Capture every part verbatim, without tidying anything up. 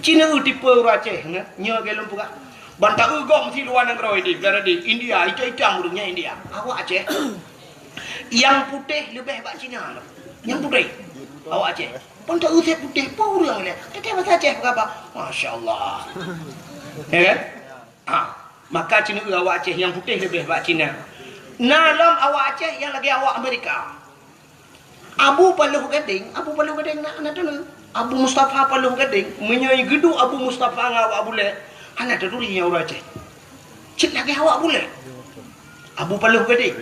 Cina tipe ureueng Aceh, nyoe lagèe lôn peugah. Ban taeu gob meusi luwa nanggroe di, di India, itam-itam ureueng nyan India. Awak Aceh, nyang putéh leubeh bak Cina. Nyang putéh. Awak Aceh. Ban taeu putéh, peue ureueng lé. Teuka basa Aceh peugah, masya Allah. Ya kan? Ha, maka cina awak Aceh nyang putéh leubeh bak Cina. Na lom awak Aceh nyang lagèe awak Amerika. Abu Paloh Gadeng, Abu Paloh Gadeng na, na teuneuk. Abu Mustafa Paloh Gadeng, meunyoe geuduek Abu Mustafa ngon awak Bulèe, hana taturi nyan ureueng Aceh. Cit lagèe awak Bulèe. Abu Paloh Gadeng.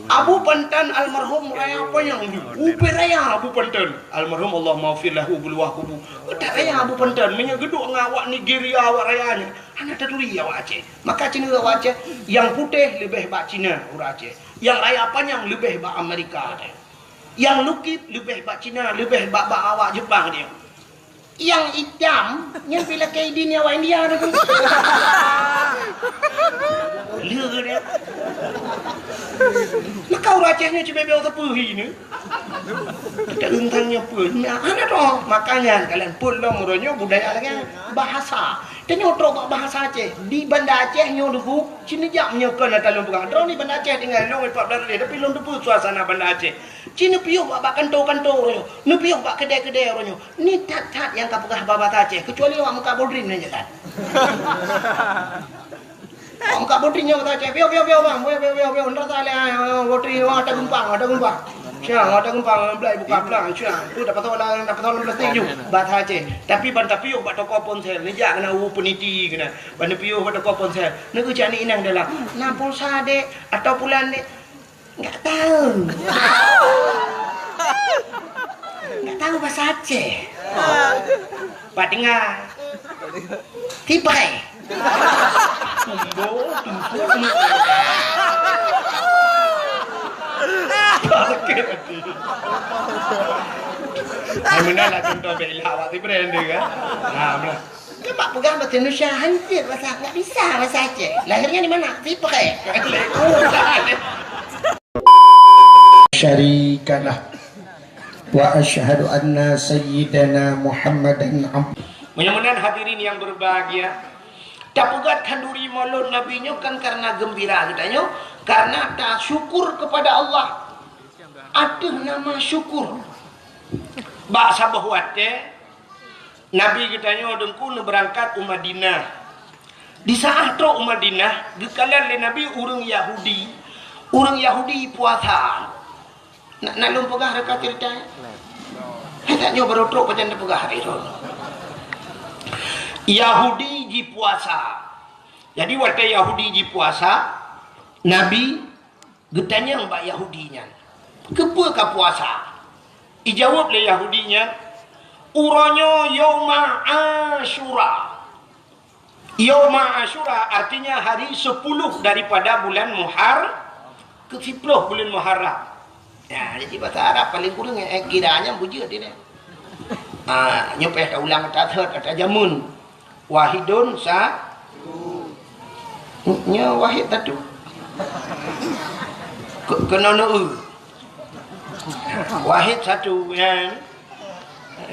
Abu Pantan almarhum raya panyang, ubé raya Abu Pantan. Almarhum Allahummaghfir lahu bi luwah kubu. Utak raya Abu Pantan, meunyoe geuduek ngon awak Nigeria, awak raya nyan, hana taturi awak Aceh. Maka cina awak Aceh, nyang putéh leubeh bak Cina ureueng Aceh. Nyang raya panyang leubeh bak Amerika teuh. Nyang lukib leubeh bak Cina, leubeh bak, bak awak Jepang teuh. Nyang itam, nyan pih lakèe idin awak India teuh. Lé dia. Maka ureueng Aceh nyoe cibèe-bèe teupeu hi nyoe. Kita teuntang nyoe peue? Nah, hana droe. Makanya kalian pun lom uroe nyoe budaya lagèe bahasa. Tanyoe trok bak bahasa Aceh. Di Banda Aceh nyoe Teungku, cina jak meunyoe kon ata lôn peugah. Droeneuh di Banda Aceh tinggai lôn empat belas hari, tapi lôn teupeu suasana Banda Aceh. Cina piôh bak, bak kanto-kanto uroe nyoe. Neupiôh bak keudè-keudè uroe nyoe. Ni that-that nyang ka peugah bak bahasa Aceh. Kecuali awak muka bodrin nyan je that. Awak muka bodrin nyoe bahasa Aceh. Piôh, piôh, piôh, bang. Piôh, piôh, piôh, piôh. Ndak salah, ah, bodrin, wah, ada geumpang, ada geumpang. Siang, ada geumpang, belai buka pelang, siang. Tu dapat tahu lah, dapat tahu plastik ju. Bahasa Aceh. Tapi ban tapiôh bak toko ponsel, neujak keunan u peniti keunan. Ban neupiôh bak toko ponsel. Neucak ni inong dalam. Na pulsa, dek, atau pulan, dek. Enggak tahu. Enggak tahu bahasa Aceh. Pak dengar. Tipai. Kumbo, tumpuk, ni. Sakit hati. Hai, meunan lah contoh bela awak si brand dia, kan? Ha, meunan. Kan bak peugah bahasa Indonesia, hancur bahasa, enggak bisa bahasa Aceh. Lahirnya di mana? Tipai. Syarikalah. Wa asyhadu anna sayyidana Muhammadan abd- Mudah-mudahan hadirin yang berbahagia, tapeugah khanduri Maulud Nabi nyoe kan karena gembira geutanyoe, karena tasyukur kepada Allah ateueh nama syukur. Bak saboh watèe, Nabi geutanyoe Teungku neubeurangkat u Madinah. Di saat trok u Madinah, geukalon lé Nabi ureueng Yahudi. Ureueng Yahudi puasa. Na, na lôn peugah reuka ceurita? Hai, tanyoe barô trok pajan tapeugah lé droeneuh. Yahudi jipuasa. Jadi watèe Yahudi jipuasa, Nabi geutanyong bak Yahudi nyan, "Keupeue kapuasa?" Ijaweueb lé Yahudi nyan, "Uroe nyoe Yauma Asyura." Yauma Asyura artinya hari sepuluh daripada bulan Muhar-, ke sepuluh bulan Muharram. Ya, jadi bahasa Arab paling kurang, eh, kira nyan bujeuet dia. Ah, nyoe payah taulang ata thot, ata jameun. Wahidun sa-, nyoe wahid satu. Ke-, keunoe neu-eu. Wahid satu, ya.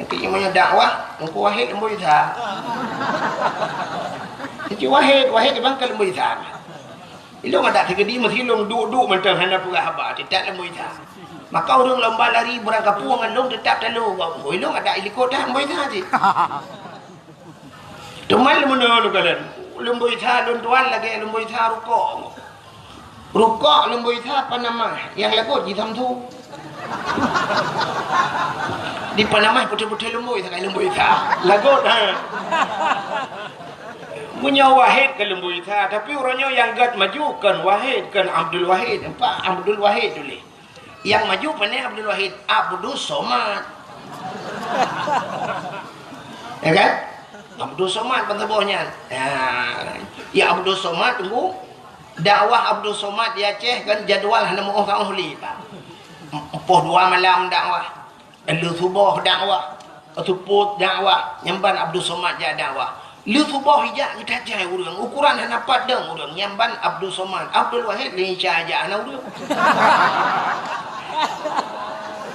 Keu meunyoe dakwah, Teungku Wahid Leumboi Sa. Teungku Wahid, Wahid bang keu Leumboi Sa. Ilôn adak teukeudi meusi lôn duek-duek mantong hana peugah haba, teutap Leumboi Sa. Maka ureueng lomba lari beurangkapeue ngon lôn teutap talo, ilôn adak ilikot that Leumboi Sa cit. Teuma leumono lôn kalon, Leumboi Sa lôn tuan lagèe Leumboi Sa rukok. Rukok Leumboi Sa panamah, nyang lagot jisamsu. Di panamah putih-putih Leumboi Sa, Leumboi Sa. Lagot, ha. Meunyoe Wahid keu Leumboi Sa, tapi uroe nyoe nyang gèt maju kon Wahid, kon Abdul Wahid. Nampak Abdul Wahid tuléh. Nyang maju pane Abdul Wahid, Abdus Somad. Ya kan? Abdus Somad ban saboh nyan. Ya, ya Abdus Somad tunggu. Dakwah Abdus Somad di Aceh kan jadwal hana meuoh-oh lé, Pak. Poh dua malam dakwah. Lheuh suboh dakwah, seupôt dakwah, nyan ban Abdul Somad jak dakwah. Lheuh suboh ijak geutajai ureueng, ukuran hana pat dong ureueng, nyan ban Abdul Somad. Abdul Wahid lé Isa jak hana ureueng.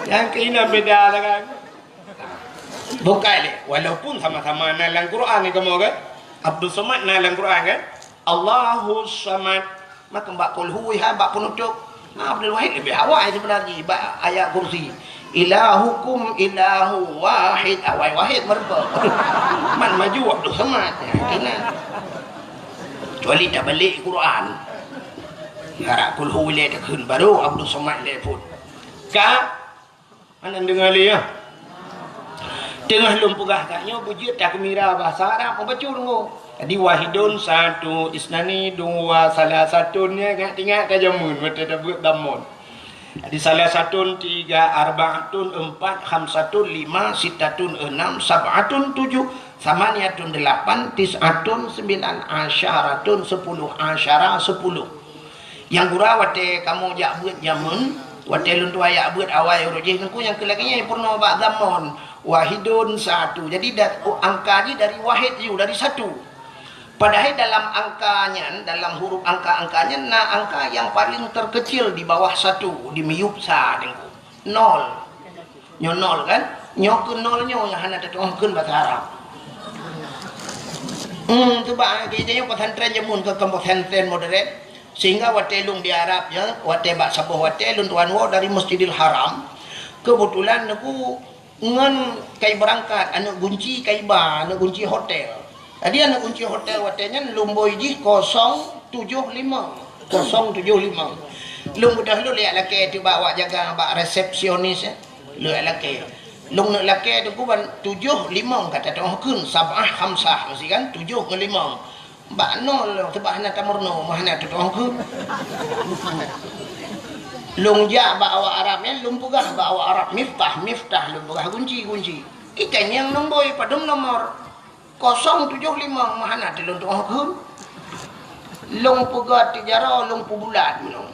Nyang keunan beda lah kan. Bukai lé, walaupun sama-sama na lam Quran ni kamoe kan? Abdus Samad na lam Quran kan? Allahus Samad. Maka bak kulhu ha bak penutup. Nah, Abdul Wahid lebih awai sebenarnya bak ayat kursi. Ilahukum ilahu wahid, awai wahid meureumpok. Man maju Abdul Samad. Ya, kena. Kecuali tak balik Quran. Harap kulhu lé takheun baru Abdul Samad lé pun. Ka Hana deungoe lé, ya. Teungoh lôn peugah gata nyoe beujeuet takmira bahasa Arab, mubacut deungoe. Jadi, wahidun, satu, isnani, dua, salasatun, ya, ingat-ingat ka jameun, watèe tabeuet dhammon. Jadi, salasatun, tiga, arbaatun, empat, khamsatun, lima, sittatun, enam, sab'atun, tujuh, samaniyatun, delapan, tis'atun, sembilan, asyaratun, sepuluh, asyara, sepuluh. Nyang gura watèe kamoe jak beuet jameun, watèe lôn tuan jak beuet awai uroe jih, teungku nyang keu lagèe nyan peurunoe bak dhammon. Wahidun satu. Jadi, da-, oh, angka jih dari wahid ju, dari satu. Padahai dalam angka nyan, dalam huruf angka-angka nyan, na angka nyang paling terkecil di bawah satu, di miyueb sa, teungku. Nol. Nyoe nol kan? Nyoe keu nol nyoe nyang hana tatu'oh kheun basa Arab. Hmm, tu bak geujak nyoe pesantren jameun keu, keu pesantren modern. Sehingga watèe lôn di Arab nyoe, watèe bak saboh watèe lôn tuan woe dari Masjidil Haram. Kebetulan neuk ngon kai beurangkat, aneuk gunci kai ba, aneuk gunci hotel. Jadi aneuk gunci hotel watèe nyan lumbôi jih kosong tujoh limong. Kosong tujoh limong. Lôn beudôh lôn jak lakèe teuh bak awak jaga, bak resepsionis, eh. Lôn jak lakèe. Lôn neuk lakèe teuh kuban tujoh limong ka tatu'oh kheun, sab'ah khamsah, meusti kan? Tujoh ngon limong. Bak nol lôn, sabab hana tameurunoe, meuhana tatu'oh kheun. Lôn jak bak awak Arab nyan, lôn peugah bak awak Arab, miftah, miftah, lôn peugah gunci, gunci. Ikan nyang lumbôi padum nomor. Kosong tujoh limong meuhana teuh lôn tu'oh kheun. Lôn peugah tijaroe, lôn peubulat meunoe.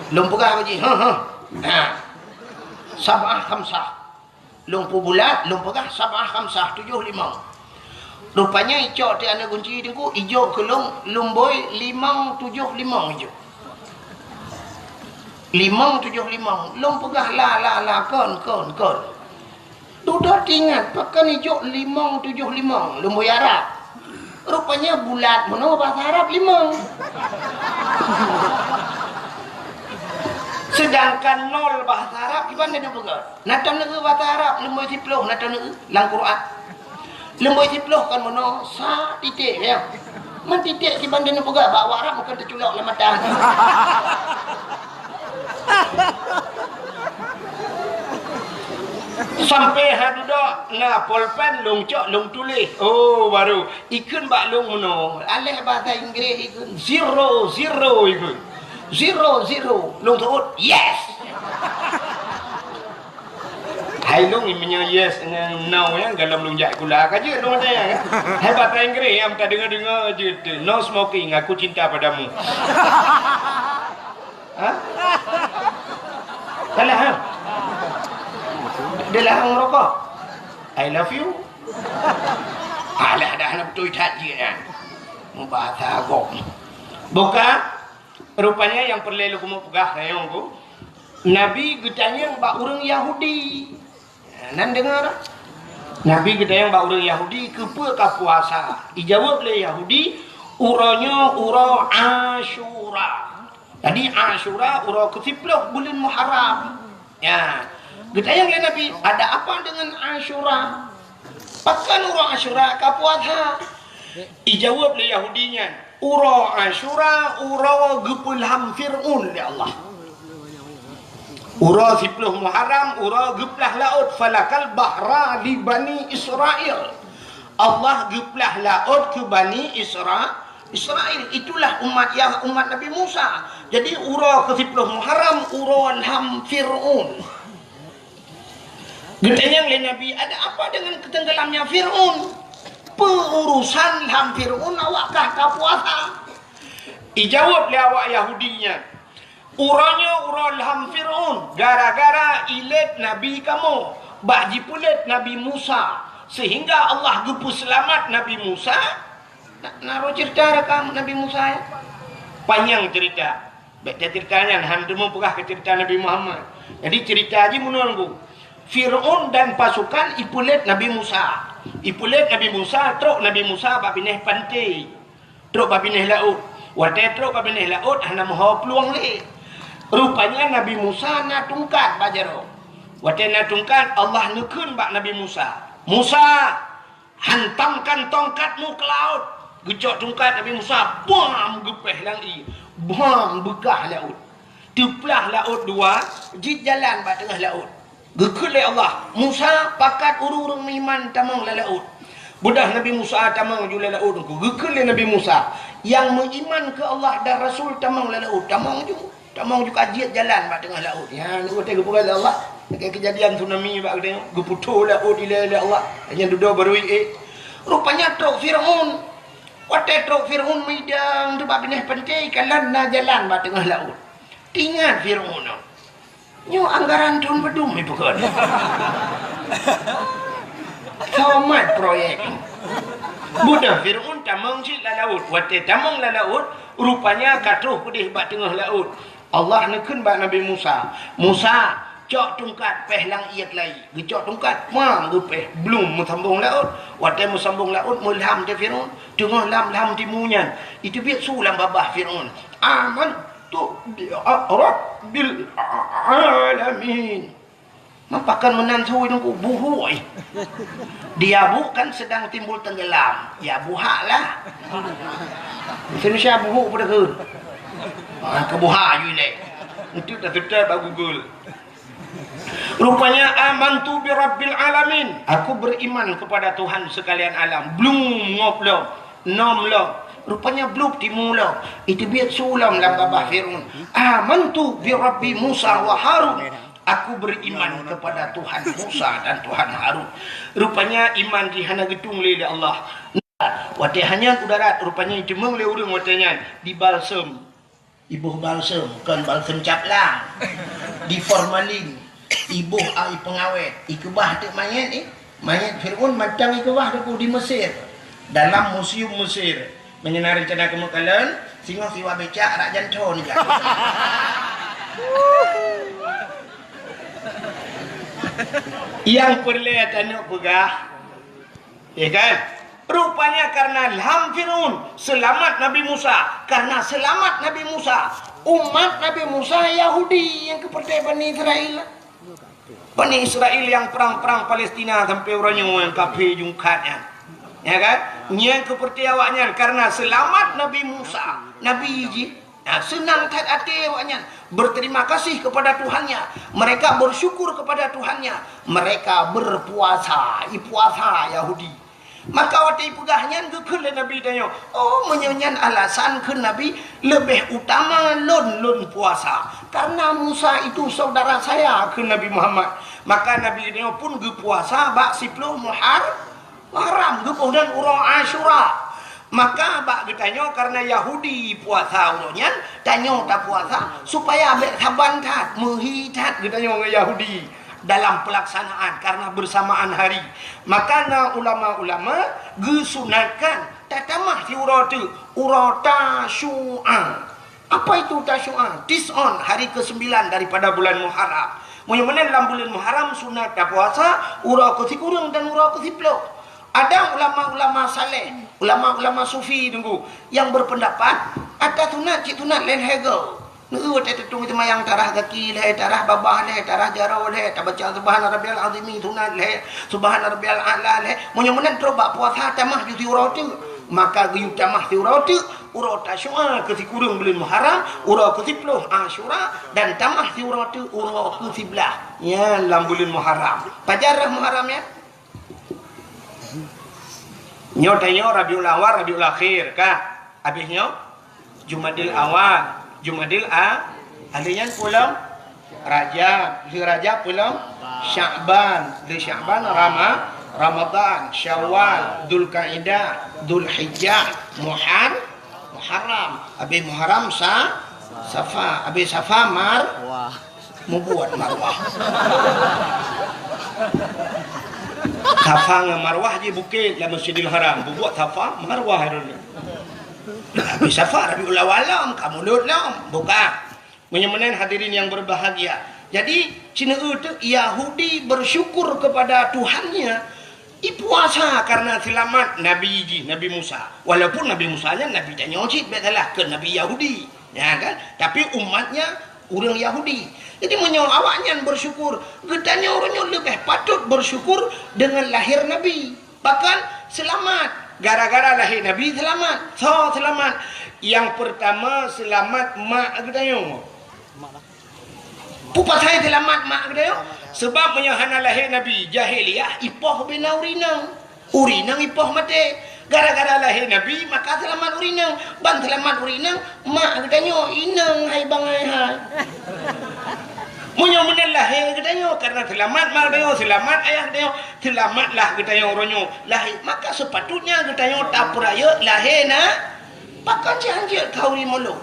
Lôn peugah bak jih, "Heuh, heuh." Ha. Sab'ah khamsah. Lôn peubulat, lôn peugah sab'ah khamsah, tujoh limong. Rupanya icok teuh aneuk gunci teungku, ijok keu lôn, lumbôi limong tujoh limong ijok. Limong tujoh limong. Lôn peugah la, la, la, kon, kon, kon. Dudoe teuingat, pakon ijok limong tujoh limong, lumbôi Arab. Rupanya bulat meunoe bahasa Arab limong. Sedangkan nol bahasa Arab kiban neupeugah. Na taneuk bahasa Arab, lumbôi siploh na taneuk lam Quran. Lumbôi siploh kon meunoe, sa titik, ya. Man titik kiban neupeugah bak awak Arab bukan teuculok lam mata. Sampai ha dudoe na polpen lôn cok lôn tuléh. Oh, baru ikheun bak lôn meunoe. Aléh bahasa Inggris ikheun zero, zero ikheun. Zero, zero. Lôn seuôt, yes. Hai lôn meunyoe yes ngon no nyan, golom lôn jak sikula ka jeuet lôn watèe nyan. Hai bahasa Inggris nyang tadeungoe-deungoe jeuet, "No smoking, aku cinta padamu." Ha? Salah, ha? Dia larang rokok. "I love you." Alah, dah hana beutôi that jih nyan. Bahasa agam. Buka. Rupanya nyang peureulèe lôn keumeung peugah rayeuk ku, Nabi geutanyong bak ureueng Yahudi. Nan deungoe? Nabi geutanyong bak ureueng Yahudi, "Keupeue ka puasa?" Ijaweueb lé Yahudi, "Uroe nyoe uroe Asyura." Jadi Asyura uroe keusiploh buleuen Muharram. Ya. Geutanyong lé Nabi, "Ada apa dengan Asyura? Pakon uroe Asyura ka puasa?" Ijaweueb lé Yahudi nyan, "Uroe Asyura uroe geupeulham Fir'aun lé Allah." Uroe siploh Muharram, uroe geuplah laôt, "Falakal bahra li Bani Israil." Allah geuplah laôt keu Bani Isra-, Israil. Itulah umat Yah-, umat Nabi Musa. Jadi, uroe keusiploh Muharram, uroe lham Fir'aun. Geutanyong lé Nabi, "Ada apa dengan ketenggelamnya Fir'aun? Peu urusan lham Fir'aun awak kah ka puasa?" Ijaweueb lé awak Yahudi nyan, "Uroe nyoe uroe lham Fir'aun, gara-gara ilét Nabi kamoe, bak jipeulét Nabi Musa, sehingga Allah geupeuseulamat Nabi Musa." Na, na roh cerita rakam Nabi Musa, ya? Panyang cerita. Bèk tacerita nyan, han teuma peugah keu cerita Nabi Muhammad. Jadi, cerita jih meunoe, Teungku. Fir'aun dan pasukan ipeulet Nabi Musa. Ipeulet Nabi Musa, trok Nabi Musa bak binéh panté. Trok bak binéh laôt. Watée trok bak binéh laôt, hana meuho plueng lé. Rupanya Nabi Musa na tungkat bak jaroe. Watée na tungkat, Allah neukheun bak Nabi Musa, "Musa, hantamkan tongkatmu ke laôt." Geucok tungkat Nabi Musa, bam, geupéh lam ié. Bam, beukah laôt. Teuplah laôt dua, jeuet jalan bak teungoh laôt. Geukheun lé Allah, "Musa, pakat ureuëng-ureuëng meuiman tamong lam laôt." Beudôh Nabi Musa tamong ju lam laôt nyan, geukheun lé Nabi Musa, "Nyang meuiman keu Allah dan Rasul tamong lam laôt, tamong ju, tamong ju ka jeuet jalan bak teungoh laôt." Nyan watée geupeugah lé Allah, lagée keujadian tsunami bak geutanyoe, geuputôh laôt ilée lé Allah, nyan dudoe barô ié. Rupanya trok Fir'aun. Watée trok Fir'aun meudang teubak binéh panté, kalon na jalan bak teungoh laôt. Teuingat Fir'aun nyoe. Nyoe anggaran thon padum ipeukeun. Somat proyek. Beudôh Fir'aun tamong cit lam laôt. Watée tamong lam laôt, rupanya ka troh peudeh bak teungoh laôt. Allah neukheun bak Nabi Musa, "Musa, cok tungkat péh lam ié keulayi." Geucok tungkat, mam, geupéh, blum, meusambong laôt. Watée meusambong laôt, meulham teuh Fir'aun. Teungoh lam-lam timu nyan, iteubiet su lam babah Fir'aun, "Amantu bi rabbil alamin." Meupakan meunan su Teungku, buhuk, eh. Di abu kan sedang timbul tenggelam, ya buhak lah. Indonesia buhuk pada ke? Ah, ke buhak you leh. Itu dah tetap bak Google. Rupanya, "Amantu bi rabbil alamin." Aku beriman kepada Tuhan sekalian alam. Blum, ngop lom, nom lom. Rupanya blub timu lom. Iteubiet su lom lam babah Fir'aun. "Amantu bi rabbi Musa wa Harun." Aku beriman kepada Tuhan Musa dan Tuhan Harun. Rupanya iman jih hana geutung lé, lé Allah. Watée hana u darat, rupanya iteumong lé ureuëng watée nyan dibalsem. Iboh balsem, kon balsem caplang. Di formalin, iboh ai peungawét, ikeubah teuk manyét, eh. Manyét Fir'aun mantong ikeubah teuk di Mesir. Dalam museum Mesir. Meunyoe na reuncana keumeuk kalon, singoh siwa becak rak janto nijak. Nyang peureulée tanyoe peugah, ya kan? Rupanya karena lham Fir'aun, seulamat Nabi Musa. Karena seulamat Nabi Musa, umat Nabi Musa Yahudi nyang keupeurtée Bani Israel. Bani Israel nyang prang-prang Palestina sampai uroe nyoe nyang kafé jungkat nyan. Ya kan? Nyang keupeurtée awaknyan karena seulamat Nabi Musa, Nabi jih. Nah, seunang that até awaknyan, berterima kasih kepada Tuhannya. Mereka bersyukur kepada Tuhannya. Mereka berpuasa, ipuasa Yahudi. Maka watée ipeugah nyan geukheun lé Nabi tanyoe, "Oh, meunyoe nyan alasan," kheun Nabi, "leubeh utama lôn, lôn puasa. Karena Musa itu saudara saya," kheun Nabi Muhammad. Maka Nabi tanyoe pun geupuasa bak siploh Muhar-, Muharram, geuboh dan uroe Asyura. Maka bak geutanyoe karena Yahudi puasa uroe nyan, tanyoe tapuasa supaya bék saban that, meuhi that geutanyoe ngon Yahudi dalam pelaksanaan karena bersamaan hari. Maka na ulama-ulama geusunatkan tatamah siuroe teuk, uroe Tasyu'a. Apa itu Tasyu'a? Tis'on, hari kesembilan daripada bulan Muharram. Meunyoe meunan lam buleuen Muharram sunat tapuasa uroe keusikureueng dan uroe keusiploh. Ada ulama-ulama saleh, ulama-ulama sufi Teungku, yang berpendapat ata sunat cit sunat lhèe-lhèe goe. Neu watèe teutung seumayang tarah gaki lhèe, tarah babah lhèe, tarah jaroe lhèe, tabaca Subhana Rabbiyal Azimi sunat lhèe, Subhana Rabbiyal A'la lhèe. Meunyoe meunan trok bak puasa tamah ju siuroe teuk, maka geuyue tamah siuroe teuk, uroe Tasyu'a keusikureueng buleuen Muharram, uroe keusiploh Asyura, dan tamah siuroe teuk uroe keusiblaih nyan lam buleuen Muharram. Pajan rhah Muharram nyan? Nyoe tanyoe Rabiul Awal, Rabiul Akhir, ka? Abéh nyoe Jumadil Awal, Jumadil A-, ahli nyan peulom Rajab, di Rajab peulom Sya'ban, di Sya'ban Rama-, Ramadan, Syawal, Dzulkaidah, Dzulhijjah, Muhar-, Muharram. Abéh Muharram Sa-, Safa, abéh Safa Mar-, Mubuet Marwah. Safa ngon Marwah jih bukét lam Masjidil Haram. Bubuet Safa, Marwah droeneuh. Tapi Safa Rabiul Awal lom, ka mulod lom. Buka. Meunyoe meunan hadirin yang berbahagia, Jadi, sineuk teuk Yahudi bersyukur kepada Tuhannya, ipuasa karena selamat Nabi jih, Nabi Musa. Walaupun Nabi Musa nyan Nabi tanyoe cit, bèk salah, keu Nabi Yahudi. Ya kan? Tapi umatnya ureuëng Yahudi. Jadi, meunyoe awaknyan bersyukur, geutanyoe uroe nyoe leubeh patut bersyukur dengan lahir Nabi. Bahkan selamat. Gara-gara lahé Nabi selamat. Soe selamat? Nyang peurtama selamat mak geutanyoe. Peue pasai selamat mak geutanyoe? Sebab meunyoe hana lahé Nabi, jahiliyah ipoh bina ureuëng inong. Ureuëng inong ipoh maté. Gara-gara lahé Nabi, maka selamat ureuëng inong. Ban selamat ureuëng inong, mak geutanyoe inong hai bangai hai. Meunyoe meunan lahé geutanyoe, karena selamat mak geutanyoe, selamat ayah geutanyoe, selamatlah geutanyoe uroe nyoe lahé, maka sepatutnya geutanyoe tapeurayeuk lahé na. Pakon cit hanjeuet khauri mulod?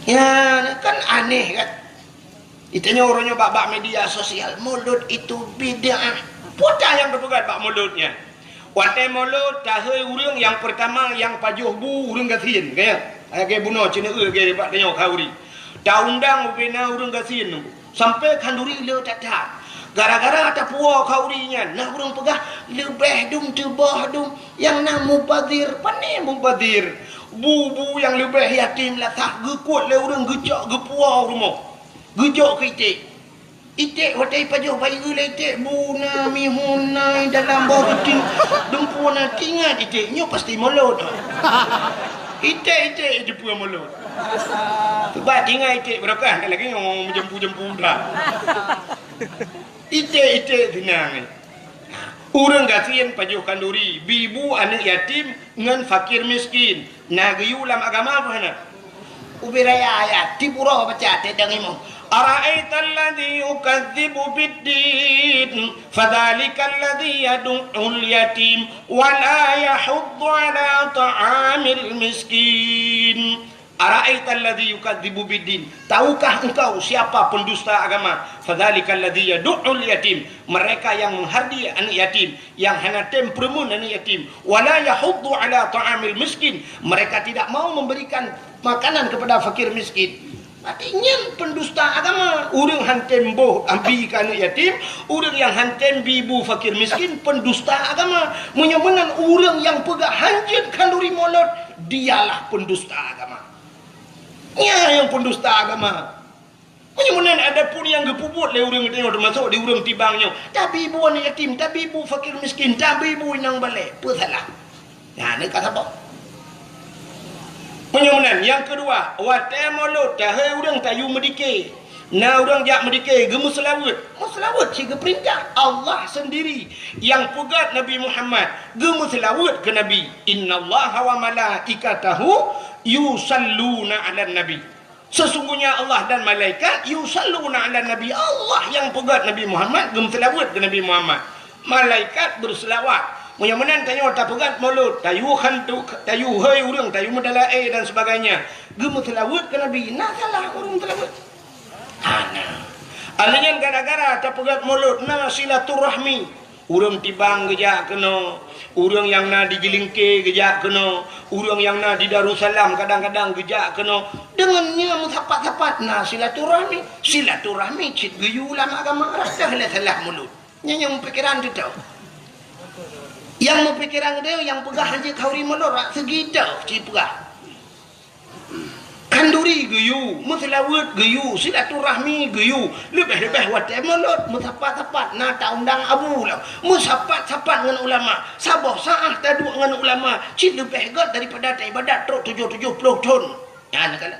Ya, kan aneh kan? Geutanyoe uroe nyoe bak-bak media sosial, mulod itu bid'ah. Peue nyang teupeugah bak mulod nyan? Watée mulod, tahôi ureuëng nyang peurtama nyang pajoh bu ureuëng gasien, ka ya? Lagée bunoe ceuneuk lagée bak tanyoe khauri. Taundang ubena ureuëng gasien nyoe, sampoe khanduri le that-that. Gara-gara tapuwoe khauri nyan, na ureuëng peugah leubeh dum teuboh dum nyang na mubazir. Pane mubazir? Bu-bu nyang leubeh yatim lasah geukuet lé ureuëng geucok geupuwoe u rumoh. Geujok keu iték. Iték watée ipajoh bayeue lé iték, bu na, mihun na, dalam boh ruti, dumpeue na, teuingat iték nyoe pasti mulod. Iték-iték jeupeue mulod. Sebab teuingat iték barokah, lagée nyoe meujampu-jampu dah. Iték-iték seunang. Ureuëng gasien pajoh khanduri, bi bu aneuëk yatim ngon fakir miskin. Na geuyue lam agama peue hana? Ubé raya ayat, tiep uroe baca teuh deungon imum. Ara'aital ladzi yukadzibu biddin, fadzalikal ladzi yadu'ul yatim, wa la yahuddu ala ta'amil miskin. Ara'aital ladzi yukadzibu biddin. Tahukah engkau siapa pendusta agama? Fadzalikal ladzi yadu'ul yatim. Mereka yang menghardi anak yatim, yang hana tem peureumeun anak yatim. Wa la yahuddu ala ta'amil miskin. Mereka tidak mau memberikan makanan kepada fakir miskin. Berarti nyan pendusta agama. Ureuëng han tem boh abi keu anak yatim, ureuëng nyang han tem bi bu fakir miskin, pendusta agama. Meunyoe meunan ureuëng nyang peugah hanjeuet khanduri mulod, dialah pendusta agama. Nyan nyang pendusta agama. Meunyoe meunan adapun nyang geupeubuet lé ureuëng tanyoe, teumasok di ureuëng Tibang nyoe, tabi bu aneuk yatim, tabi bu fakir miskin, tabi bu inong balek, peue salah? Nyan ka saboh. Meunyoe meunan, nyang keudua, watée mulod, tahôi ureuëng tayue meudike. Na ureuëng jak meudike, geumeuseulaweuet. Meuseulaweuet cit geupeurintah Allah sendiri nyang peugah Nabi Muhammad, geumeuseulaweuet keu Nabi. Innallaha wa malaikatahu yusalluna 'alan nabi. Sesungguhnya Allah dan malaikat yusalluna 'alan nabi. Allah nyang peugah Nabi Muhammad, geumeuseulaweuet keu Nabi Muhammad. Malaikat beuseulaweuet. Meunyoe meunan tanyoe tapeugah mulod, tayue khantu, tayue hôi ureuëng, tayue meudalaé dan sebagainya. Geumeuseulaweuet keu Nabi, na salah ureuëng meusélaweuet? Hana. Alheuh nyan gara-gara tapeugah mulod na silaturahmi. Ureuëng Tibang geujak keunoe, ureuëng nyang na di Jeulingke geujak keunoe, ureuëng nyang na di Darussalam kadang-kadang geujak keunoe. Deungon nyan meusapat-sapat na silaturahmi. Silaturahmi cit geuyue lam agama, rasa lé salah mulod. Nyan nyang meupikéran teuh. Nyang meupikéran teuh nyang peugah hanjeuet khanduri mulod rak seugi teuh cit peugah. Khanduri geuyue, meuseulaweuet geuyue, silaturahmi geuyue, leubeh-leubeh watée mulod meusapat-sapat na taundang abu lom, meusapat-sapat ngon ulama, saboh saát taduek ngon ulama cit leubeh gét daripada taibadat trok tujoh tujoh ploh thon. Nyan kana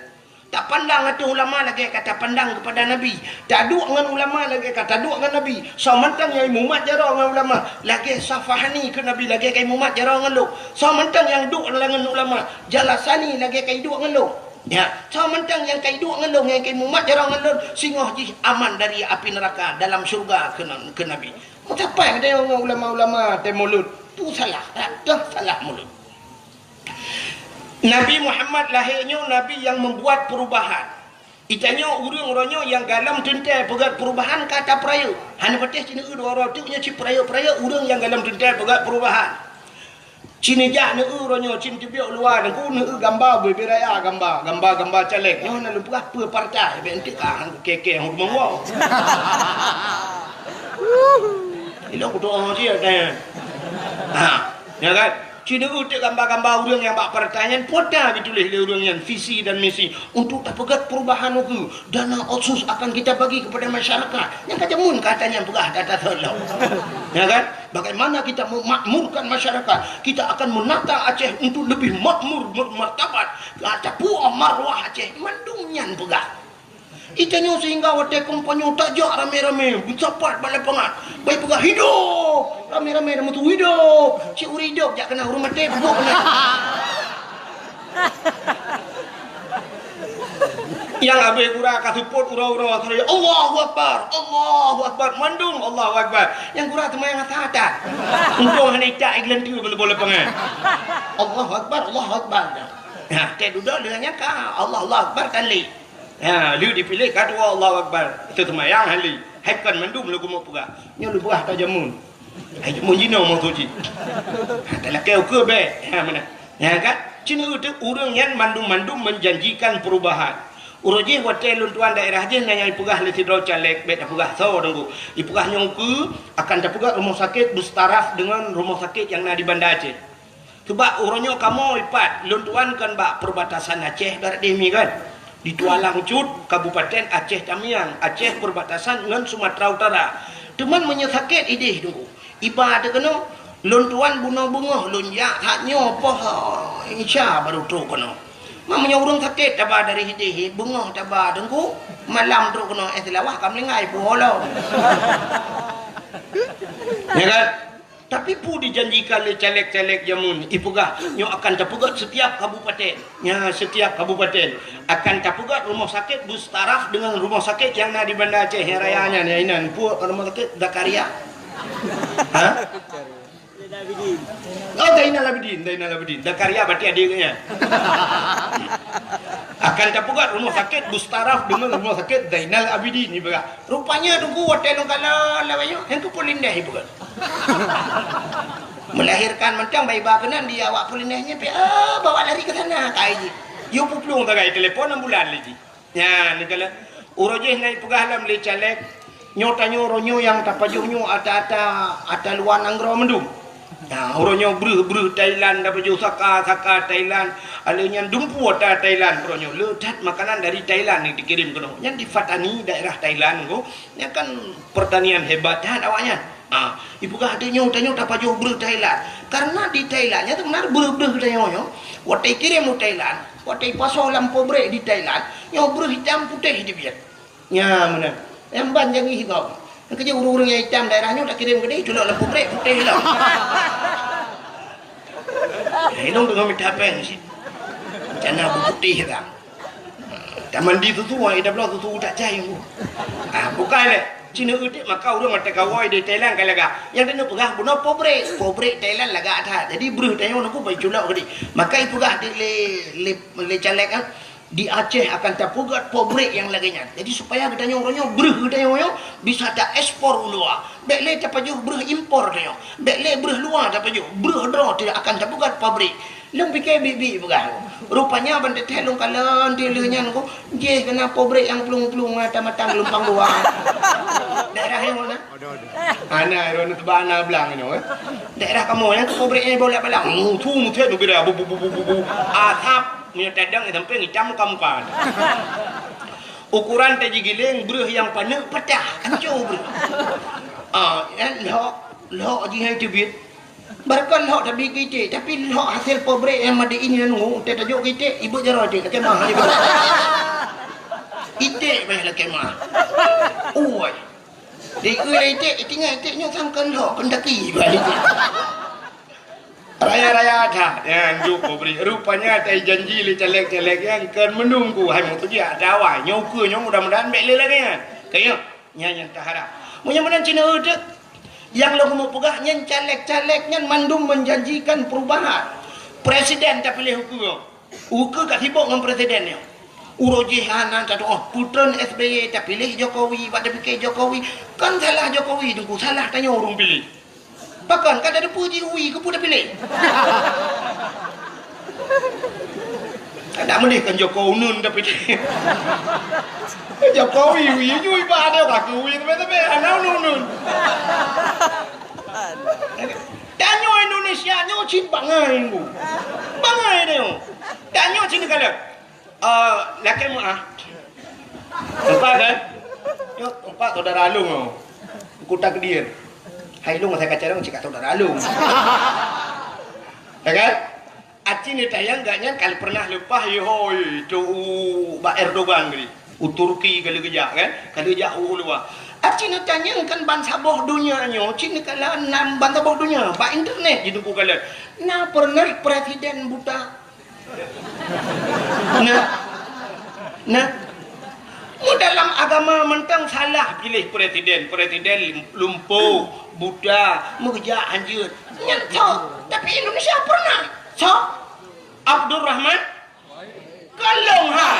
tapandang ateueh ulama lagée ka tapandang keupada Nabi. Taduek ngon ulama lagée ka taduek ngon Nabi. Soe mantong nyang imumat jaroe ngon ulama, lagée safahani keu Nabi lagée ka imumat jaroe ngon lôn. Soe mantong nyang duek ngon ulama, jalasani lagée ka iduek ngon lôn. Ya, soe mantong nyang ka iduek ngon lôn, nyang ka imumat jaroe ngon lôn, singoh jih aman dari api neuraka dalam syeuruga keu, keu Nabi. Meusapat geutanyoe ngon ulama-ulama teuh mulod, tu salah, rata salah mulod. Nabi Muhammad lahé nyoe nabi nyang membuat perubahan. Geutanyoe ureuëng uroe nyoe nyang galom teuntée peugét perubahan ka tapeurayeuk. Hana patéh sineuk dua uroe teuk nyoe cit peurayeuk-peurayeuk ureuëng nyang galom teuntée peugét perubahan. Cit neujak neueu uroe nyoe, cit teubiet luwa, neueu gamba bubé raya, gamba, gamba-gamba caleg. Nyoe na lôn peugah peue partai, bèk enteuk ka kèe-kèe hom monggo. Ilok kutu oh cit, eh. Ha, ya kan? Cit neueu teuk gamba-gamba ureueng nyang bak partai nyan, pota geutuléh lé ureueng nyan visi dan misi untuk tapeugöt perubahan ukeue. Dana otsus akan kita bagi kepada masyarakat. Nyang ka jameun kata nyan peugah data thon lom. Ya kan? Bagaimana kita memakmurkan masyarakat? Kita akan menata Aceh untuk lebih makmur, bermartabat. Tapuwoe marwah Aceh, mandum nyan peugah. Itanyoe sehingga watèe kampanye tajak ramé-ramé, meusapat bak lapangan. Bèk peugah, "Hidup!" Ramé-ramé dah meutuwö, "Hidup!" Cit ureueng hidup jak keunan, ureueng maté peubuet keunan. Nyang abéh gura ka seupôt uroe-uroe, "Allahu Akbar, Allahu Akbar," mandum Allahu Akbar. Nyang gura teuma nyang asa that. Untông hana itak igleuntue meuleubo lapangan. "Allahu Akbar, Allahu Akbar." Ha, teuh dudoe lheueh nyan ka Allah, Allahu Akbar kan lé. Ha, lheueh dipiléh ka dua Allahu Akbar. Teuseumayang hali. Hai kon mandum lôn keumeung peugah. Nyoe lôn peugah ata jameun. Hai jameun jinoe maksud jih. Ha, talakèe ukeue bèk. Ha, meunan. Nyan kan? Cit neueu teuk ureueng nyan mandum-mandum menjanjikan perubahan. Uroe jih watèe lôn tuan daerah jih na nyang ipeugah lé sidroe caleg, bèk tapeugah soe teungku. Ipeugah nyoe ukeue akan tapeugah rumoh sakét beustaraf deungon rumoh sakét nyang na di Banda Aceh. Sabab uroe nyoe kamoe ipat, lôn tuan kan bak perbatasan Aceh barat deh mi kan. Di Tualang Cut, Kabupaten Aceh Tamiang, Aceh perbatasan ngon Sumatera Utara. Teuma meunyoe sakét idéh teungku, iba teuh keunoe, lôn tuan bunoe beungoh lôn jak that nyoe poh Isya baru trok keunoe. Ma meunyoe ureueng sakét taba dari idéh, beungoh taba teungku, malam trok keunoe, eh, Seulawah ka meulinggai puholo. Ya kan? Tapi peue dijanjikan lé caleg-caleg jameun, ipeugah nyoe akan tapeugöt setiap kabupaten. Nya, setiap kabupaten akan tapeugöt rumoh sakét beustaraf deungon rumoh sakét nyang na di Banda Aceh nyang raya nyan, nyang inan. Peue rumoh sakét Zakaria? Ha? Oh, Zainal Abidin, Zainal Abidin. Zakaria berarti adék nyan. Akan tapeugöt rumoh sakét beustaraf deungon rumoh sakét Zainal Abidin ipeugah. Rupanya teungku watèe lôn kalon lawét nyoe, nyang keu Polindeh ipeugah. Melahirkan mantong bak iba keunan di awak Polindeh nyan, pi, ah, bawa lari ke sana, kai jih. Yue peuplueng sagai telepon ambulan lé jih. Nyan, neukalon. Uroe jih na ipeugah lom lé caleg, nyoe tanyoe uroe nyoe nyang tapajoh nyoe ata-ata, ata luwa nanggroe mandum. Nah, uroe nyoe breuh-breuh Thailand, tapajoh saka-saka Thailand, alèh nyan dumpeue ata Thailand uroe nyoe. Le that makanan dari Thailand nyang dikirém keunoe. Nyan di Pattani, daerah Thailand nyoe. Nyan kan pertanian hebat that awaknyan. Ah, ipeugah tanyoe, tanyoe tapajoh breuh Thailand. Karena di Thailand nyan seubeuna breuh-breuh tanyoe nyoe. Watèe ikirém u Thailand, watèe ipasoe lam pabrék di Thailand, nyoe breuh itam putéh teubiet. Nya, meunan. Nyang ban jangi gob. Nyang keujeuet ureueng-ureueng nyang itam daerah nyoe takirém keudéh, culok lam pabrék, putéh lom. Inong deungon mita péng cit. Cana beuputéh ka. Tamandi susu, ai tabloe susu tak cai. Ah, bukai lé. Cina udik maka ureueng mata gawai di Thailand ka lagak. Nyang tanyoe peugah bunoe pabrék. Pabrék Thailand lagak that. Jadi breuh tanyoe nyoe bai culok keudéh. Maka ipeugah di lé, lé, lé caleg, ah. Di Aceh akan tapeugöt pabrék nyang lagèe nyan. Jadi, supaya geutanyoe uroe nyoe, breuh geutanyoe nyoe bisa taekspor u luwa. Bèk lé tapajoh breuh impor tanyoe. Bèk lé breuh luwa tapajoh. Breuh droe teuh akan tapeugöt pabrék. Lôn piké biet-biet peugah. Rupanya ban teuthèe lôn kalon teuh lheueh nyan ko, jih keunan pabrék nyang plueng-plueng mata-mata geulumpang dua. Daerah nyang mana? Ana, iro na teuba ana blang inoe, eh. Daerah kamoe nyan keu pabrék nyan bolak-balik. Mutu mutet nubira bu, bu, bu, bu, bu, bu. Asap, meunyoe tadang sampai ngitam muka-muka. Ukuran taji giléng breuh nyang paneuk patah, anco breuh. Ah, nyan lhok, lhok jih hai teubiet. Barokon lhok tabi keu iték, tapi lhok hasil pabrék nyang made in nyan ngu, teuh tajok keu iték, ibeut jaroe iték, lakèe mah. Iték bah lakèe mah. Ui. Di ui iték, itinggai iték nyoe sangkon lhok, pendaki bah iték. Raya-raya that, nyan juk pabrék. Rupanya tai janji lé caleg-caleg nyan kon meununggu, hai meutuju ada awai. Nyoe ukeue nyoe mudah-mudahan bèk lé lagèe nyan. Kayém. Nyan nyang taharap. Meunyoe meunan cina udeb, nyang lôn keumeung peugah nyan caleg-caleg nyan mandum menjanjikan perubahan. Presiden tapiléh ukeue. Ukeue ka sibok ngon presiden nyoe. Uroe jih hana tatu'oh, putreun S B Y tapiléh Jokowi, bak tapike Jokowi. Kon salah Jokowi, Teungku, salah tanyoe ureueng piléh. Pakon ka tadeungoe jih ui, keupeue tapiléh? Kada meuleh kan Joko Uneun tapiléh. Jokowi ui, ui ba ada ka keu ui tapi tapi ana uneun-uneun. Tanyoe Indonesia nyoe cit bangai nyoe. Bangai nyoe. Tanyoe cit kalau Eh, lakée meuah. Empat kan? Yo, empat saudara lôn. Kuta Kedir. Hai lôn saya kacang cik saudara lôn. Ya kan? Aci ni tayang gak nyan kalau pernah leupah ye hoi tu u bak Erdogan tadi. U Turki kalau gejak kan? Kalau jak u luar. Aci ni tanyang kan bansaboh dunia nyo, cik ni kala nan bansaboh dunia. Bak internet jadi ku kala. Na pernah presiden buta Nah, nah, mu dalam agama mantong salah piléh presiden. Presiden lumpo, buta, meugeujak hanjeut. Nyan so, tapi Indonesia pernah. So, Abdurrahman Kalong ha.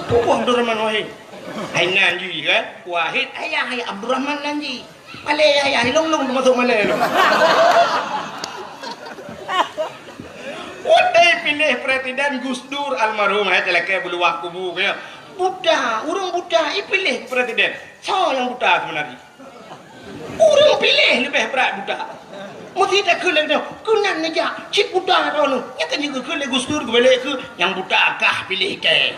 Pupuh Abdurrahman Wahid. Hai nan jih kan? Wahid ayah, ayah Abdurrahman nan jih. Malée ayah, ayah ilong-long teumasok malée lom. Watée piléh presiden Gus Dur almarhum, hai talakée beuluwah kubu kaya. Buta, ureuëng buta ipiléh presiden. Soe nyang buta sebenarnya? Ureuëng piléh leubeh brat buta. Meusi takheun lé nyoe, keunan neujak cit buta droeneuh. Nyan kan jikheun lé Gus Dur geubelek keu nyang buta kah piléh teh.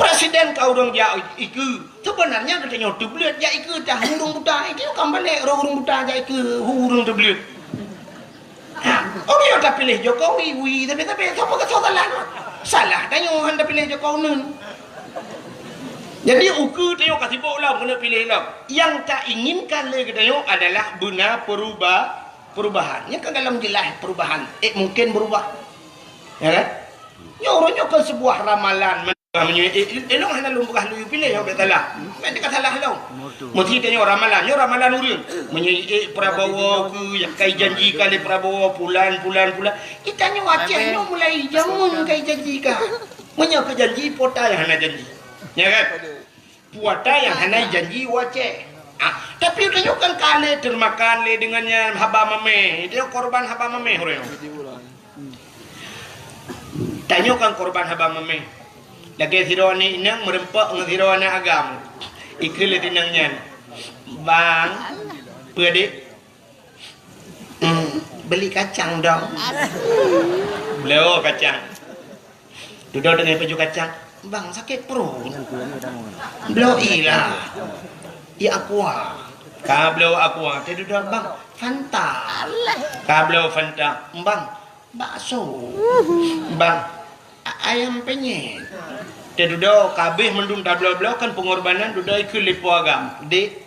Presiden ka ureuëng jak ikeue. Sebenarnya geutanyoe teubleuet jak ikeue tah ureuëng buta. Ikeue kan balek roh ureuëng buta jak ikeue ureuëng teubleuet. Ha, oh, nyoe tapiléh Jokowi, wi, tapi, tapi, sapa keu salah? Salah tanyoe han tapiléh Jokowi nun. Jadi, ukeue tanyoe ka sibok lom keuneuk piléh lom. Nyang tainginkan lé geutanyoe adalah beuna peruba-, perubahan. Nyan kan dalam jeulaih perubahan. Eh, mungkin berubah. Ya kan? Nyoe uroe nyoe kan sebuah ramalan. Meunyoe, eh, eh, lôn hana lôn peugah lôn piléh, nyoe bèk salah. Bèk teuka salah lôn. Meusti tanyoe ramalan, nyoe ramalan ureueng. Meunyoe, eh, Prabowo keu nyang kai janji ka lé Prabowo, pulan, pulan, pulan. Geutanyoe Aceh nyoe mulai jameun kai janji ka. Meunyoe keu janji, po teu nyang hana janji. Ya kan? Po teu nyang hana janji u Aceh. Ah, tapi tanyoe kan ka lé teumakan lé deungon nyan haba mamèh. Tanyoe korban haba mamèh ureueng. Tanyoe kan korban haba mamèh. Lagèe sidroe aneuk inong meureumpok ngon sidroe aneuk agam. Ikheun lé inong nyan, "Bang, peue dek?" "Hmm, beli kacang dong." Bloe kacang. Dudoe teungoh pajoh kacang. "Bang, sakét pruet." "Bloe ilah." "Ié aqua." Ka bloe aqua, teududoe, "Bang, Fanta." Ka bloe Fanta, "Bang, bakso." "Bang, a-, ayam penyet." Teududoe, ka abéh mandum tabloe-bloe kan pengorbanan, dudoe ikheun lé po agam. "Dek,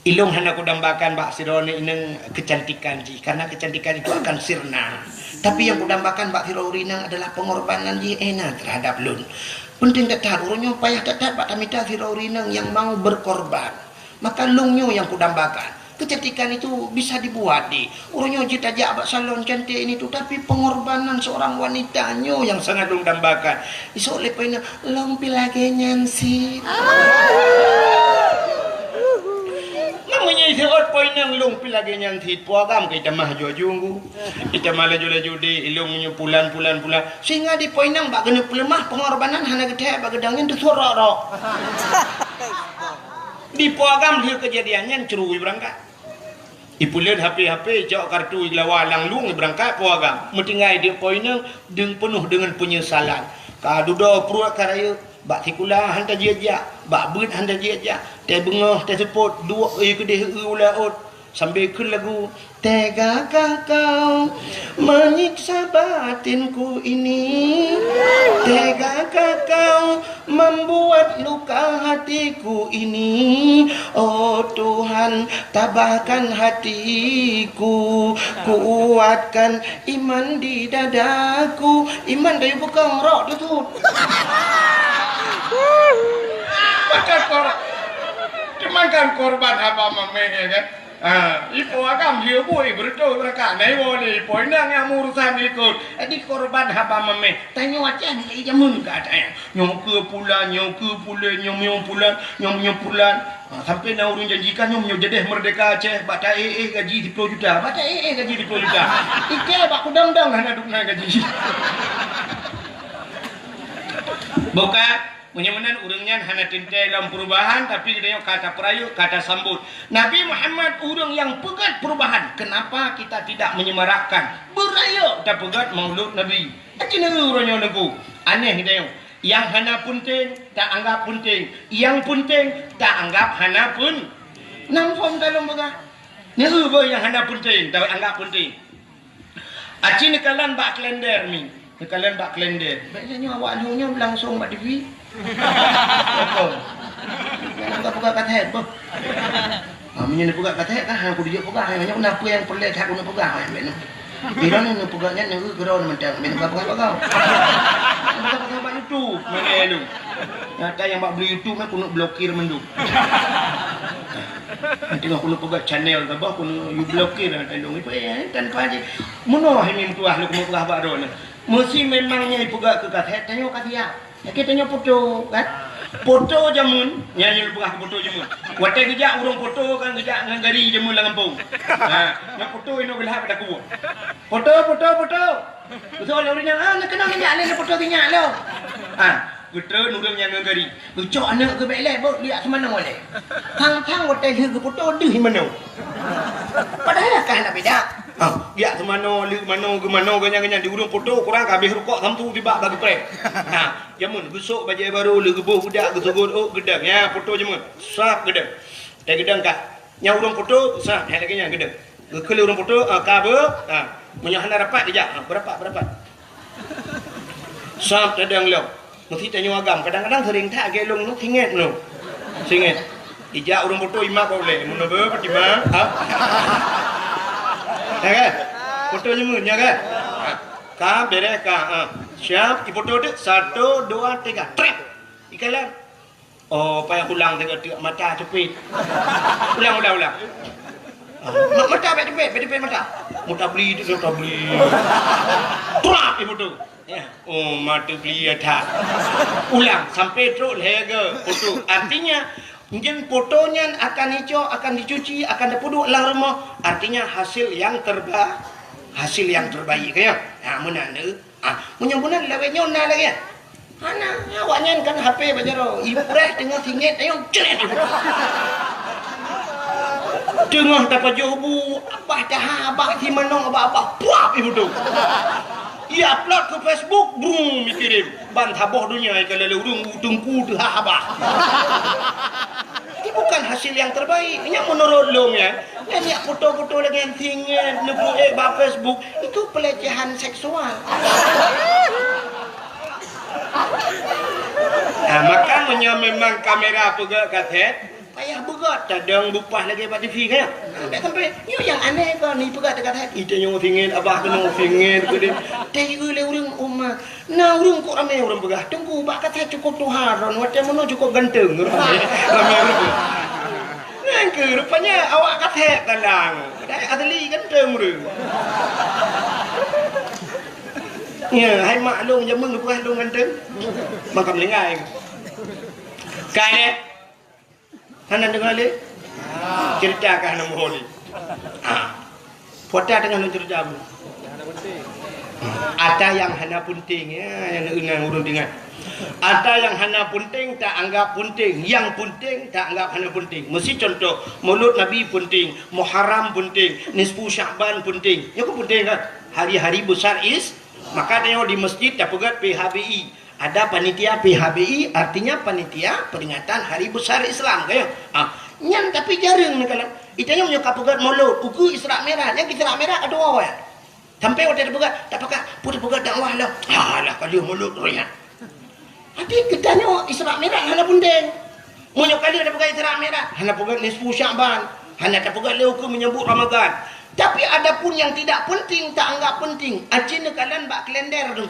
ilong hana kudambakan bak sidroe aneuk inong keucantikan jih, karena keucantikan itu akan sirna. Tapi nyang kudambakan bak sidroe ureueng inong adalah pengorbanan jih Ena terhadap lôn. Penting that-that, uroe nyoe payah that-that bak tamita sidroe ureueng inong nyang mau berkorban. Maka lôn nyoe nyang kudambakan. Kecantikan itu bisa dibuat, dek. Uroe nyoe jeuet tajak bak salon cantik ini tu, tapi pengorbanan seorang wanita nyoe nyang sangat lôn dambakan." Isok lé po inong, "Lôn pih lagèe nyan sit." Meunyoe iseuôt po inong, "Lôn pih lagèe nyan sit," po agam ka itamah aju-aju ngu. Itamah laju-laju, "Dek, ilong nyoe pulan, pulan, pulan." Sehingga di po inong bak keuneuk peuleumah pengorbanan hana geuthèe bak geudong nyan teusuet rok-rok. Di po agam lheueh keujadian nyan cru ibeurangkat. Ipeuleuet HP-HP, icok kartu, ilawa lam lueng, ibeurangkat po agam. Meutinggai di po inong, deung peunoh deungon peunyesalan. Ka dudoe pruet ka rayeuk, bak sikula han tajak-jak, bak beuet han tajak-jak, teubeungoh teuseupôt, duek ie keudeh eu u laôt. Sambil kheun lagu, "Tegakah kau menyiksa batinku ini? Tegakah kau membuat luka hatiku ini? Oh Tuhan, tabahkan hatiku, kuatkan iman di dadaku." Iman dari bukong rok tu tu. Maka kor-, cuman kan korban haba mamèh, ya kan? Ha, ipo agam jeuet bui beureutoh beurakat. Nah, iwoe lé ipo inong nyang meurusan ikot. Jadi korban haba mameh. Tanyoe Aceh ni jameun ka ada. Nyoe keu pulan, nyoe keu pulan, nyoe, nyoe pulan, nyoe, nyoe pulan. Ha, sampai na ureueng janjikan nyoe, nyoe jadeh merdeka Aceh, bak ta-éh-éh gaji siploh juta. Bak ta-éh-éh gaji siploh juta. Ike bak kudang-dang hana dum na gaji. Bukan. Meunyoe meunan ureueng nyan hana teuntèe lom perubahan, tapi geutanyoe ka tapeurayeuk, ka tasambot. Nabi Muhammad ureueng nyang peugét perubahan. Kenapa kita tidak menyemarakkan? Beurayeuk tapeugét Maulud Nabi. Aci neu uroe nyoe neuku. Aneh geutanyoe. Nyang hana peunteng, ta anggap peunteng. Nyang peunteng, ta anggap hana peun-, nam phom ta lom peugah. Neu beuh nyang hana peunteng, ta anggap peunteng. Aci neukalon bak kalender mi. Neukalon bak kalender. Bèk nyoe awak lheueh nyoe langsong bak T V. Apa? Nyoe ka peugah ka thèe, beuh. Ah, meunyoe neupeugah ka thèe kan, hana kudijak peugah, nyoe na peue nyang peureulèe that keuneuk peugah, bèk nyoe. Di droeneuh neupeugah nyan, nyoe keudroe mantong, bèk nyoe peugah-peugah. Peugah-peugah bak YouTube, meunyoe lôn. Nyata nyang bak beli YouTube nyan keuneuk blokir mandum. Teungoh keuneuk peugah channel saboh keuneuk you blokir, tandong ipe, eh, tanpa je. Meunoe hai meutuah lôn keuneuk peugah bak droeneuh. Meusi memang nyan ipeugah keu kaset, tanyoe ka siap. Lakèe tanyoe foto, kan? Foto jameun, nyan lôn peugah keu foto jameun. Watèe geujak ureueng foto kan geujak ngon gari jameun lam gampông. Ha, nyan foto inoe geulhah pada kuwoe. Foto, foto, foto. Beutôi lé ureueng nyan, ah, neukeunong neujak lé neufoto sinyak lom. Ah, geutreun ureueng nyan ngon gari. Geucok aneuk geuh bèk lé, beuh, liak seumanoe lé. Thang-thang watèe lheueh geufoto deuh i manoe. Padahai ka hana beda. Ah, liak seumanoe, lheueh manoe, geumanoe, ganyan-ganyan di ureueng foto, kurang ka habéh rukok samsu tibak bak geupreh. Nah, jameun geusok bajèe barô, lheueh geuboh budak, geusogôt ôk, geudong. Ya, foto jameun. Srap geudong. Teugeudong ka. Nyang ureueng foto, sa, hai lagèe nyan geudong. Geukheun lé ureueng foto, ah, ka beu, ah, meunyoe hana rapat dijak, ah, beurapat, beurapat. Sab tadong lom. Meusi tanyoe agam, kadang-kadang sering that lagèe lôn nyoe singet nyoe. Singet. Dijak ureueng foto imat bak ulèe, meunoe beu Fatimah, ah. Ya kan? Foto nyoe, ya kan? Ah. Ka beres ka, ah. Siap, ifoto dek. Satu, dua, tiga. Trek. Ikalon. Oh, payah ulang teuka teuk mata teupit. Ulang, ulang, ulang. Ah, ma-, mata bèk teupit, bèk teupit mata. Mata beli tu, mata beli. Trap ibu tu. Ya. Oh, mata beli ya that. Ulang sampai trok lhèe ga foto. Artinya, mungkin foto nyan akan icok, akan dicuci, akan dipeuduek lam rumoh. Artinya hasil yang terba-, hasil yang terbaik ya. Ha, meunan tu. Ah, meunyoe meunan lawét nyoe na lagèe nyan. Hana, awaknyan kan H P bak jaroe. Ibu preh teungoh singet, ayo, cret ibu. Teungoh tapajoh bu, abah taha, abah si manong, abah, abah, puap ibu tu. Ia upload ke Facebook, brum, dikirim. Ban saboh donya ikalon lé ureueng teungku teuha abah. Ini bukan hasil yang terbaik. Ini menurut lôn ya. Nyan jak foto-foto lagèe singet, neupeuék bak Facebook, itu pelecehan seksual. Ah, maka meunyoe memang kamera peugöt kaset, payah beugöt, tadong bupah lagèe bak T V kan? Sampai, sampai, nyoe nyang aneh kon, ni peugöt kaset, ite nyoe singet, abah keunoe singet, keudeh. Teu lé ureueng umat. Na ureueng kok ramé ureueng peugah, "Teungku, bak kaset cukôp tuha ron, watèe meunoe cukôp ganteng." Ramé, ramé ureueng. Nyan keuh rupanya awak kaset talang. Padahai asli ganteng ureueng. Ya, hai mak lôn jameun geupeugah lôn ganteng. Maka meuninggai. Ka lé. Hana deungoe lé? Cerita ka hana muphom lé. Ha. Puata teungoh lôn cerita bu. Ata nyang hana peunteng, ya, nyang na ureueng deungoe. Ata nyang hana peunteng ta anggap peunteng, nyang peunteng ta anggap hana peunteng. Meusi contoh, Maulud Nabi peunteng, Muharram peunteng, Nisfu Sya'ban peunteng. Nyoe kan peunteng kan? Hari-hari besar is-, maka tanyoe di masjid tapeugöt P H B I. Ada panitia P H B I, artinya panitia peringatan hari besar Islam, kan ya? Ah, nyan tapi jareueng neukalon. Ita nyoe meunyoe ka peugöt Maulud, ukeue Isra Mi'raj, nyan Isra Mi'raj ka tuwoe ya. Sampai watèe tapeugöt, tapakat, peue tapeugöt dakwah lah. Alah, ka lheueh Maulud roh nyan. Tapi geutanyoe Isra Mi'raj hana peunteng. Meunyoe ka lheueh tapeugöt Isra Mi'raj, hana peugöt nisfu Sya'ban, hana tapeugöt lé ukeue menyambut Ramadan. Tapi adapun yang tidak penting, ta anggap penting. Aci neukalon bak kalender tu.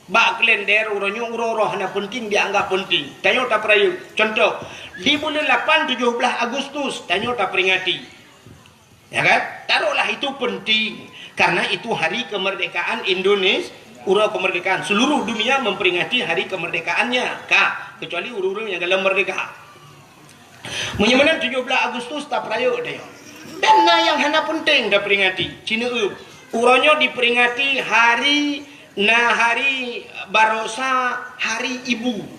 Bak kalender uroe nyoe uroe-uroe hana peunteng dianggap peunteng. Tanyoe tapeurayeuk. Contoh, di buleuen lapan tujoh blaih Agustus, tanyoe taperingati. Ya kan? Taruhlah itu penting, karena itu hari kemerdekaan Indonesia, uroe kemerdekaan. Seluruh dunia memperingati hari kemerdekaannya, ka, kecuali ureuëng-ureuëng nyang galom merdeka. Meunyoe meunan tujoh blaih Agustus tapeurayeuk tanyoe. Dan na nyang hana penting taperingati. Cina eu, uroe nyoe diperingati hari, na hari barosa, hari ibu.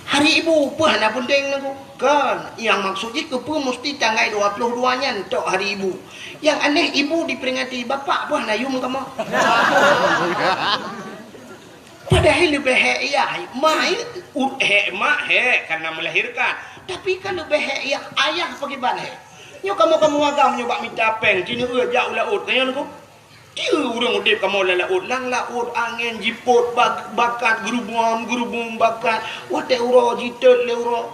Hari ibu peue hana penting nangku? Kan, nyang maksud jih keupeue musti tanggai dua puluh dua nyan tok hari ibu. Nyang aneh ibu diperingati, bapak peue hana yum kamoe? Padahai leubeh hék yah, mak i-, u-, hék mak hék karena melahirkan. Tapi kan leubeh hék yah, ayah pakriban hék. Nyoe kamoe-kamoe agam nyoe bak mita péng, cina eu jak u laôt, ka nyan nangku? Tieu ureuëng udeb kamoe lam laôt, lam laôt angén jipot bak-, bakat, geurubum-geurubum bakat, watée uroe jitot lé uroe.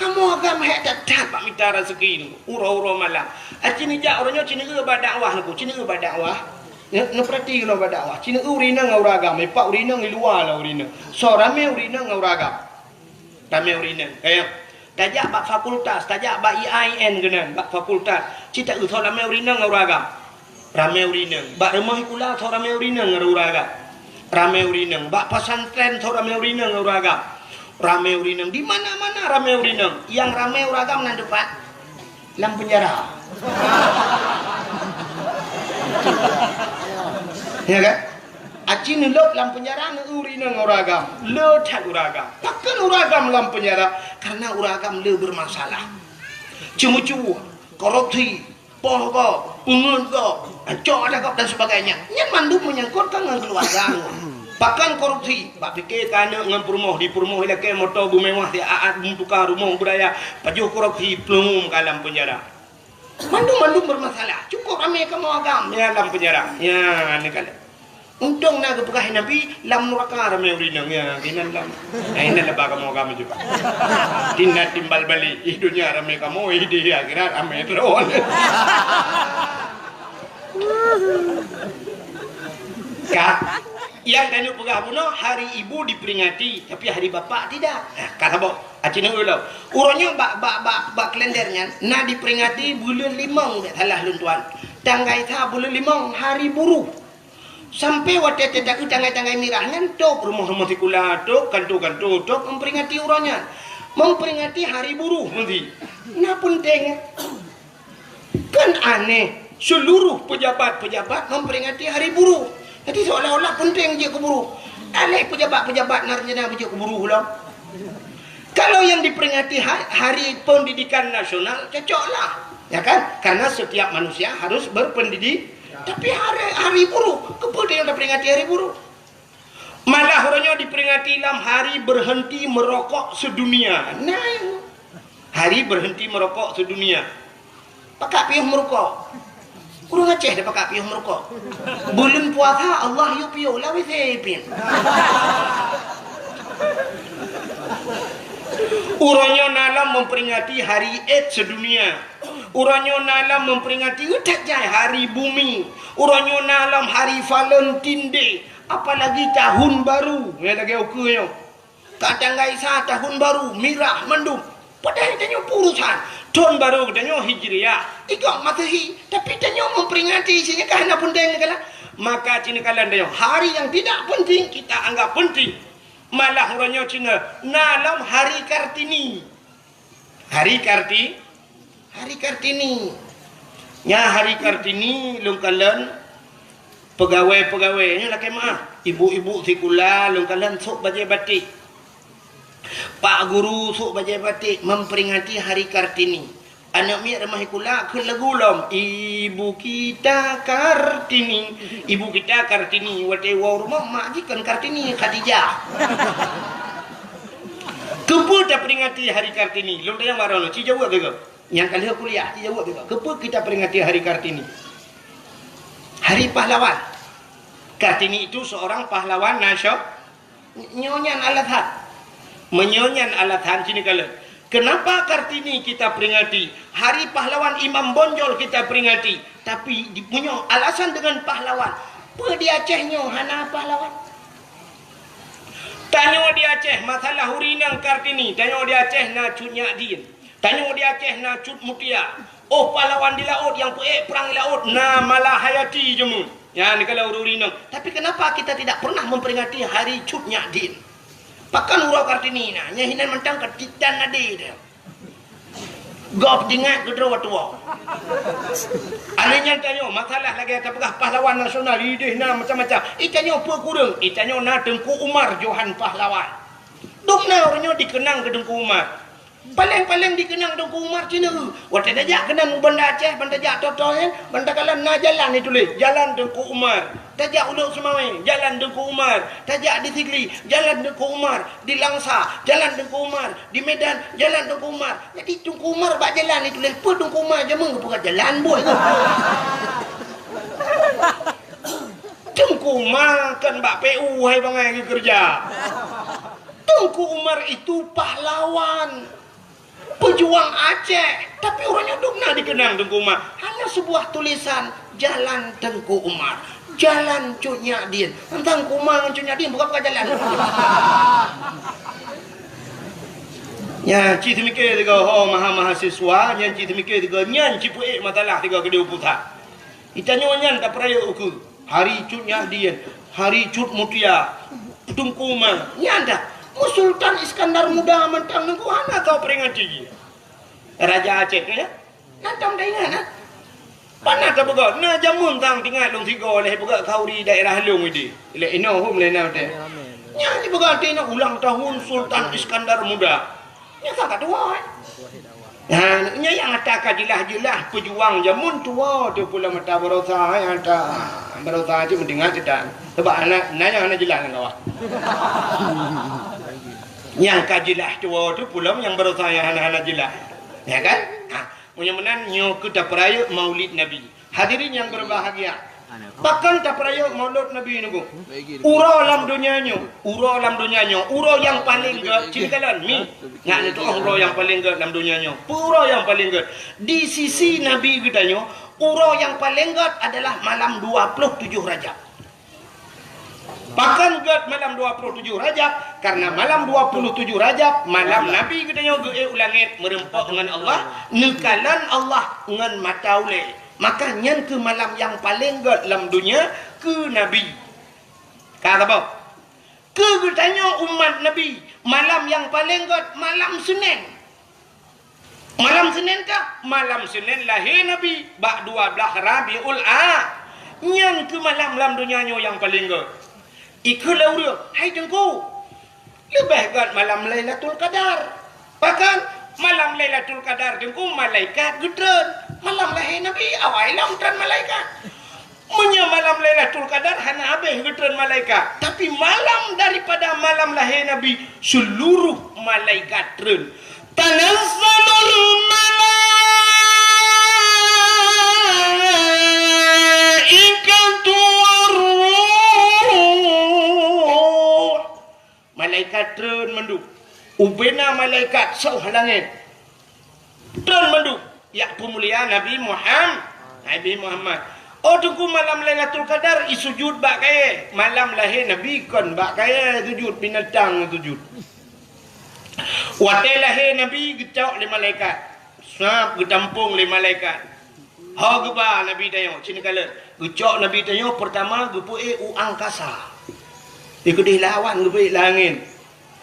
Kamoe agam hék that-that bak mita raseuki nyoe, uroe-uroe malam. Aci neujak uroe nyoe, cina eu bak dakwah nangku, cina eu bak dakwah. Neu-, neupeurati keunoe bak dakwah. Cina eu ureuëng inong ngon ureuëng agam, ipak ureuëng inong i luwa lah ureuëng inong. Soe ramé ureuëng inong ngon ureuëng agam. Ramé ureuëng inong. Kaya tajak bak fakultas, tajak bak I A I N keunan, bak fakultas. Cit taeu soe ramé ureuëng inong ngon ureuëng agam. Ramé ureuëng inong. Bak rumoh sikula soe ramé ureuëng inong ngon ureuëng agam. Ramé ureuëng inong. Bak pesantren soe ramé ureuëng inong ngon ureuëng agam. Ramé ureuëng inong. Di mana-mana ramé ureuëng inong. Nyang ramé ureuëng agam nan teumpat lam penjara. Ya kan? Aci neulôb lam penjara ngon ureuëng inong ngon ureuëng agam. Le that ureuëng agam. Pakon ureuëng agam lam penjara? Karena ureuëng agam le bermasalah. Ceumeucue, korupsi, poh gob, peungeut gob, ancok adat gob dan sebagainya. Nyan mandum menyangkut kan ngon keuluwarga ngon. Pakon korupsi? Bak pike ka aneuk ngon peurumoh, di peurumoh ilakée moto beumewah, di aat meutuka rumoh beuraya, pajoh korupsi, plueng ka lam penjara. Mandum-mandum bermasalah. Cukup ramé kamoe agam ya lam penjara. Ya, ni kan. Untông na geupeugah Nabi, lam nuraka ramé ureuëng inong. Ya, inan lam. Nah, inan laba kamoe agam juga. Tina timbal balik. Ih, dunia ramé kamoe, ih, di akhirat ramé terus. Ka. Nyang tanyoe peugah bunoe, hari ibu diperingati, tapi hari bapak tidak. Nah, ka saboh. Aci neu ulo. Uroe nyoe bak, bak, bak, bak kalender nyan na diperingati buleuen limong, bèk salah lôn tuan. Tanggai sa buleuen limong, hari buruh. Sampai watèe teuka tanggai-tanggai mirah nyan, tôp rumoh-rumoh sikula, tôp kanto-kanto, tôp memperingati uroe nyan. Memperingati hari buruh meusti. Na peunteng. Kan aneh, seluruh pejabat-pejabat memperingati hari buruh. Jadi seolah-olah penting jeuet keu buruh. Aléh pejabat-pejabat na rencana jeuet keu buruh lom. Kalau yang diperingati ha-, Hari Pendidikan Nasional, cocoklah. Ya kan? Karena setiap manusia harus berpendidik. Tapi hari, hari buruh, keupeue tanyoe taperingati hari buruh? Malah uroe nyoe diperingati lam hari berhenti merokok sedunia. Nah, hari berhenti merokok sedunia. Pakak piôh meurukok. Ureueng Aceh dah pakak piôh meurukok. Buleuen puasa Allah yue piôh, lawét sé piôh. Uroe nyoe na lom memperingati hari AIDS sedunia. Uroe nyoe na lom memperingati, ih, that jai hari bumi. Uroe nyoe na lom hari Valentine Day. Apalagi tahun baru, nyan lagèe ukeue nyoe. Ka tanggai sa tahun baru, mirah mandum. Padahai tanyoe peurusan. Thon baru geutanyoe Hijriah, igoe Masehi, tapi tanyoe memperingati, sinyakah na peunteng neukalon. Maka ci neukalon tanyoe, hari yang tidak penting kita anggap penting. Malah uroe nyoe ci na lom Hari Kartini. Hari Karti-, Hari Kartini. Nyan Hari Kartini lôn kalon peugawée-peugawée nyoe lakée meu'ah. Ibu-ibu sikula lôn kalon sôk bajée batik. Pak guru sôk bajée batik memperingati Hari Kartini. Aneuk miet rumoh sikula kheun lagu lom, "Ibu kita Kartini, ibu kita Kartini." Watée woe rumoh mak jih kon Kartini, Khadijah. Keupeue taperingati Hari Kartini? Lôn tanyong baroe nyoe, ci jaweueb beugoe. Nyang ka lheueh kuliah, ci jaweueb beugoe. Keupeue kita peringati Hari Kartini? Hari Pahlawan. Kartini itu seorang pahlawan nasio-, nyoe nyan alasan. Meunyoe nyan alasan, ci neukalon. Kenapa Kartini kita peringati? Hari Pahlawan Imam Bonjol kita peringati. Tapi di, meunyoe alasan dengan pahlawan, peue di Aceh nyoe hana pahlawan? Tanyoe di Aceh, masalah ureueng inong Kartini, tanyoe di Aceh na Cut Nyak Dien. Tanyoe di Aceh na Cut Mutia. Oh pahlawan di laôt nyang peuék prang di laôt na Malahayati jameun. Nyan kalau ureuëng inong. Tapi kenapa kita tidak pernah memperingati hari Cut Nyak Dien? Pakon uroe Kartini na, nyan hinan mantong ka titan nadi dia. Gob jingat keudroe tuwoe. Alèh nyan tanyoe, masalah lagèe tapeugah pahlawan nasional, ideh na macam-macam. Itanyoe peue kureueng, itanyoe na Teungku Umar Johan Pahlawan. Dum na ureuëng nyoe dikenang keu Teungku Umar. Paleng-paleng dikenang Teungku Umar cina. Watèe tajak keunan u Banda Aceh, ban tajak Toto nyan, ban takalon na jalan dituléh, Jalan Teungku Umar. Tajak Ulok Seumawé, Jalan Teungku Umar. Tajak di Sigli, Jalan Teungku Umar. Di Langsa, Jalan Teungku Umar. Di Medan, Jalan Teungku Umar. Jadi Teungku Umar bak jalan dituléh, peue Teungku Umar jameun geupeugah jalan buet tu. Teungku Umar kan bak P U hai bangai geukeureuja. Teungku Umar itu pahlawan, pejuang Aceh, tapi ureuëng nyoe dum na dikenang Teungku Umar. Hanya sebuah tulisan, Jalan Teungku Umar, Jalan Cut Nyak Dien. Teuntang Teungku Umar ngon Cut Nyak Dien bukan, bukan jalan. Nyan cit teumikir tiga ho maha mahasiswa, nyan cit teumikir tiga nyan cit peuék masalah tiga keudéh pusat. Itanyoe nyan tapeurayeuk ukeue. Hari Cut Nyak Dien, Hari Cut Mutia, Teungku Umar, nyan dah. Mu Sultan Iskandar Muda mantong nunggu hana tau peringati jih. Raja Aceh nyan. Nyan tom taingat, ha? Pana tapeugah, na jameun tang tingat lôn sigoe lé peugah khauri daerah lôn idi. Lé inoe hom lé na teh. Nyan dipeugah teuingat ulang tahun Sultan Iskandar Muda. Nyan ka tuwoe, eh. Nah, nyan nyang ata ka jeulaih-jeulaih peujuang jameun tuwoe teuh pulo mata baroesa, eh, ata baroesa cit meudengar cit tan. Sebab aneuk na nyang hana jeulaih lam kawah. Nyang ka jeulaih tuwoe teuh pulo nyang baroesa nyang hana-hana jeulaih. Ya kan? Ha, meunyoe meunan nyoe keuh tapeurayeuk Maulid Nabi. Hadirin yang berbahagia, pakon tapeurayeuk Maulid Nabi nyoe? Uroe lam donya nyoe, uroe lam donya nyoe, uroe nyang paleng gét, cit kalon mi. Ngat neutu'oh uroe nyang paleng gét lam donya nyoe. Peue uroe nyang paleng gét? Di sisi Nabi geutanyoe, uroe nyang paleng gét adalah malam dua puluh tujoh Rajab. Pakon gét malam dua puluh tujoh Rajab? Karena malam dua puluh tujoh Rajab, malam Nabi geutanyoe geuék u langét meureumpok ngon Allah, neukalon Allah ngon mata ulée. Maka nyan keuh malam nyang paleng gét lam donya keu Nabi. Ka saboh. Keu geutanyoe umat Nabi, malam nyang paleng gét malam Seunén. Malam Seunén kah? Malam Seunén lahé Nabi bak dua blaih Rabiul A. Nyan keuh malam lam donya nyoe nyang paleng gét. Ikheun lé ureuëng, "Hai Teungku, leubeh gét malam Lailatul Qadar." Pakon? Malam Lailatul Qadar Teungku malaikat geutreun. Malam lahé Nabi awai lom treun malaikat. Meunyoe malam Lailatul Qadar hana habéh geutreun malaikat, tapi malam daripada malam lahé Nabi, seluruh malaikat treun. Tanazzalul malaikatu war ruh. Malaikat treun mandum. Ubena malaikat soh langét. Treun mandum. Jak peumulia Nabi Muham-, Nabi Muhammad. Oh Teungku, malam Lailatul Qadar isujud bak kayée. Malam lahé Nabi kon bak kayée sujud, binatang sujud. Watée lahé Nabi geucok lé malaikat. Sab geutampong lé malaikat. Ho geuba Nabi tanyoe, cit neukalon. Geucok Nabi tanyoe peurtama geupeuék u angkasa. Di keudeh lawan geupeuék lam angén.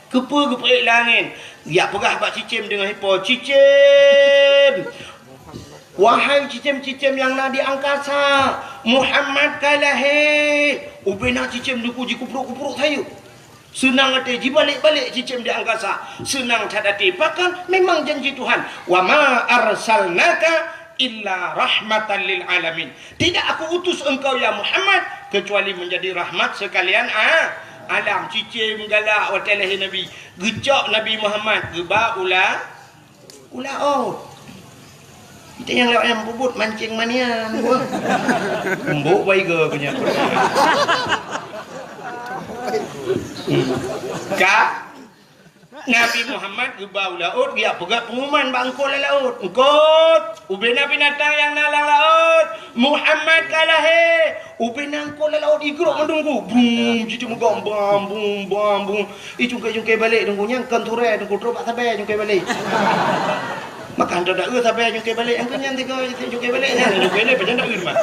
Keupeue geupeuék lam angén? Jak peugah bak cicém deungon ipo, "Cicém! Wahai cicém-cicém nyang na di angkasa, Muhammad ka lahé!" Ubena cicém Teungku jikuprok-kuprok sayeuep. Seunang até jibalek-balek cicém di angkasa. Seunang that até. Pakon? Memang janji Tuhan. "Wa ma arsalnaka illa rahmatan lil alamin." Tidak Aku utus engkau, ya Muhammad, kecuali menjadi rahmat sekalian a-, alam. Cicém galak watée lahé Nabi. Geucok Nabi Muhammad, geuba u la-, u laôt. Kita nyang lewat nyang peubuet mancing manian. Embok baiga punya. Ka Nabi Muhammad geuba u laôt, geujak peugah peungumuman bak eungkôt lam laôt. "Eungkôt, ubena binatang nyang na lam laôt, Muhammad ka lahé." Ubena eungkôt lam laôt igrok mandum ku. Brum, jiteumeugob bam, bum, bam, bum. Icungkai-cungkai balek Teungku, nyan kon turée Teungku, trok bak sabe cungkai balek. Maka hantom daun sabe nyungkée balek, nyang keu nyan tiga nyungkée balek, nyan nyungkée lé, pajan daun mah.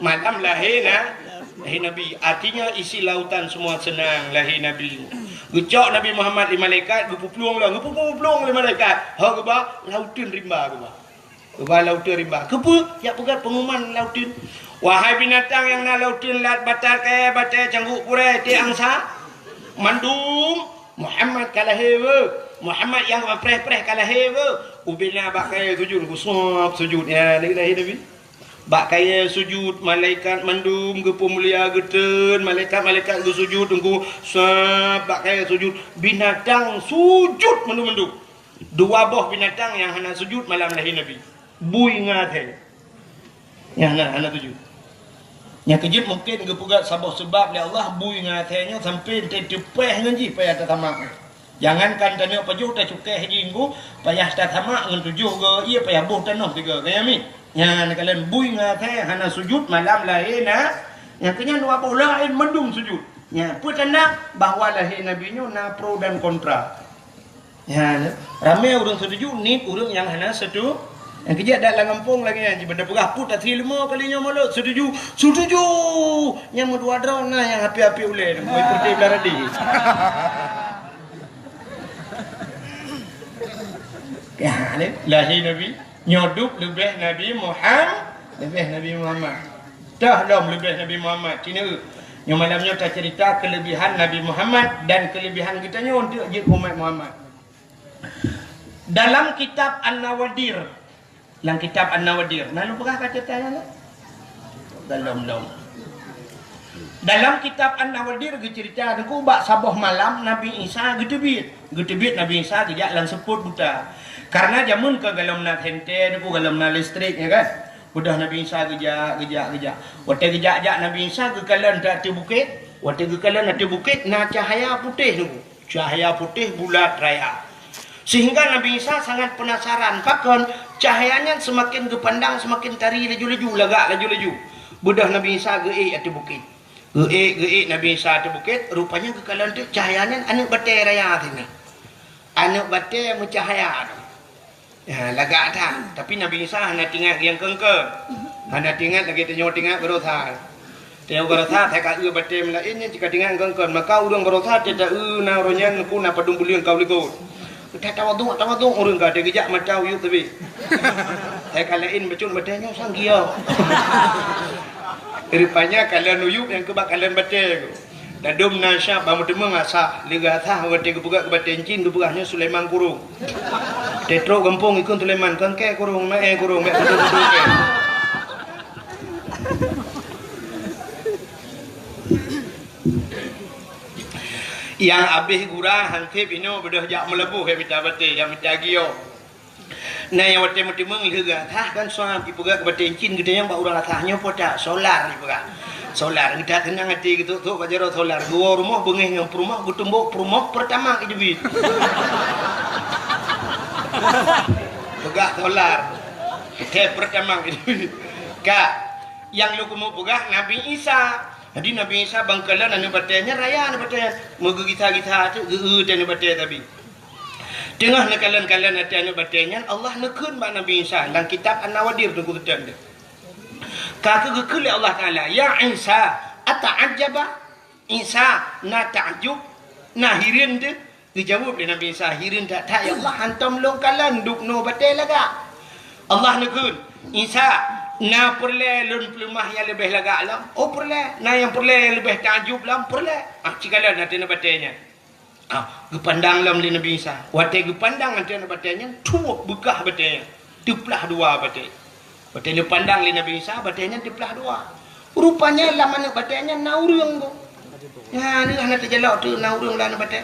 Malam lahé na, lahé Nabi. Artinya isi lautan semua senang lahé Nabi. Geucok Nabi Muhammad lé malaikat, geupuplueng lom, geupuplueng lé malaikat. Ho geuba, lauteun rimba geuba. Geuba lauteun rimba. Keupeue? Jak peugah pengumuman lauteun. Wahai binatang nyang na lauteun, lat, batat, kayèe, batèe, cangguek, purèe, tiek, angsa, mandum, Muhammad ka lahé weuh. Muhammad nyang preh-preh ka lahé weuh. Ubena bak kayèe sujud, geusuab sujud. Ya, ni lahé Nabi. Bak kayèe sujud, malaikat mandum geupeumulia geuteun, malaikat-malaikat geusujud teungku, sab bak kayèe sujud, binatang sujud mandum-mandum. Dua boh binatang nyang hana sujud malam lahé Nabi. Bui ngon athèe. Nyang hana, hana sujud. Nyang keujeuet mungken geupeugah saboh seubab lé Allah bui ngon athèe nyoe sampoe teupèh ngon jih payah tasamak. Jangankan tanyoe pajoh tacukéh jih nggu, payah tasamak ngon tujoh goe ié, payah boh tanoh tiga goe. Nyan mi. Nyan kalon bui ngon athèe hana sujud malam lahé na. Nyang keu nyan dua boh laén mandum sujud. Nyan peue tanda bahwa lahé Nabi nyoe na pro dan kontra. Nyan ramé ureueng setuju, nit ureueng nyang hana setu. Nyang keujeuet dak lam gampông lagèe nyan, jipeugah peue tasri leumo kali nyoe mulod, setuju, setuju. Nyang meudua droe na nyang api-api ulèe, moi peureute blah radi. Ya, ni, lahé Nabi, nyoe dub leubeh Nabi Muham-, leubeh Nabi Muhammad. Toh lom leubeh Nabi Muhammad, cina. Nyoe malam nyoe taceurita keuleubehan Nabi Muhammad dan keuleubehan geutanyoe untuk jeuet umat Muhammad. Dalam kitab An-Nawadir, Lam kitab An-Nawadir. Na lôn peugah ka ceurita nyan, eh? Belum, belum. Dalam kitab An-Nawadir geuceurita teungku bak saboh malam Nabi Isa geuteubiet. Geuteubiet Nabi Isa geujak lam seupôt buta. Karena jameun ka golom na senter teungku, golom na listrik, ya kan? Beudôh Nabi Isa geujak, geujak, geujak. Watèe geujak-jak Nabi Isa geukalon ateueh bukét. Watèe geukalon ateueh bukét na cahya putéh teungku. Cahya putéh bulat raya. Sehingga Nabi Isa sangat penasaran, pakon cahya nyan seumaken geupandang seumaken tari laju-laju, lagak laju-laju. Beudôh Nabi Isa geuék ateueh bukét. Geuék, geuék Nabi Isa ateueh bukét, rupanya geukalon teuk cahya nyan aneuk batèe raya sinan. Aneuk batèe meucahya. Ya, lagak that. Tapi Nabi Isa hana teuingat nyang keungkeuen. Hana teuingat lagèe tanyoe teuingat baroesa. Tanyoe baroesa, sai ka eu batèe meulaén nyan cit ka teuingat keungkeuen. Maka ureueng baroesa, teuta eu na uroe nyan ku na padum buleuen ka u likot. Teuta tawaduk, tawaduk ureueng ka, teugeujak mata uyueb teubiet. Sai ka laén bacut batèe nyoe sang giok. Rupanya kalon uyueb nyang keubak kalon batèe. Dadum na syab bak meuteumèe asah, lé geuasah watèe geupeugah keu batèe encin geupeugah nyoe Sulaiman Kurong. Teutrok gampông ikheun Sulaiman, "Kangkè kurong, maé kurong, bèk kudu-kudu kèe." Nyang abéh gura han sép inoe beudôh jak meulaboh, jak mita batèe, jak mita giok. Na nyang watèe meuteumèe lheueh geuasah kan suam, ipeugah keu batèe encin geutanyoe bak ureueng asah nyoe po that, solar ipeugah. Solar, geutak teunang até geutok-tok bak jaroe solar. Geuwoe rumoh beungéh ngon peurumoh, geutumbok peurumoh Pertamax iteubiet. Peugah solar. Oke, Pertamax iteubiet. Ka, nyang lôn keumeung peugah Nabi Isa. Jadi Nabi Isa ban kalon aneuk batèe nyan raya aneuk batèe nyan. Meugeugisa-gisa teuk geu-eu aneuk batèe tabi. Teungoh neukalon-kalon até aneuk batèe nyan, Allah neukheun bak Nabi Isa lam kitab An-Nawadir teungku teutem teuh. Ka keuh geukheun lé Allah Taala, "Ya Isa, ata'ajjaba?" Isa na takjub, na hireuen teuh? Geujaweueb lé Nabi Isa, "Hireuen that-that, ya Allah, hantom lôn kalon dub noe batèe lagak." Allah neukheun, "Isa, na peureulèe lôn peuleumah nyang leubeh lagak lom?" "Oh, peureulèe." "Na nyang peureulèe nyang leubeh takjub lom?" "Peureulèe." Ah, ci kalon até aneuk batèe nyan. Ah, geupandang lom lé Nabi Isa. Watèe geupandang até aneuk batèe nyan, tuwoe beukah batèe nyan. Teuplah dua batèe. Watèe geupandang lé Nabi Isa, batèe nyan teuplah dua. Rupanya lam aneuk batèe nyan na ureueng ko. Nyan, hana teujalok teuk na ureueng lam aneuk batèe.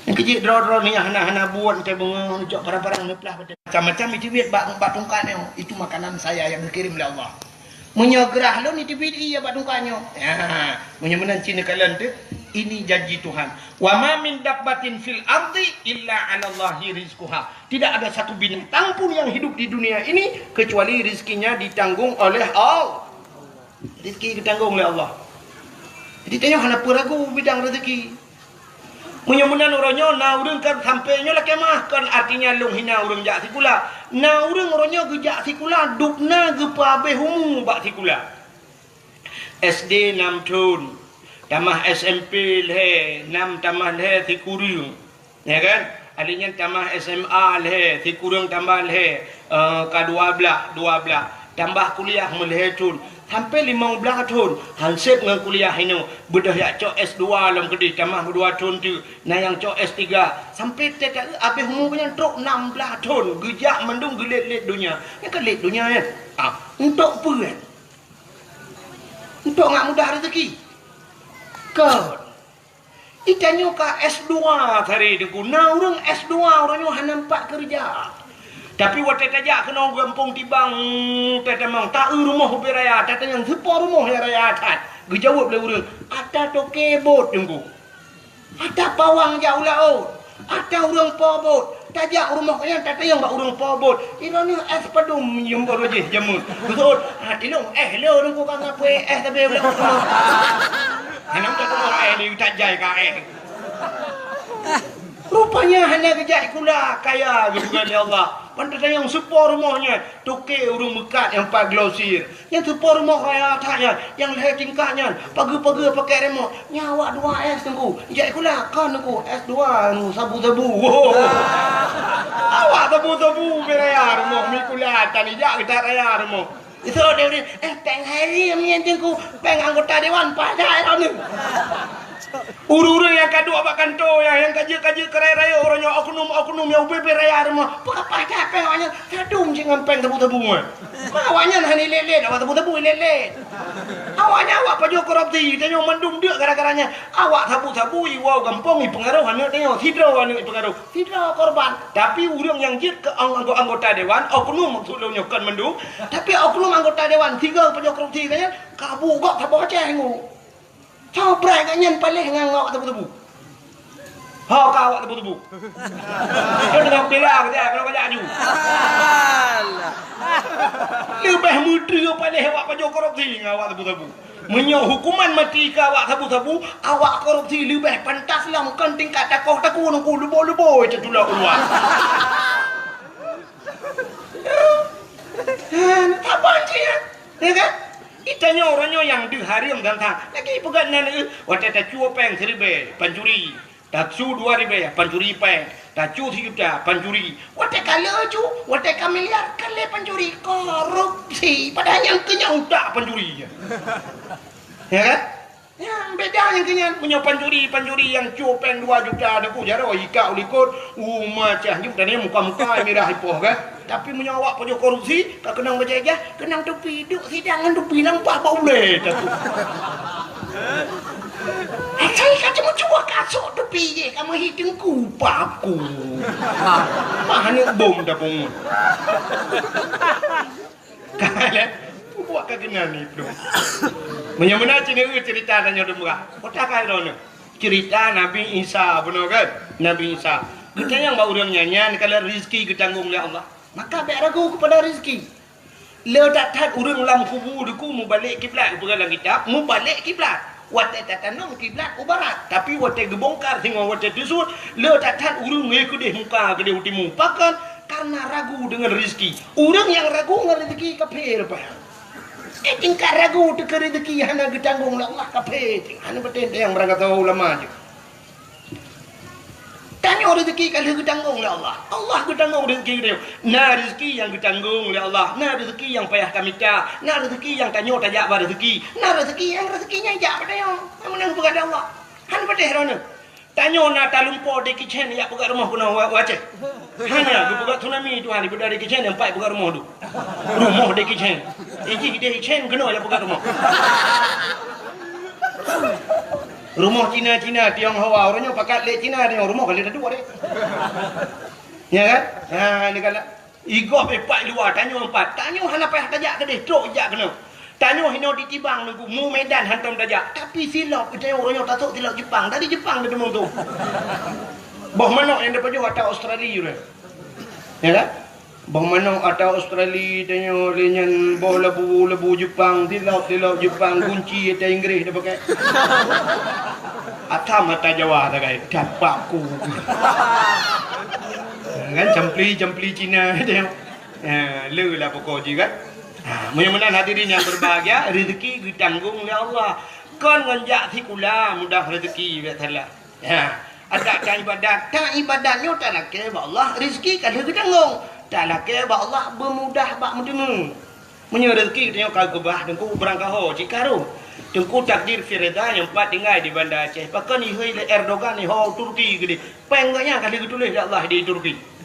Nyang keujeuet droe-droe nyan hana-hana buet, teuh beungoh, cok parang-parang neuplah batèe. Macam-macam iteubiet bak, bak tungkat nyoe. Itu makanan saya yang dikirim oleh Allah. Meunyoe grah lôn iteubiet ie bak tungkat nyoe. Ya, meunyoe meunan cit neukalon teuh, ini janji Tuhan. "Wa ma min dabbatin fil ardi illa 'alallahi rizquha." Tidak ada satu binatang pun yang hidup di dunia ini kecuali rezekinya ditanggung oleh Allah. Rezeki ditanggung oleh Allah. Jadi tanyoe hana peue ragu bidang rezeki. Meunyoe meunan uroe nyoe na ureuëng kan sampai nyoe lakée mah, kon artinya lôn hina ureuëng jak sikula. Na ureuëng uroe nyoe geujak sikula, dubna geupeuabéh umu bak sikula. S D nam thon, tamah S M P lhée, nam tamah lhée sikureueng. Ya kan? Ahli nyan tamah S M A lhée, sikureueng tamah lhée, eh, ka dua blaih, dua blaih. Tambah kuliah meulhée thon, sampai limong blaih thon, han sép ngon kuliah inoe, beudôh jak cok S dua lom keudeh, tamah dua thon teuk, na nyang cok S tiga. Sampai teuka abéh umu nyan trok nam blaih thon, geujak mandum geulét-lét donya. Nyan ka lét donya nyan. Ah, untuk peue nyan? Untuk ngak mudah rezeki. Kon. Itanyoe ka S dua tadi Teungku. Na ureuëng S dua, ureuëng nyoe hana nampak keureuja. Tapi watée tajak keunoe gampông Tibang, tatamong, ta-eu rumoh ubé raya, tatanyong, "Soe po rumoh nyang raya that?" Geujaweueb lé ureuëng, "Ata toke bot, Teungku. Ata pawang jak u laôt. Ata ureuëng po bot." Tajak u rumoh nyan, tatanyong bak ureuëng po bot, "Droeneuh éh padum nyang baroe jih jameun?" Geuseuôt, "Ah, tilông éh lé, Teungku, ka ngapui éh sabe." Hana meututoe éh, ni tajai ka éh. Rupanya hana geujak sikula, kaya geupeugah lé Allah. Ban tatanyong, "Soe po rumoh nyan?" Toke ureuëng meukat nyang pat glosir. "Nyan soe po rumoh raya that nyan, nyang lhée tingkat nyan, pageue-pageue pakai remote?" "Nyan awak dua S, Teungku. Jak sikula kon, Teungku, S dua, Teungku, sabu-sabu." Awak sabu-sabu ubé raya rumoh, mi sikula tan ijak geutat raya rumoh. Isok dia, "Eh, péng hareuem nyan, Teungku, péng anggota dewan paih that droeneuh." Ureuëng-ureuëng nyang ka duek bak kantô nyan, nyang ka jeuet-ka jeuet keu rayeuk-rayeuk uroe nyoe, oknum-oknum nyang ubé-bé raya rumoh, peue ka paih that péng awaknyan, sadum cit ngon péng sabu-sabu nyan. Ma awaknyan hana ilét-lét, awak sabu-sabu ilét-lét. Awaknyan awak pajoh korupsi, tanyoe mandum deuk gara-gara nyan. Awak sabu-sabu iwoe gampông ipeungaroh aneuk tanyoe, sidroe aneuk ipeungaroh, sidroe korban. Tapi ureuëng nyang jeuet keu ang-, anggo-, anggota dewan, oknum maksud lôn nyoe kon mandum, tapi oknum anggota dewan sigoe pajoh korupsi nyan, ka bu gob saboh Aceh ngu. Soe brai gobnyan paléh ngon awak tebu-tebu? Ho ka awak tebu-tebu. Dia tengah bela kerja, kalau kerja aju. Leubeh meuteue paléh awak pajoh korupsi ngon awak tebu-tebu. Meunyoe hukuman mati keu awak sabu-sabu, awak korupsi leubeh pantas lom kon tingkat takoh taku nungku leubo-leubo teutulah u luwa. Saban cit, ya kan? Geutanyoe uroe nyoe nyang deuh hareuem dan sa. Lagi peugah nan, eh, watée tacue péng siribée, pancuri. Tacue dua ribée, pancuri péng. Tacue sijuta, pancuri. Watée ka leucu, watée ka miliar, ka lé pancuri. Korupsi. Padahai nyang keu nyan utak pancuri. Ya kan? Nyan, beda nyang keu nyan. Meunyoe pancuri, pancuri nyang cue péng dua juta, ada ku jaroe, ikak u likot, uma cah, nyoe tadi muka-muka mirah ipoh, kan? Tapi meunyoe awak pajoh korupsi, ka keunong bajée ijah, keunong tupi, duek sidang ngon tupi, nampak bak ulée, takut. Asai ka cuma cuba kasok tupi je, ka meuhi teungku, paku. Mah aneuk bom dah pungut. Ka lé, buat ka keunan ni, Bro. Meunyoe meunan cit nyoe cerita tanyoe dum beurak. Kota ka droeneuh. Cerita Nabi Isa, bunoe kan? Nabi Isa. Geutanyong bak ureuëng nyan, nyan kalau rezeki geutanggong lé Allah. Maka bék ragu kepada rezeki. Le that-that ureuëng lam kubu deuku mubalek kiblat, geupeugah lam kitab, mubalek kiblat. Watée tatanom kiblat u barat, tapi watée geubongkar singoh watée teusut, le that-that ureuëng ngieng keudeh muka keudeh u timu. Pakon? Karena ragu dengan rezeki. Ureuëng nyang ragu ngon rezeki kafé rupa. Eh, tingkat ragu teuka rezeki hana geutanggong lé Allah, kafé. Hana beuteuntang barangkasoe ulama jih. Tanyoe rezeki ka lheueh geutanggong lé Allah. Allah geutanggong rezeki geutanyoe. Na rezeki nyang geutanggong lé Allah, na rezeki nyang payah tamita, na rezeki nyang tanyoe tajak ba rezeki, na rezeki nyang rezeki nyan jak bak tanyoe. Nyang meunan geupeugah lé Allah. Hana patéh droeneuh. Tanyoe na talumpo Jackie Chan jak peugah rumoh keunoe wa-, u Aceh. Hana, geupeugah tsunami Tuhan, ibeudôh Jackie Chan, nyang pat peugah rumoh tu. Rumoh Jackie Chan. Iji Jackie Chan keunoe jak peugah rumoh. Rumoh Cina-Cina, Tionghoa, ureuëng nyoe pakat lé Cina, Tiong rumoh ka lé taduek deh. Ya kan? Ha, ni kan. Igob ipat luwa, tanyoe empat. Tanyoe hana payah tajak keudeh, trok jak keunoe. Tanyoe hinoe ditibang Teungku, mu Medan hantom tajak. Tapi silop, tanyoe uroe nyoe tasok silop Jepang. Dari Jepang teumong tu. Boh manok nyang dipajoh ata Australia tu. Ya kan? Boh manok ata Australia, tanyoe lé nyan boh labu, labu Jepang, silop, silop Jepang, gunci ata Inggris dipakai. Atam ata Jawa sagai, dapat ku. Kan campli-campli Cina tengok. Ha, le lah pokok jih kan. Ha, meunyoe meunan hadirin yang berbahagia, rezeki geutanggong lé Allah. Kon ngon jak sikula mudah rezeki, biasalah. Ha, adak ta ibadat, ta ibadat nyoe talakée bak Allah, rezeki ka lheueh geutanggong. Talakée bak Allah, beumudah bak meuteumé. Meunyoe rezeki geutanyoe ka geubah, Teungku, beurangkaho cit ka rhot. Teungku, takdir firida nyang pat tinggai di Banda Aceh. Pakon ihôi lé Erdogan iho Turki keudeh. Péng gobnyan ka lheueh geutuléh lé Allah di Turki.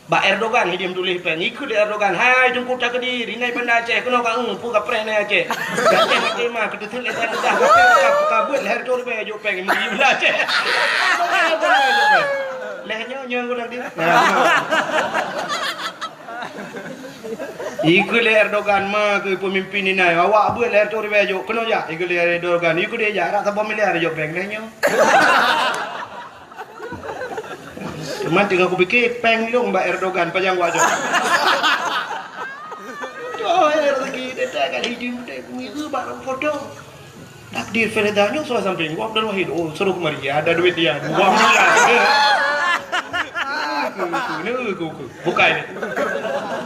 Bak Erdogan hidiem tuléh péng. Ikheun lé Erdogan, "Hai Teungku Takdir, inan Banda Aceh keunoe ka eu, peue ka preh inan Aceh." Aceh maté ma, keuteuseut lé Tuhan Allah. Ka, ka beuet lhèe reutôh ribèe jok péng, meuri Banda Aceh. Lhèe nyoe, nyoe ulang dia. Ikheun lé Erdogan ma keu peumimpin inan, awak beuet lhèe reutôh ribèe jok, keunoe jak. Ikheun lé Erdogan, ikheun dia jak, rot saboh miliar jok péng lhèe nyoe. Cuman teungoh kupike, péng lôn bak Erdogan, pajan wajok. Toh, rezeki dia tak kat hidin, tak kuih bak foto. Takdir firida nyoe salah samping, gua Abdul Wahid, oh, suruh kemari, ada duit dia, dua miliar. Ku, ku, ni, ku, ku. Bukai ni.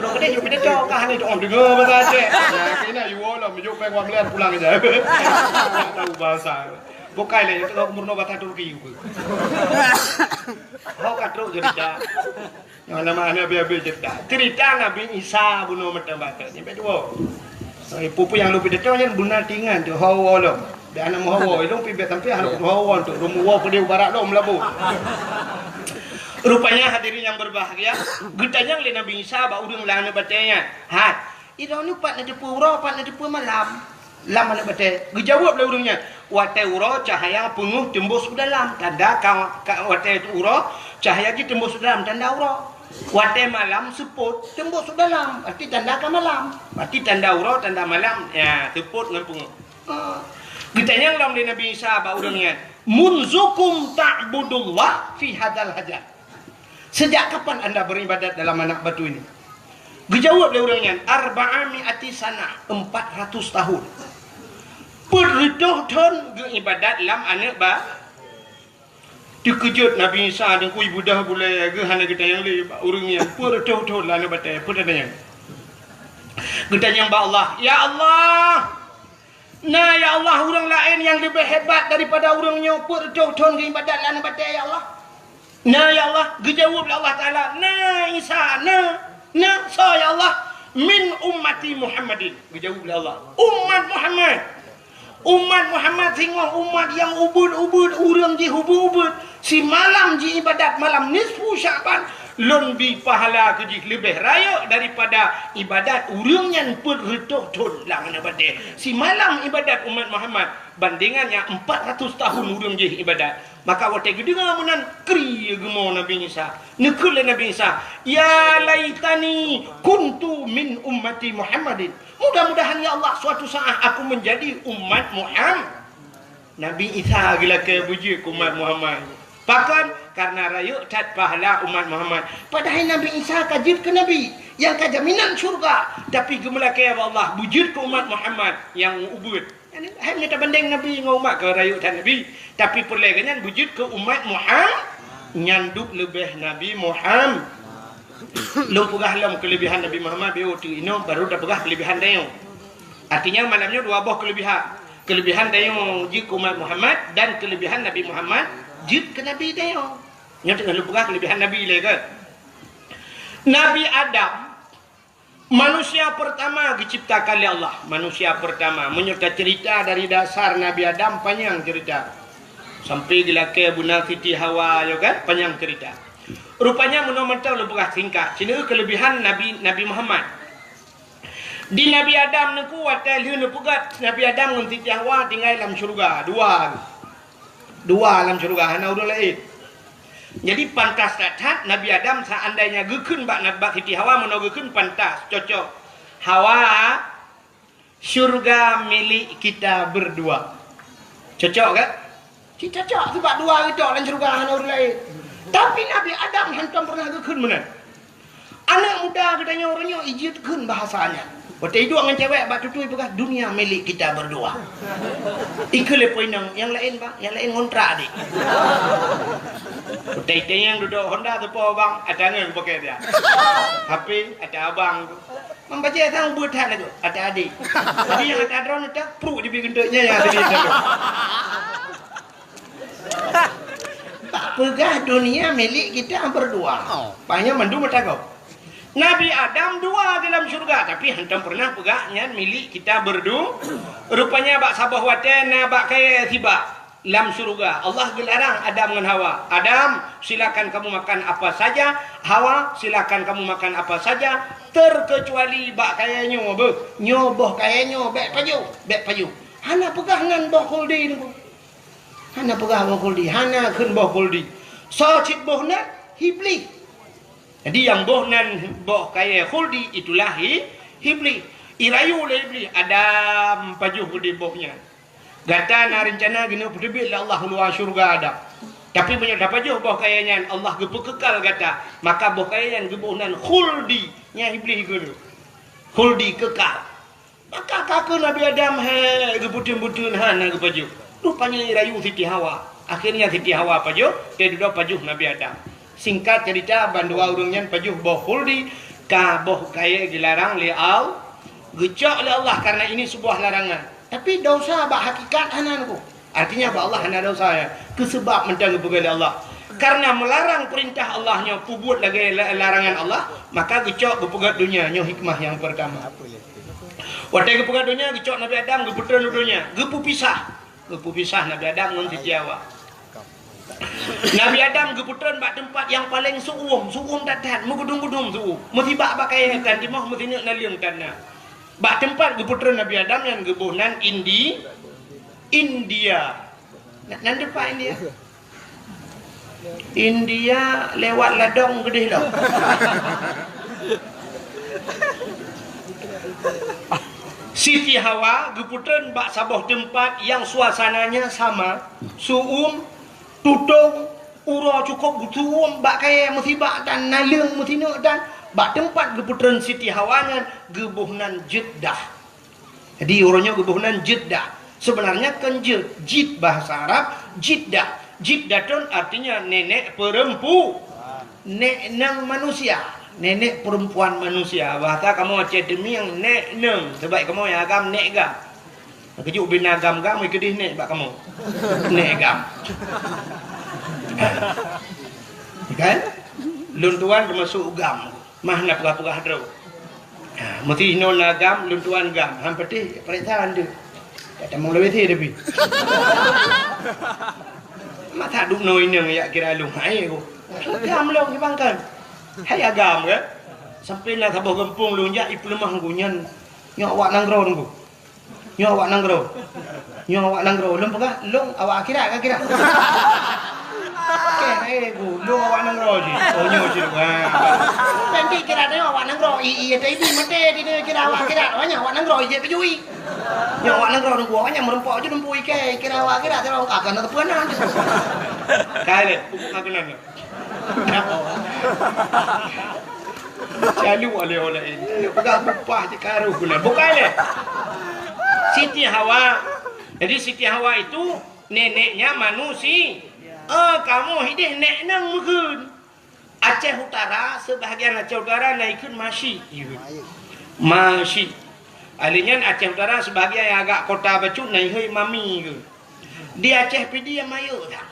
Bro, kedai jok pidato, kah ni, oh, dengar bahasa Aceh. Nah, kena, you all, jok péng dua miliar pulang aja. Tahu bahasa. Bukai lé, nyoe teungoh meurunoe bata Turki. Ho ka trok cerita. Nyoe nama aneuk habéh-habéh cerita. Cerita Nabi Isa bunoe meuteumé bakat. Nyang dua. Eh, peue-peue nyang lôn pidato nyan beuna tingan tu, hawa lom. Dan aneuk meuhawa, ilong pibet sampai aneuk meuhawa tu. Lôn meuhawa peudeh barat lom labu. Rupanya hadirin yang berbahagia, geutanyong lé Nabi Isa bak ureueng lam aneuk batée nyan. Hai, Ilong nyoe pat neuteupeue uroe, pat neuteupeue malam lam aneuk batée. Geujaweueb lé ureueng nyan, "Watée uroe cahya peungeuh teumbôh u dalam, tanda ka, ka watée uroe cahya jih teumbôh u dalam, tanda uroe. Watée malam seupôt teumbôh u dalam, berarti tanda ka malam. Berarti tanda uroe, tanda malam, ya, seupôt ngon peungeuh." Ah. Geutanyong lom lé Nabi Isa bak ureueng nyan, "Munzukum ta'budullah fi hadzal hajar?" Sejak kapan anda beribadat dalam anak batu ini? Geujaweueb lé ureueng nyan, "Arba'a mi'ati sanah, empat ratus tahun." Peuet reutôh thon geuibadat lam aneuk ba-, Teukeujot Nabi Isa deungkui beudah bulée geuh hana geutanyong lé bak ureueng nyan, peuet reutôh thon lam aneuk batée, peue tanyong? Geutanyong bak Allah, "Ya Allah, na ya Allah ureueng laén nyang leubeh hebat daripada ureueng nyoe peuet reutôh thon geuibadat lam aneuk batée ya Allah?" Na, ya Allah, geujaweueb lé Allah Taala, "Na, Isa, na, na, soe, ya Allah?" "Min ummati Muhammadin," geujaweueb lé Allah. "Umat Muhammad. Umat Muhammad singoh umat nyang ubeuet-ubeuet, ureueng jih ubeuet-ubeuet. Simalam jiibadat malam nisfu Sya'ban, lôn bi pahala keu jih leubeh rayeuk daripada ibadat ureueng nyan peuet reutôh thon lam aneuk batée. Simalam ibadat umat Muhammad, bandingan nyang empat ratus tahun ureueng jih ibadat." Maka watée geudeungoe meunan, kri geumo Nabi Isa. Neukheun lé Nabi Isa, "Ya laitani kuntu min ummati Muhammadin." Mudah-mudahan, ya Allah, suatu saat aku menjadi umat Muhammad. Nabi Isa geulakée beujeuet keu umat Muhammad. Pakon? Karena rayeuk that pahala umat Muhammad. Padahai Nabi Isa ka jeuet keu nabi nyang ka jaminan syurga, tapi geumeulakée bak Allah beujeuet keu umat Muhammad nyang ubeuet. Hai, meunyoe tabandeng Nabi ngon umat, ka rayeuk that Nabi. Tapi peureulée geuh nyan beujeuet keu umat Muhammad, nyan duek leubeh Nabi Muhammad. Lôn peugah lom keuleubehan Nabi Muhammad, beu teuk inoe baru tapeugah keuleubehan tanyoe. Artinya malam nyoe dua boh keuleubehan. Keuleubehan tanyoe jeuet keu umat Muhammad dan keuleubehan Nabi Muhammad jeuet keu Nabi tanyoe. Nyoe teungoh lôn peugah keuleubehan Nabi lé kan. Nabi Adam Manusia pertama geuciptakan lé Allah. Manusia pertama. Meunyoe taceurita dari dasar Nabi Adam, panyang ceurita. Sampai geulakée beuna Siti Hawa, yo kan? Panyang ceurita. Rupanya meunoe mantong lôn peugah singkat. Sineuk keuleubehan Nabi, Nabi Muhammad. Di Nabi Adam neuku watée lheueh neupeugét Nabi Adam ngon Siti Hawa tinggai lam syeuruga. Dua. Dua lam syeuruga, hana ureuëng laén. Jadi pantas that-that Nabi Adam seandainya geukheun bak, bak Siti Hawa, meunoe geukheun pantas, cocok. Hawa, syurga milik kita berdua. Cocok kan? Cit cocok sebab dua geutok lam syeuruga hana ureuëng laén. Tapi Nabi Adam hantom pernah geukheun meunan. Aneuëk muda geutanyoe uroe nyoe ijeuet kheun bahasa nyan. Watèe iduek ngon cewek bak tutui peugah, "Dunia milik kita berdua." Ikheun lé po inong, "Nyang laén, Bang, nyang laén ngontrak, Adik." Watèe itanyong dudoe Honda teupo, Bang, ata ngon pakè dia. H P ata abang tu. Membacanya sang buet that lagu, ata adik. Jadi nyang ata droeneuh ata, pruk jibi geunteuk nyan nyang tadi tadi. Tak peugah dunia milik kita berdua. Oh. Pahnyan mandum meutakok. Nabi Adam dua dalam syurga, tapi hantom pernah peugah nyan milik kita berdu-, rupanya bak saboh watèe na bak kayèe sibak. Lam syurga, Allah geularang Adam ngon Hawa, "Adam, silakan kamu makan apa saja. Hawa, silakan kamu makan apa saja, terkecuali bak kayèe nyoe." Beuh, nyoe boh kayèe nyoe, bèk pajoh, bèk pajoh. Hana peugah nan boh khuldi nyoe. Hana peugah boh khuldi, hana kheun boh khuldi. Soe cit boh nan? Iblih. Jadi nyang boh nan boh kayèe khuldi itulah i-, Iblih. Irayu lé Iblih, "Adam, pajoh keudéh boh nyan." Gata na reuncana keuneuk peuteubiet lé Allah u luwa syeuruga Adam. Tapi meunyoe tapajoh boh kayèe nyan, Allah geupeukekal gata, maka boh kayèe nyan geuboh nan khuldi, nyan Iblih geukheun. Khuldi kekal. Maka ka keuh Nabi Adam hai geupeuteun-peuteun hana geupajoh. Rupanya irayu Siti Hawa. Akhirnya Siti Hawa pajoh, teududoe pajoh Nabi Adam. Singkat cerita, bandua ureuëng nyan pajoh boh khuldi, ka boh kayèe geularang lé Allah, geucok lé Allah karena ini sebuah larangan. Tapi dosa bak hakikat hana nyoe. Artinya bak Allah hana dosa ya. Keu seubab mantong geupeugah lé Allah. Karena melarang perintah Allah nyoe peubuet lagèe la-, larangan Allah, maka geucok geupeugöt donya nyoe hikmah nyang pertama. Watèe geupeugöt donya, geucok Nabi Adam geupeutreun u donya, geupeupisah. Geupeupisah Nabi Adam ngon Siti Hawa. Nabi Adam geupeutreun bak teumpat nyang paleng su'uem, su'uem that-that, meugudum-gudum su'uem. Meusibak bak kayèe tan timoh, meusineuk naleueng tan na. Bak teumpat geupeutreun Nabi Adam nyan geuboh nan Indi-, India. Na-, nan teumpat India. India lewat ladong geudeh lom. Siti Hawa geupeutreun bak saboh teumpat nyang suasananya sama, su'uem, tutong, uroe cukôp geusu'uem bak kayèe meusibak dan naleueng meusineuk dan bak teumpat geupeutreun Siti Hawa nyan geuboh nan Jeddah. Jadi uroe nyoe geuboh nan Jeddah. Sebenarnya kon Jed, Jid bahasa Arab, Jiddah. Jiddatun artinya nenek perempu-, nek nang manusia, nenek perempuan manusia. Bahasa kamoe Aceh Teumieng nek nang, sebab kamoe nyang agam nek gam. Keujeuet ubé na gam-gam, keudeh nek bak kamoe. Nek gam. Kan? Lôn tuan teumasuk gam. Mah na peugah-peugah droe. Ha, meusti inoe na gam, lôn tuan gam. Han patéh, paréksa han deuh. Tak tamong lewat sih tapi. Masa duk noe inong yak kira lôn hai ko. Gam lôn di bangkan. Hai agam ke? Sampai na saboh gampông lôn jak ipeuleumah ngku nyan. Nyoe awak nanggroe ngku. Nyoe awak nanggroe. Nyoe awak nanggroe. Lôn peugah, lôn awak akhirat ka kira. Oke, eh, bu, lôn awak nanggroe jih. Oh, nyoe jih. Ha. Nanti kira tengok awak nanggroe. I, i, tadi mete di dia kira awak akhirat. Awak nyan awak nanggroe, ijek peujui. Nyoe awak nanggroe nunggu. Awak nyan meureumpok je nunggu ikai. Kira awak akhirat, tengok akan ada peunan. Kali, pupuk makanan. Lalu oleh-oleh ini. Pegang upah di karu gula. Bukan leh. Siti Hawa. Jadi Siti Hawa itu neneknya manusia. Eh, kamoe hideh nek nang meukeun. Aceh Utara, sebahagian Aceh Utara na ikheun Masyik. Masyik. Ahli nyan Aceh Utara sebahagian nyang agak kota bacut na ihôi Mami ke. Di Aceh Pidie mayok dah.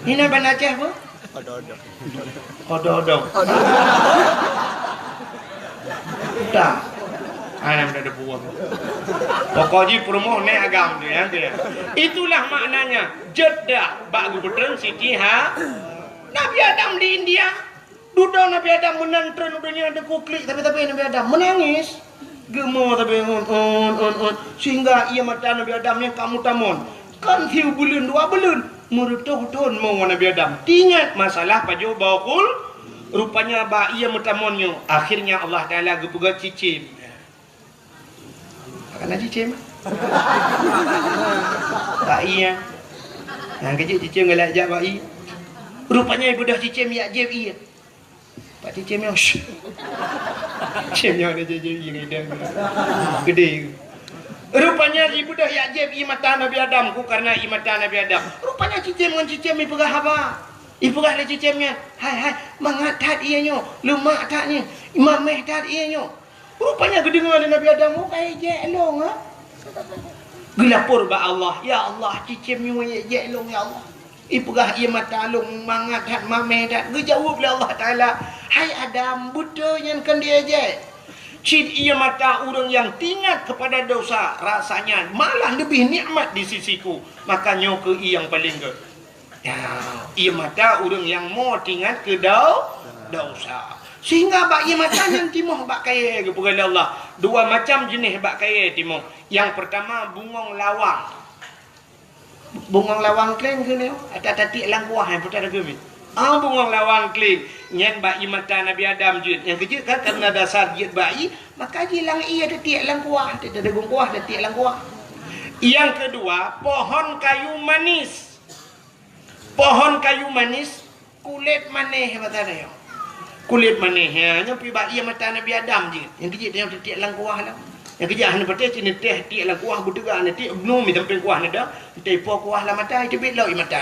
Hina ban Aceh apa? Odong-odong. Odong-odong. Dah. Ana dah ada buah. Pokok jih peurumoh nek agam tu ya, tu ya. Itulah maknanya Jeddah bak gubernur Siti Ha. Nabi Adam di India. Dudoe Nabi Adam meunan treun u donya, teungku klik tapi-tapi Nabi Adam meunangis. Geumo tapi un, un, un, un. Sehingga ie mata Nabi Adam nyang ka meutamon. Kan siubeuleueng dua beuleueng, meureutoh thon mo Nabi Adam. Teuingat masalah pajoh boh khul, rupanya bak ie meutamon nyoe, akhirnya Allah Taala geupeugah cicém. Kana cicém. Bak ie. Nah, kejut cicém galak jak bak ie. Rupanya ibeudôh cicém yak jieb ie. Pak cicém nyoe. Cicém nyoe ada jijik, iya idang. Gede. Rupanya ibeudôh yak jieb ié mata Nabi Adam, ku karena ié mata Nabi Adam. Rupanya cicém ngon cicém ipeugah haba. Ipeugah lé cicém nyan, "Hai, hai, mangat that ié nyoe, leumak that nyoe, mameh that ié nyoe." Rupanya geudeungoe lé Nabi Adam, "Oh, ka ijek lôn, ha?" Geulapor bak Allah, "Ya Allah, cicém nyoe ijek lôn, ya Allah. Ipeugah ié mata lôn mangat that, mameh that." Geujaweueb lé Allah Taala, "Hai Adam, beutôi nyan kon diejek. Cit ié mata ureuëng nyang teuingat kepada dosa, rasanya malah leubeh nikmat di sisi-Ku. Maka nyoe kheueh ié nyang paleng gét." Ya, ié mata ureuëng nyang mo teuingat keu dau-, dosa. Sehingga bak ié mata nyan timoh bak kayée geupeugah lé Allah. Dua macam jeuneh bak kayée timoh. Nyang pertama bungong lawang. Bungong lawang kleng keunoe, ata tatiek lam kuah, eh, putar geumi. Ah, bungong lawang kleng. Nyan bak ié mata Nabi Adam jeuet. Nyang keujeuet kan karena dasar jeuet bak ié, maka jilang ié tatiek lam kuah, tatiek lam kuah, tatiek lam kuah. Nyang keudua, pohon kayu manis. Pohon kayu manis, kulét manéh mata nyoe. Kulét manéh, ya, nyoe pi bak ié mata Nabi Adam jeuet. Nyang keujeuet nyoe tatiek lam kuah lah. Nyang keujeuet hana patéh cit neuteh tiek lam kuah, beuteugah neutiek, bloe mi sampéng kuah nada, neuteh ipo kuah lam mata, iteubiet lom ié mata.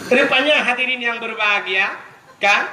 Rupanya hadirin yang berbahagia, kan?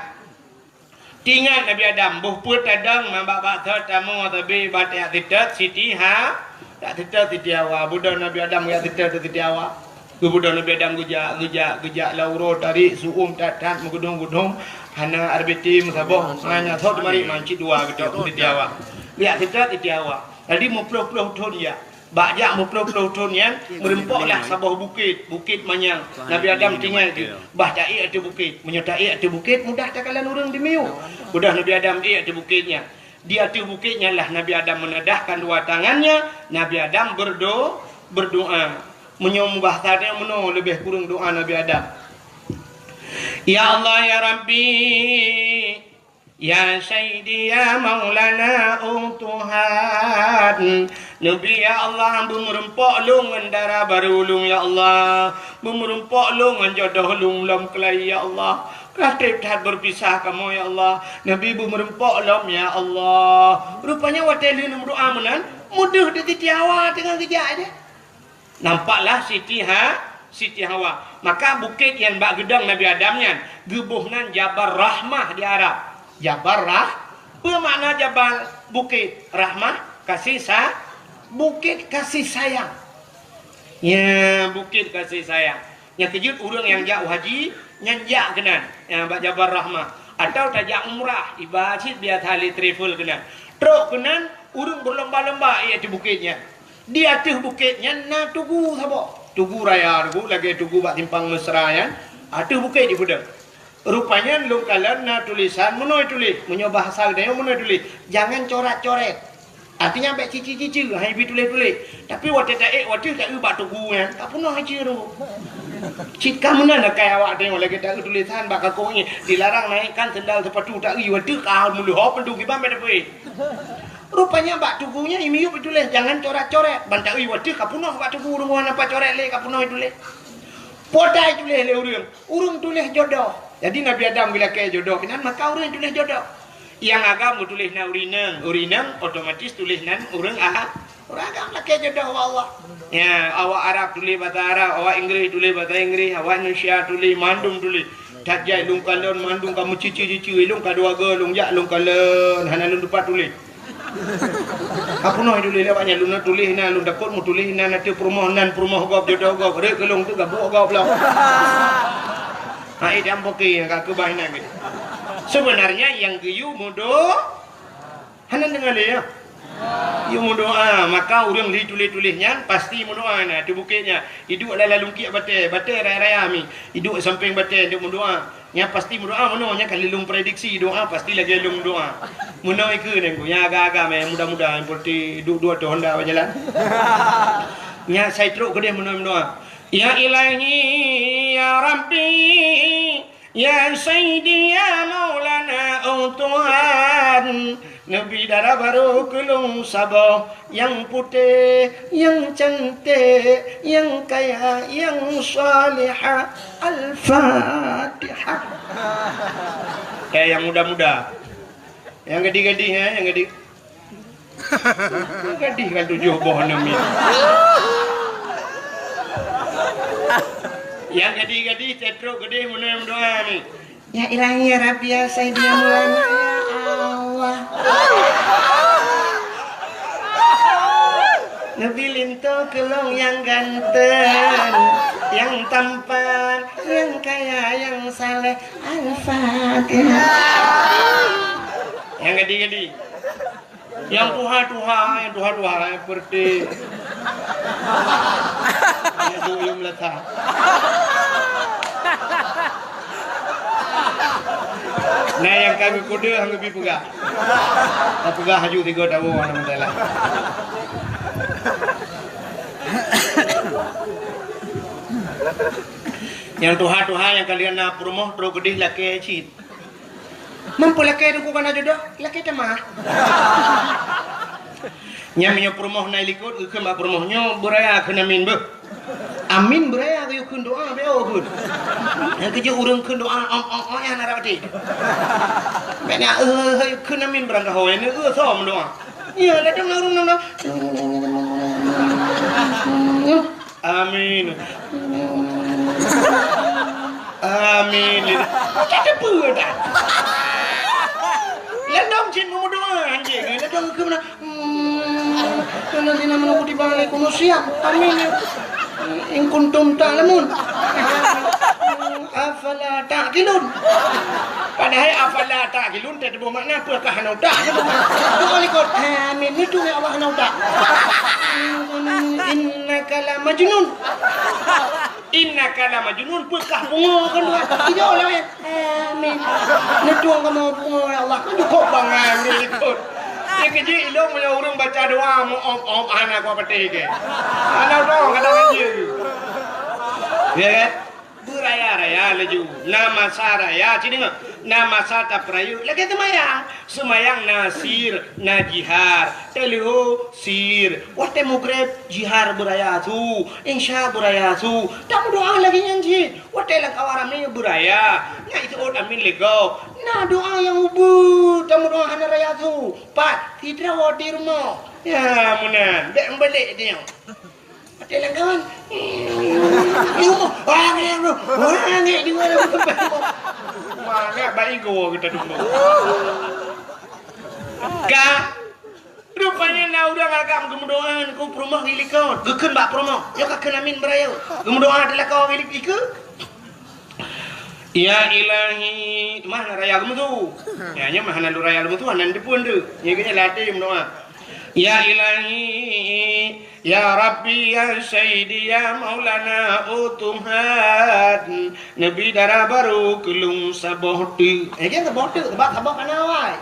Teuingat Nabi Adam, boh peuet tadong, man bak-bak thot tamu, tapi bak jak teutot Siti Ha-, jak teutot Siti Hawa. Beudôh Nabi Adam geujak teutot Siti Hawa. Geubeudôh Nabi Adam geujak, geujak, geujak lam uroe tarék, su'um that-that, meugeudong-geudong, hana R B T meusaboh, hana thot mari mancit dua geutôt Siti Hawa. Geujak teutot Siti Hawa. Jadi meuploh-ploh thon jak. Bak jak meuploh-ploh thon nyan, meureumpoklah saboh bukét, Bukét Manyang. Nabi Adam teuingat geuh, bah taék ateueh bukét. Meunyoe taék ateueh bukét, mudah takalon ureuëng dimiyueb. Mudah Nabi Adam ék ateueh bukét nyan. Di ateueh bukét nyan lah Nabi Adam menadahkan dua tangannya, Nabi Adam berdo-, berdoa. Meunyoe mubahasa nyan meunoe leubeh kureueng doa Nabi Adam. Ya Allah, ya Rabbi, Ya Sayyidi, ya Maulana, oh Tuhan, Nabi, ya Allah, beumeureumpok lôn ngon dara barô lôn, ya Allah, beumeureumpok lôn ngon jodoh lôn lom keulayi, ya Allah. Ka treb that beupisah kamoe, ya Allah. Nabi, beumeureumpok lom, ya Allah. Rupanya watée lheueh meudoa meunan, meudeuh di Siti Hawa teungoh geujak jih. Nampaklah Siti Ha-, Siti Hawa. Maka bukét nyang bak geudong Nabi Adam nyan geuboh nan Jabal Rahmah di Arab. Jabal Rah-, peue makna Jabal? Bukét. Rahmah, kasih sa-, bukét kasih sayang. Ya, bukét kasih sayang. Nyang keujeuet ureuëng nyang jak u haji, nyan jak keunan, ya, bak Jabal Rahmah. Atau tajak umrah, iba cit biasa lé travel keunan. Trok keunan, ureuëng beulomba-lomba ék ateueh bukét nyan. Di ateueh bukét nyan na tugu saboh. Tugu raya tugu, lagée tugu bak simpang Mesra nyan. Ateueh bukét jipeudong. Rupanya lôn kalon na tulésan meunoe tuléh. Meunyoe bahasa geutanyoe meunoe tuléh. Jangan corat-coret. Artinya bék cici-cici, hai bi tuléh-tuléh. Tapi watée taék, watée taeu bak tugu nyan, ka peunoh ici tu. Cit ka meunan akai awak tanyoe lagée taeu tulésan bak kakong nyan. Dilarang naikkan sendal sepatu taeu, watée ka meuleuhop tu kiban bék tapeuék. Rupanya bak tugu nyan imiyueb tuléh, jangan coret-coret. Ban taeu watée ka peunoh bak tugu, rumoh napa coret lé ka peunoh tuléh. Potai tuléh lé ureuëng. Ureuëng tuléh jodoh. Jadi Nabi Adam geulakée jodoh keunan, maka ureuëng tuléh jodoh. Nyang agam geutuléh na urineueng, urineueng otomatis tuléh nan ureuëng a-, ureuëng agam lakée jodoh bak Allah. Ya, awak Arab tuléh basa Arab, awak Inggris tuléh basa Inggris, awak Indonesia tuléh, mandum tuléh. That jai lôn kalon mandum ka meucici-cici, lôn ka dua go lôn jak lôn kalon, hana lôn tupat tuléh. Ka peunoh tuléh lé awak nyan, lôn tuléh na, lôn takot meutuléh na, na teuh peurumoh nan, peurumoh gob, jodoh gob, rek keu lôn teuh gabuk gob lom. Hai dan poke nyang ka keubah inan geuh. Sebenarnya nyang geuyue mudo hana deungoe lé ya. Yue meudoa, maka ureuëng li tuléh-tuléh nyan pasti meudoa na teuh bukét nyan. Iduek lam lalungkiek batée, batée raya-raya mi. Iduek sampéng batée untuk meudoa. Nyan pasti meudoa meunoe nyan ka lheueh lôn prediksi doa pasti lagée lôn doa. Meunoe ikeue nyan ku, nyang agam-agam nyang muda-muda nyang peureute duek dua ateueh honda bak jalan. Nyan sai trok keudeh meunoe meudoa. Ya Ilahi, ya Rabbi, ya Sayyidi, ya Maulana, oh Tuhan, neubri dara barô keu lôn saboh, nyang putéh, nyang canték, nyang kaya, nyang salihah. Al-Fatihah. Eh, nyang muda-muda. Nyang gadih-gadih, eh, nyang gadih. Gadih kan tujoh boh aneuk miet. Nyang gadih-gadih, cit trok gadih, meunoe meudoa ni. Ya Ilahi, ya Rabbi, ya Sayyidi, ya Maulana, ya Allah. Neubi linto keu lôn nyang ganteng, nyang tampan, nyang kaya, nyang saleh. Al-Fatihah. Nyang gadih-gadih. Nyang tuha-tuha, nyang tuha-tuha, nyang peureuteh. Nyang duyum lata. Nah, nyang ka geukode han geubi peugah. Tapeugah laju sigoe tawoe hana masalah. Nyang tuha-tuha nyang ka lheueh na peurumoh trok keudeh lakée cit. Mampu lakée teungku kana jodoh, lakée tamah. Nyan meunyoe peurumoh na i likot, geukheun bak peurumoh nyoe beuraya kheun amin beuh. Amin beuraya geuyue kheun doa beu kheun. Nyang keujeuet ureuëng kheun doa ong ong ong nyan na rot até. Bèk na eu kheun amin beurangkaho nyan eu soe meudoa. Iya, ladôm na ureuëng na. Amin. Amin. Macam teupeu dah. Ladôm cit meudoa anjing. Ladôm keu mana? Hmm. Allazina amanu kutiba alaikumus siyam. Amin. In kuntum ta'lamun. Afala ta'qilun. Padahai afala ta'qilun teuh teuboh makna peue kah hana utak. Doa likot. Amin. Itu ya Allah hana utak. Innaka la majnun. Innaka la majnun, peukah pungo kan dua. Ijo lah ya. Amin. Neutong kamoe pungo ya Allah. Cukup bangai ureuëng ikot. Dia kejik ilong meunyoe ureuëng baca doa meuom-om hana kuat patéh ke. Hana dong kadang aja. Ya kan? Beuraya-raya laju. Na masa raya, sini mah. Na masa tapeurayeuk lagée seumayang. Seumayang na sir, na jihar. Teuleuho sir. Watée mugreb jihar beuraya su, insya beuraya su. Tameudoa lagée nyan cit. Watée lam kawan ramé beuraya, na iseuôt amin lé gob. Na doa nyang ubeut tameudoa hana raya su. Pat sidroe di rumoh. Ya meunan, bék meubalek nyoe. Watée lam kawan. Di rumoh. Wah, angék, bro. Wah, angék di luwa. Mana baik gua kita dulu. Ka Rupanya na ureuëng agam geumeudoa keu peurumoh di likot, geukheun bak peurumoh, nyoe ka kheun amin beuraya. Geumeudoa di lakoe di ikeue. Ya Ilahi, mah na raya geumeusu. Ya, nyoe mah hana lôn raya geumeusu, hana deupeue deuh. Nyoe geuhnyan latée meudoa. Ya Ilahi, ya Rabbi, ya Sayyidi, ya Maulana, oh Tuhan. Neubi dara barô keu lôn saboh teuk. Eh, kan saboh teuk, sabab saboh kana awai.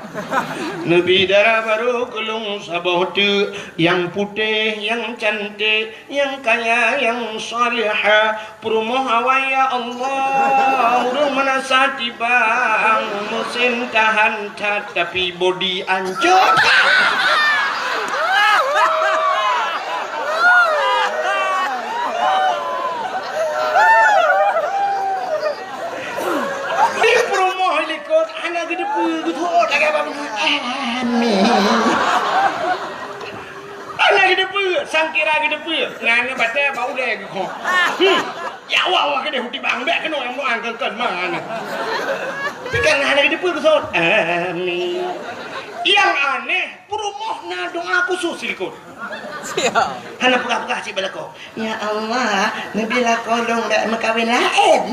Neubi dara barô keu lôn saboh teuk, nyang putéh, nyang canték, nyang kaya, nyang salihah. Peurumoh awai, ya Allah, ureuëng meunasah tibang, meusén tahan that, tapi bodi ancô. Di peurumoh likot hana geuteupeue, geuteuôt lagée apa beuna. Amin. Hana geuteupeue, sangkira geuteupeue. Ngan batée bak ulée geukhong. Hmm. Ya Allah, wah keudeh uti bang, bék keunoe nyang meuang keukon mangat. Tapi kan hana geuteupeue geusot. Amin. Nyang aneh, peurumoh na doa khusos silikot. Siap. Hana peugah-peugah cit balakoe. Ya Allah, neubi lakoe lôn bék meukawen laén.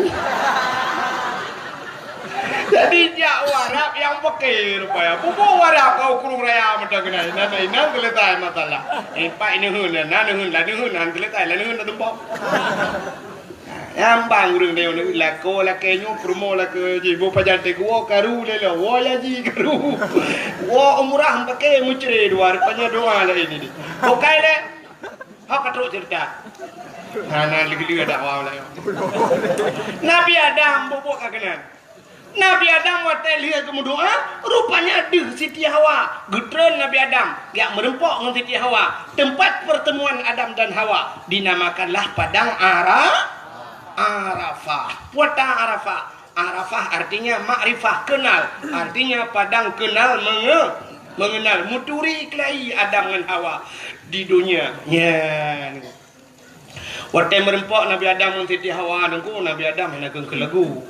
Jadi jak u Arab nyang peuke rupaya. Pupu u Arab keu ureuëng raya mantong keunan. Inan, inan selesai masalah. Eh, pak ineun, na neuheun, la neuheun, han selesai, la neuheun, la tumpok. Nyang bang ureuëng nyoe lakoe lakée nyoe, peurumoh lakée jih, boh pajan teuh woe karu lé lo, woe ya jih karu. Woe umrah meupaké meucre dua, rupanya doa laén ini. Bukai lé. Hok ka trok cerita. Hana lé-lé dakwah laén. Nabi Adam bubuk ka keunan. Nabi Adam watée lheueh geumeudoa, rupanya deuh Siti Hawa. Geutreun Nabi Adam, geujak meurumpok ngon Siti Hawa. Tempat pertemuan Adam dan Hawa dinamakanlah Padang Ara-, Arafah. Puata Arafah. Arafah artinya makrifah, kenal. Artinya padang kenal menge-, mengenal. Meuturi keulayi Adam ngon Hawa di donya. Nyan. Watée meureumpok Nabi Adam ngon Siti Hawa, Teungku, Nabi Adam hana keuneuk lagu.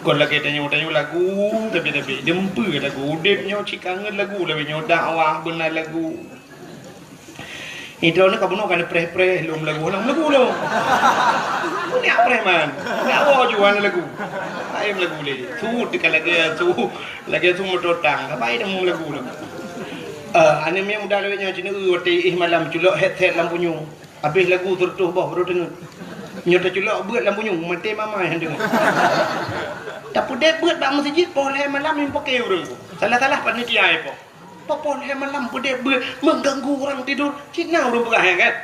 Kon lagée tanyoe-tanyoe lagu, tapi-tapi deumpeu lagu. Udeb nyoe cit kangen lagu, lagée nyoe dakwah beuna lagu. Idroe nyoe ka bunoe ka neupreh-preh lom lagu, hana lagu lom. Peue nyak preh man? Nyak woe ju hana lagu. Laén lagu lé. Su teuka lagée su, lagée su meutotang. Apa idam lagu lom? Eh, aneuk miet muda lawét nyoe cit neu watée éh malam culok headset lam punyueng. Habéh lagu seureutôh boh baru deungoe. Nyoe teuculok beuet lam punyueng, maté mama nyang deungoe. Tapeudeb beuet bak meuseujid poh lhée malam nyang paké ureuëng. Salah-salah panitia ipoh. Poh lhée malam peudeb beuet mengganggu orang tidur. Cit na ureuëng peugah nyan kan?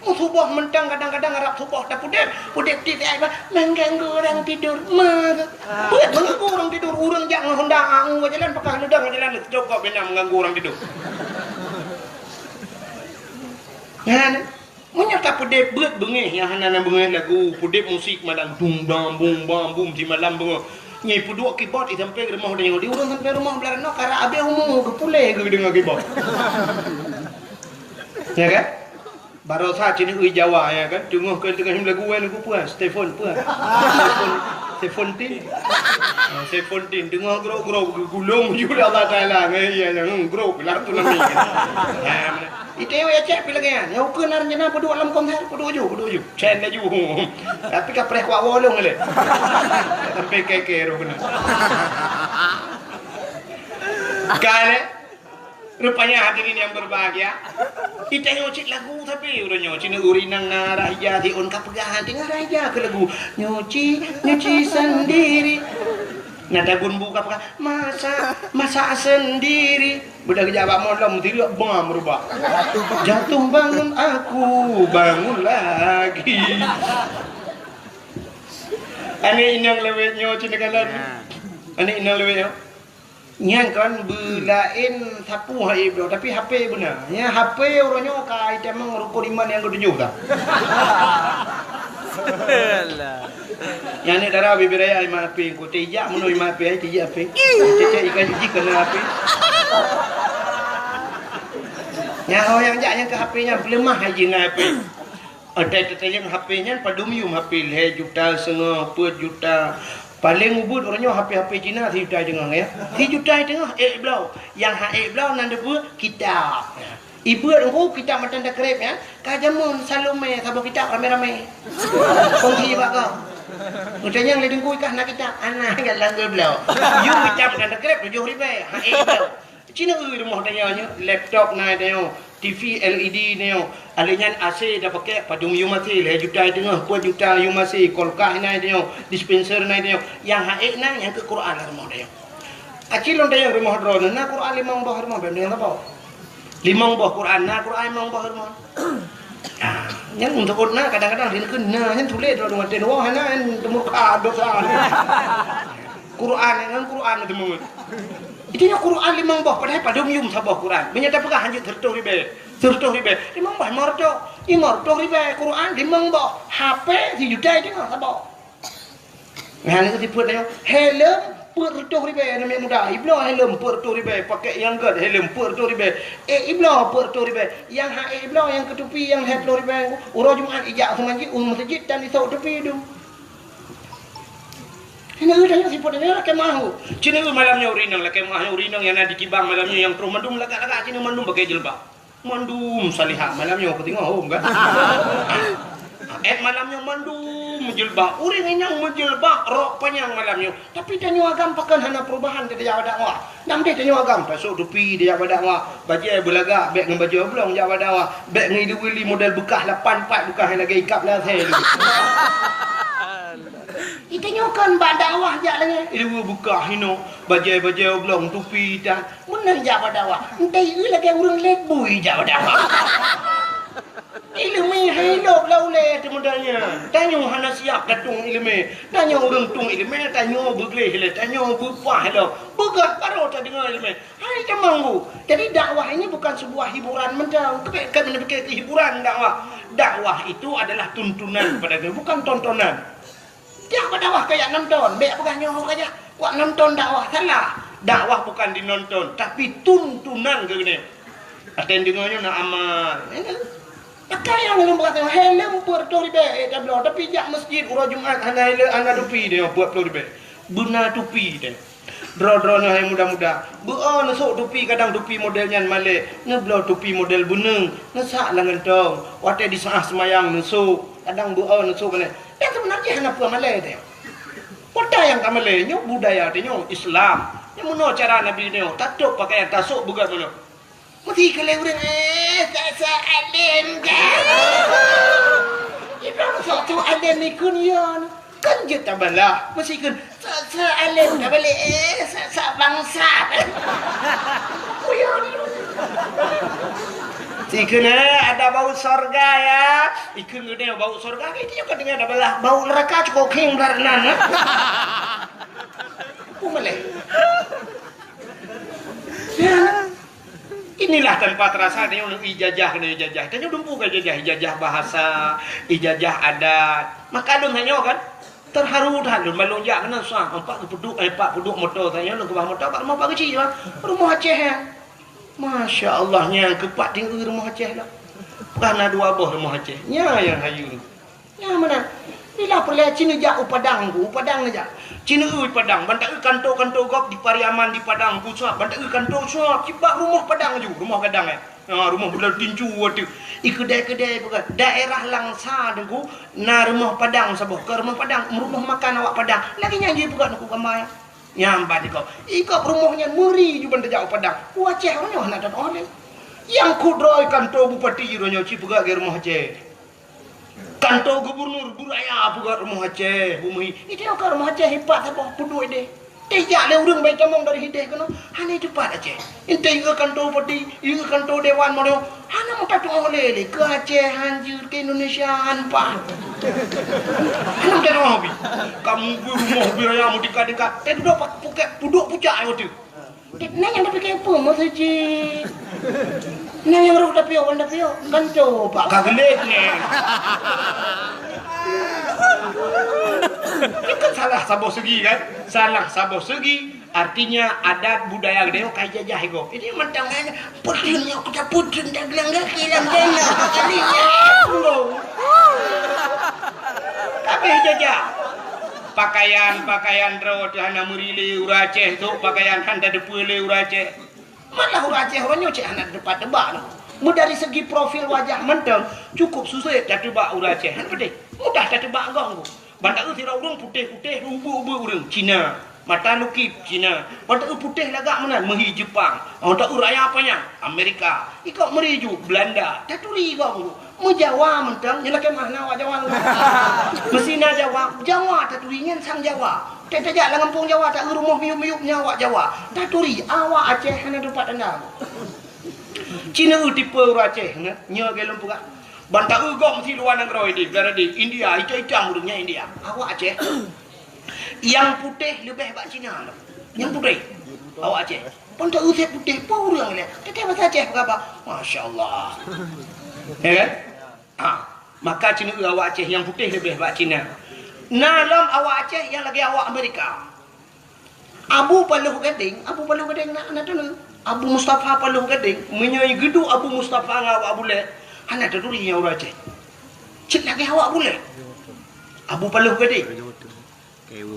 Meusuboh mantong kadang-kadang arab suboh tapeudeb, peudeb tieb ai bah mengganggu orang tidur. Meusuboh mengganggu orang tidur, ureuëng jak ngon honda angu ka jalan pakah neudang ka jalan jokok bina mengganggu orang tidur. Nyan. Meunyoe ka peudeb beuet beungéh nyang hana na beungéh lagu, peudeb musik malam dung dang bung bang bum simalam beungoh. Nyang peuduek keyboard i sampoe rumoh tanyoe, di ureuëng sampoe rumoh blah noe karap abéh umu geupuléh geudeungoe keyboard. Ya kan? Barosa cit neu Jawa ya kan? Teungoh keu teungoh lagu wan ku puas, Stefan puas. Stefan, Stefan Tin. Ah, Stefan Tin teungoh grok-grok geugulong ju Allah Taala ngai ya nyang grok lah tu nami. Ya. Itée ya cek pih lagée nyan. Nyang ukeue na rencana peuduek lam konser, peuduek ju, peuduek ju. Cen laju. Tapi ka preh kuak wolong le. Sampai keke roh kena. Kale. Rupanya hadirin yang berbahagia. Itée nyoe cit lagu tapi uroe nyoe cit ureuëng nyang na raja di on ka peugah hati ngon raja ke lagu. Nyuci, nyuci sendiri. Na dagun bu ka peugah masak, masak sendiri. Beudah geujak bak molom, tilok bang meurubah. Jatuh bangun aku, bangun lagi. Aneuk inong lewet nyoe cit neukalon. Aneuk inong lewet nyoe. Nyan kon beulaén sapu hai bloe, tapi H P beuna. Nyan H P uroe nyoe ka itamong rukon iman nyang ketujoh dah. Alah. Nyan ni dara bibir raya iman api, engko tijak meunoe iman api, ai tijak api. Cecek ikan jiji kena api. Nyan ho nyang jak nyang ke H P nyan peuleumah hai jih ngon api. Ada tetayang H P nyan padum yum H P lhée juta seungoh, peuet juta. Paléng ubit uroe nyoe H P-H P Cina sijuta teungoh ya. Sijuta teungoh ék bloe. Nyang ha ék bloe nan deubeuet kitab. Ibeuet engko kitab matan takrib nyan, ka jameun Salome saboh kitab ramé-ramé. Kongsi bak kau. Meuteunyan lé dengkui kah na kitab, ana galak geubloe. Yum kitab matan takrib tujoh ribée, ha ék bloe. Cina eu rumoh tanyoe nyoe, laptop na tanyoe, T V L E D tanyoe. Alé nyan A C tapakék padum yum A C lhée juta teungoh, peuet juta yum A C, kulkas na tanyoe, dispenser na tanyoe. Nyang ha ék na nyang keu Quran rumoh tanyoe. Aci lôn tanyong rumoh droeneuh na Quran limong boh rumoh, bèk neueng saboh. Limong boh Quran na Quran limong boh rumoh. Ah, nyan untuk na kadang-kadang di neukeu na nyan tuléh droeneuh watèe nyoe hana nyan teumurka dosa. Quran nyan Quran teumeuet. Itu nyoe Quran limong boh padahai padum yum saboh Quran. Meunyoe tapeugah hanjeuet seureutôh ribèe, seureutôh ribèe, limong boh lima reutôh, lima reutôh ribèe Quran limong boh, H P sijuta teungoh saboh. Nyan keuh sifeuet nyoe, helom peuet reutôh ribèe aneuk muda, ibloe helom peuet reutôh ribèe, pakèk nyang gèt helom peuet reutôh ribèe, ék ibloe peuet reutôh ribèe, nyang ha ék ibloe nyang keu tupi nyang lhèe plôh ribèe, uroe Jumat ijak seumanjit u meuseujid dan isôk tupi dum. Hana geutanyoe sifeuet nyoe lakèe meu'ah. Cit nyoe malam nyoe ureueng inong lakèe meu'ah nyoe ureueng inong nyang na di Kibang malam nyoe nyang troh mandum lagak-lagak cit nyoe mandum pakai jilbab. Mandum salihah malam nyoe keuteungoh hom kan. Ék malam nyoe mandum meujilbab. Ureueng inong meujilbab rok panyang malam nyoe. Tapi tanyoe agam pakon hana perubahan di dakwah-dakwah. Nam deh tanyoe agam tasôk tupi di dakwah-dakwah. Bajèe beulagak bèk ngon bajèe oblong dakwah-dakwah. Bèk ngon ilu-ilu model beukah lapan pat beukah nyang lagèe ikab lasèe. Geutanyoe kon bak dakwah jak lagèe ileumèe beukah inoe, bajèe-bajèe oblong tupi tan. Meunan jak bak dakwah, entah ieu lagèe ureueng lé bui jak bak dakwah. Ileumèe hai lôb lam ulèe teuh meudan nyan. Tanyoe hana siap tatueng ileumèe. Tanyoe ureueng tueng ileumèe, tanyoe beugleh lé, tanyoe beupah lom. Beugöt barô tadeungoe ileumèe. Hai tamong bu. Jadi dakwah ini bukan sebuah hiburan mantong. Keubiet keubiet keu hiburan dakwah. Dakwah itu adalah tuntunan pada kami, bukan tontonan. Tiap bak dakwah kajak nonton, bèk peugah nyoe kajak. Wak nonton dakwah salah. Dakwah bukan dinonton, tapi tuntunan keu geutanyoe. Watèe deungö nyoe na amal. Maka nyang lôn peugah, helm peuet ploh ribèe, eh, tabloe, tapi jak masjid uroe Jumat hana helm, hana tupi deh, peuet ploh ribèe. Beuna tupi deh. Droe-droe nyoe hai muda-muda, beu-o neusok tupi, kadang tupi model nyan malèe, neubloe tupi model beuneung, neusak lam gantong. Watèe disaah seumayang neusok, kadang beu-o neusok malèe. Nyang seubeuna jih hana peue malèe teuh. Peue nyang ka malèe nyoe budaya teuh nyoe Islam. Nyang meunoe cara Nabi nyoe, tatôb pakaian, tasok beugöt meunoe. Meusti keu lé ureueng, eh, sa-sa além ka. Ibrahim sok tu além ikun yon. Kan jeuet tabalah. Meusti keu sa-sa além ka balek, eh, sa-sa bangsat. Uyon. Meusti keu, eh, ada bau sorga ya. Ikun geude bau sorga, itu juga dengan tabalah. Bau neraka cukup king berat nan, eh. Peue malèe. Ya. Inilah tanpa terasa tanyoe ijazah keunoe ijazah. Tanyoe dumpeue ka ijazah, ijazah bahasa, ijazah adat. Maka lôn tanyoe kan terharu that lôn ban lôn jak keunoe, sah, empat geupeuduk, eh, empat peuduek moto tanyoe lôn keubah moto bak rumoh Pak Geuchik, bah. Rumoh Aceh, ya. Masya Allah, nyang keupat tinggi rumoh Aceh lah. Pernah dua boh rumoh Aceh. Nya nyang hayu. Nyang meunan, bila peureulèe ci neujak u Padang ku, u Padang neujak. Ci neueu Padang, ban taeu kanto-kanto gob di Pariaman di Padang ku suab, ban taeu kanto suab, ci bak rumoh Padang aju, rumoh gadang, eh. Ha, rumoh beuleueh tinju watèe. I keudè-keudè peugah, daerah Langsa Teungku, na rumoh Padang saboh, keu rumoh Padang, rumoh makan awak Padang. Lagèe nyan jih peugah Teungku gamba nyan. Nyan ban ikob. Ikob rumoh nyan meuri ju ban tajak u Padang. U Aceh uroe nyoe hana tatu'oh lé. Nyang kudroe kanto bupati uroe nyoe ci peugah lagèe rumoh Aceh. Kanto gubernur beuraya peugah rumoh Aceh, bumeuhi. Itu ka rumoh Aceh ipat saboh peuduek deh. Teuh jak lé ureueng bai tamong dari hideh keunoe, hana teupat Aceh. Entah ieu kanto bupati, ieu kanto dewan mono, hana meutatong lé lé keu Aceh hanjeuet, keu Indonesia han paih. Hana meutatong bi. Kamu bi rumoh beuraya meutingkat-tingkat. Teuh dudoe pak puket puduk pucak nyoe teuh. Nyan nyang tapike peue meuseujid? Nyan nyang rôh tapiôh, wan tapiôh, kan coba. Ka geulet nyan. Itu kan salah saboh segi kan? Salah saboh segi. Artinya adat budaya geutanyoe ka ijajah iko. Jadi mantong nyan, peudeueng nyoe kita peudeueng dagang kaki lam dana. Kali nyan. Kabeh jajah. Pakaian-pakaian droe teuh hana meuri lé ureueng Aceh, sok pakaian han tateupeue lé ureueng Aceh. Malah ureueng Aceh uroe nyoe cit hana teupat teubak lom. Meudari segi profil wajah mantong, cukup susah tateupeue ureueng Aceh. Hana peudeh. Mudah tateupeue gong. Ban taeu sidroe ureueng putéh-putéh, ubeuek-ubeuek ureueng Cina. Mata lukip Cina. Ban taeu putéh lagak meunan, meuhi Jepang. Ban taeu raya panyang Amerika. Iko meuri ju Belanda. Taturi gong. Meujawa mantong, nyoe lakèe meuh na awak Jawa. Meusina Jawa, Jawa taturi nyan sang Jawa. Teuh tajak lam gampông Jawa, taeu rumoh miyup-miyup nyan awak Jawa. Taturi, awak Aceh hana teupat tanda. Cina eu tipe ureueng Aceh, nyoe, nyoe lagèe lôn peugah. Ban taeu gong meusi luwa nanggroe di, gara di India, itam-itam ureueng nyan India. Awak Aceh. Nyang putéh leubeh bak Cina lom. Nyang putéh. Awak Aceh. Ban taeu sép putéh, peue ureueng lé. Teuh basa Aceh peugah bah. Masya Allah. Ya kan? Ha, maka Cina eu awak Aceh nyang putéh leubeh bak Cina. Na lom awak Aceh nyang lagèe awak Amerika. Abu Paloh Gadeng, Abu Paloh Gadeng na, na teuneuk. Abu Mustafa Paloh Gadeng, meunyoe geuduek Abu Mustafa ngon awak Bulèe, hana taturi nyan ureueng Aceh. Cit lagèe awak Bulèe. Abu Paloh Gadeng.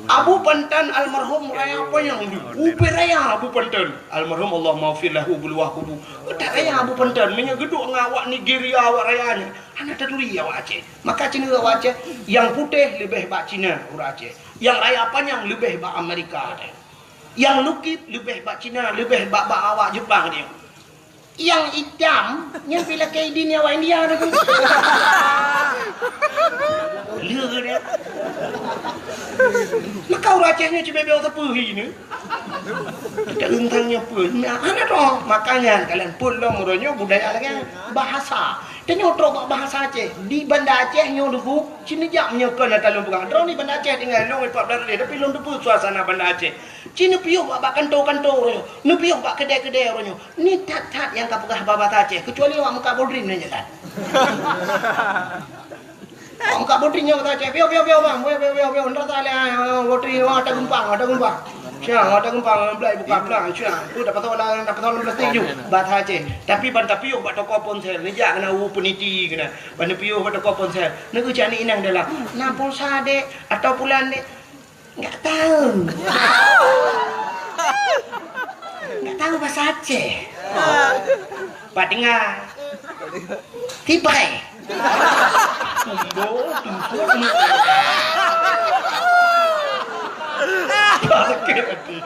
Abu Pantan almarhum raya panyang, ubé raya Abu Pantan. Almarhum Allahummaghfir lahu, beuluwah kubu. Utak raya Abu Pantan, meunyoe geuduek ngon awak Nigeria, awak raya nyan, hana taturi awak Aceh. Maka Cina awak Aceh, nyang putéh leubeh bak Cina ureueng Aceh. Nyang raya panyang leubeh bak Amerika. Nyang lukip leubeh bak Cina, leubeh bak, bak awak Jepang nyan. Nyang itam, nyan pih lakèe idin awak India tu. Lé dia. Maka ureueng Aceh nyoe cibèe-bèe sapeue hi ni. Kita rentang nyoe pun. Nah, hana tu. Makanya kalian pun lom uroe nyoe budaya lagèe bahasa. Tanyoe trok bak bahasa Aceh. Di Banda Aceh nyoe dulu, cina jak nyoe kon ata lôn peugah. Droe di Banda Aceh tinggai lôn empat belas lé, tapi lôn teupeu suasana Banda Aceh. Ci neupiôh bak, bak kanto-kanto uroe nyoe. Neupiôh bak keudè-keudè uroe nyoe. Ni that-that nyang ka peugah bahasa Aceh, keucuali awak meukat bodrim nyan jalan. Oh, ka butri nyoe kata cek. Piyo, piyo, piyo, bang. Piyo, piyo, piyo, piyo. Ntar tak lé, ah, butri, oh, ada gempang, ada gempang. Siang, ada gempang, belai buka pelang. Siang, tu dapat tahu lah, dapat tahu plastik ju. Bahasa Aceh. Tapi ban tapiôh bak toko ponsel, neujak keunan u peniti keunan. Ban tapiôh bak toko ponsel. Neugeucak ni inong dalam. Na pulsa dek, atau pulan dek? Enggak tahu. Enggak tahu bahasa Aceh. Pak dengar. Tipai. Kumbo, tumpuk, tumpuk. Sakit hati.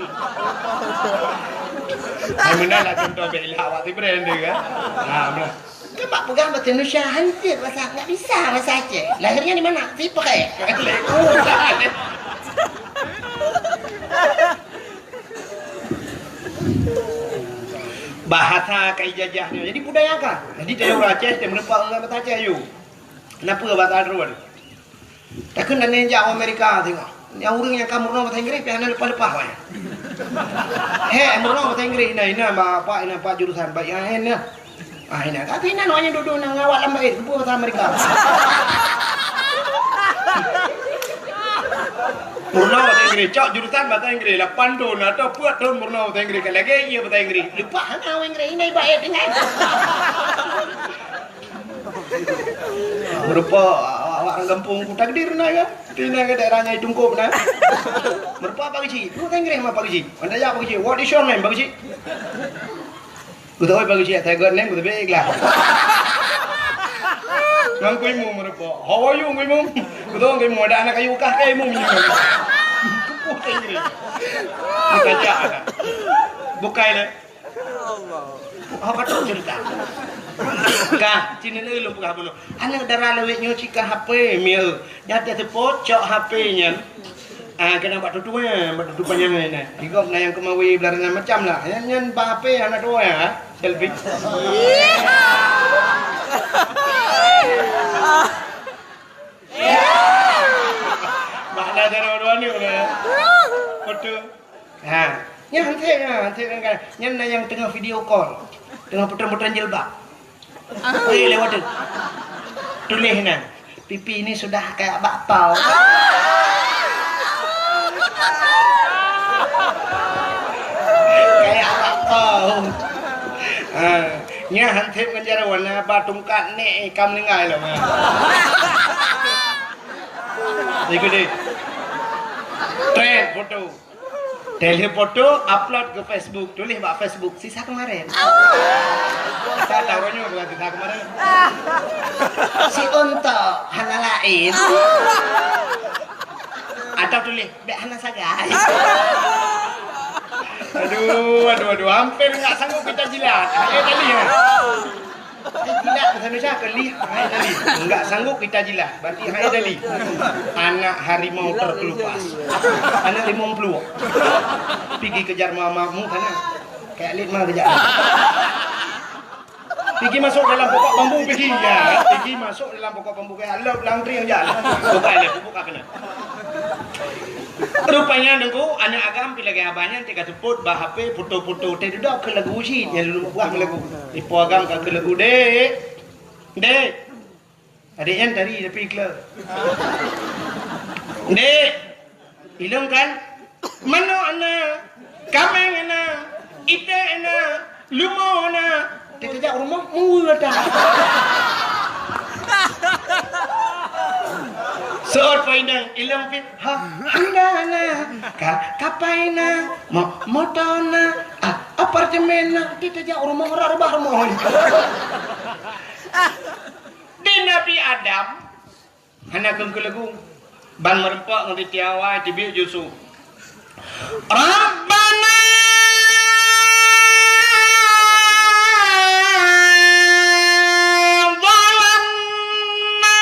Hai, meunan lah contoh bela awak Ibrahim dia kan. Ha, meunan. Kan bak peugah bahasa Indonesia, hancit bahasa, enggak bisa bahasa Aceh. Lahirnya di mana? Tipai. Bahasa ka ijajah nyoe. Jadi budaya ka. Jadi tayue ureueng Aceh, teumeureumpok ngon bahasa Aceh, yue. Kenapa bahasa Aceh? Takheun dan jak Amerika tengok. Nyang ureueng nyang ka meurunoe bahasa Inggris, pih hana leupah-leupah wai. Hek meurunoe bahasa Inggris, ina, ina, bapak, ina, pak jurusan, baik, ina, ina. Ah, ina. Tapi ina, awak nyan dudoe na ngon awak lam bait, keupeue bahasa Amerika. Meurunoe bahasa Inggris, cok jurusan bahasa Inggris, lapan thon atau peuet thon meurunoe bahasa Inggris, ka lagèe iya bahasa Inggris. Leupah hana bahasa Inggris, ina ibarat dengan. Meurumpok awak-awak ureueng gampông ku takdir na kan? Di na ke daerah Nyai Tungkop na. Meurumpok Pak Geuchik. Ku tanggréh ma Pak Geuchik. Anda jak Pak Geuchik. What is your name, Pak Geuchik? Ku tahu Pak Geuchik, saya got name, ku tahu baik lah. Ngan ku imum meurumpok. How are you, ku imum? Ku tahu ku imum ada anak kayu kah ke imum ni. Ku tanggréh. Ku tajak anak. Bukai lah. Awak ka trok ceurita. Ka, cit nyoe lôn peugah bunoe. Aneuk dara lawét nyoe cit ka H P, mieu. Nyan teuseupôt cok H P nyan. Ah, keunan bak tutoe, bak tutoe panyang nyan. Di gob na nyang keumawe blah nyan macam lah. Nyan, nyan bak H P hana tuwoe, ha? Selfie. Makna cara dua ni, ya. Foto. Ha. Nyan hanté, nyan hanté kan. Nyan na nyang teungoh video call. Teungoh putreun-putreun jilbab. Weh, lewat tu. Tuléh na. Pipi ini sudah kayak bakpao. Kayak bakpao. Ha. Nyan hanté ngon jaroe na ba tungkat nek ka meuninggai lom. Ikut deh. Trend foto. Teuh foto, upload ke Facebook, tuléh bak Facebook, "Sisa kemarin." Sa tahu nyoe bukan sisa kemarin. Si Untok, hana laén. Atau tuléh, "Bèk hana sagai." Aduh, aduh, aduh, hampir enggak sanggup kita jilat. Hai tadi, ya. Hai jilat, bahasa Indonesia ke lih, hai tadi. Enggak sanggup kita jilat, berarti hai tadi. Anak harimau terkelupas. Anak limong pluek. Pigi kejar mamamu sana. Kayak lit mah kejap. Pigi masuk dalam pokok bambu, pigi. Ya, pigi masuk dalam pokok bambu, kayak lop langtring aja. Buka leh, buka kena. Rupanya Teungku, aneuk agam pi lagèe abah nyan teuka seupôt bak H P foto-foto teuh dudoe keu lagu cit nyang lôn buah meulagu. Ipo agam ka keu lagu, "Dek, dek." Adék nyan tari tapi ikla. "Dek, ilong kan? Manok na, kaméng na, iték na, leumo na." Teuka jak u rumoh, mue dah. Seuôt poh inong, ilong pih, ha, handa na, ka, kapai na, mo-, moto na, a, apartemen na, teuka jak u rumoh, rak reubah rumoh. Di Nabi Adam, hana keuneuk keu lagu. Ban meureumpok ngon Siti Hawa, teubiet Yusuf. Rabbana zalamna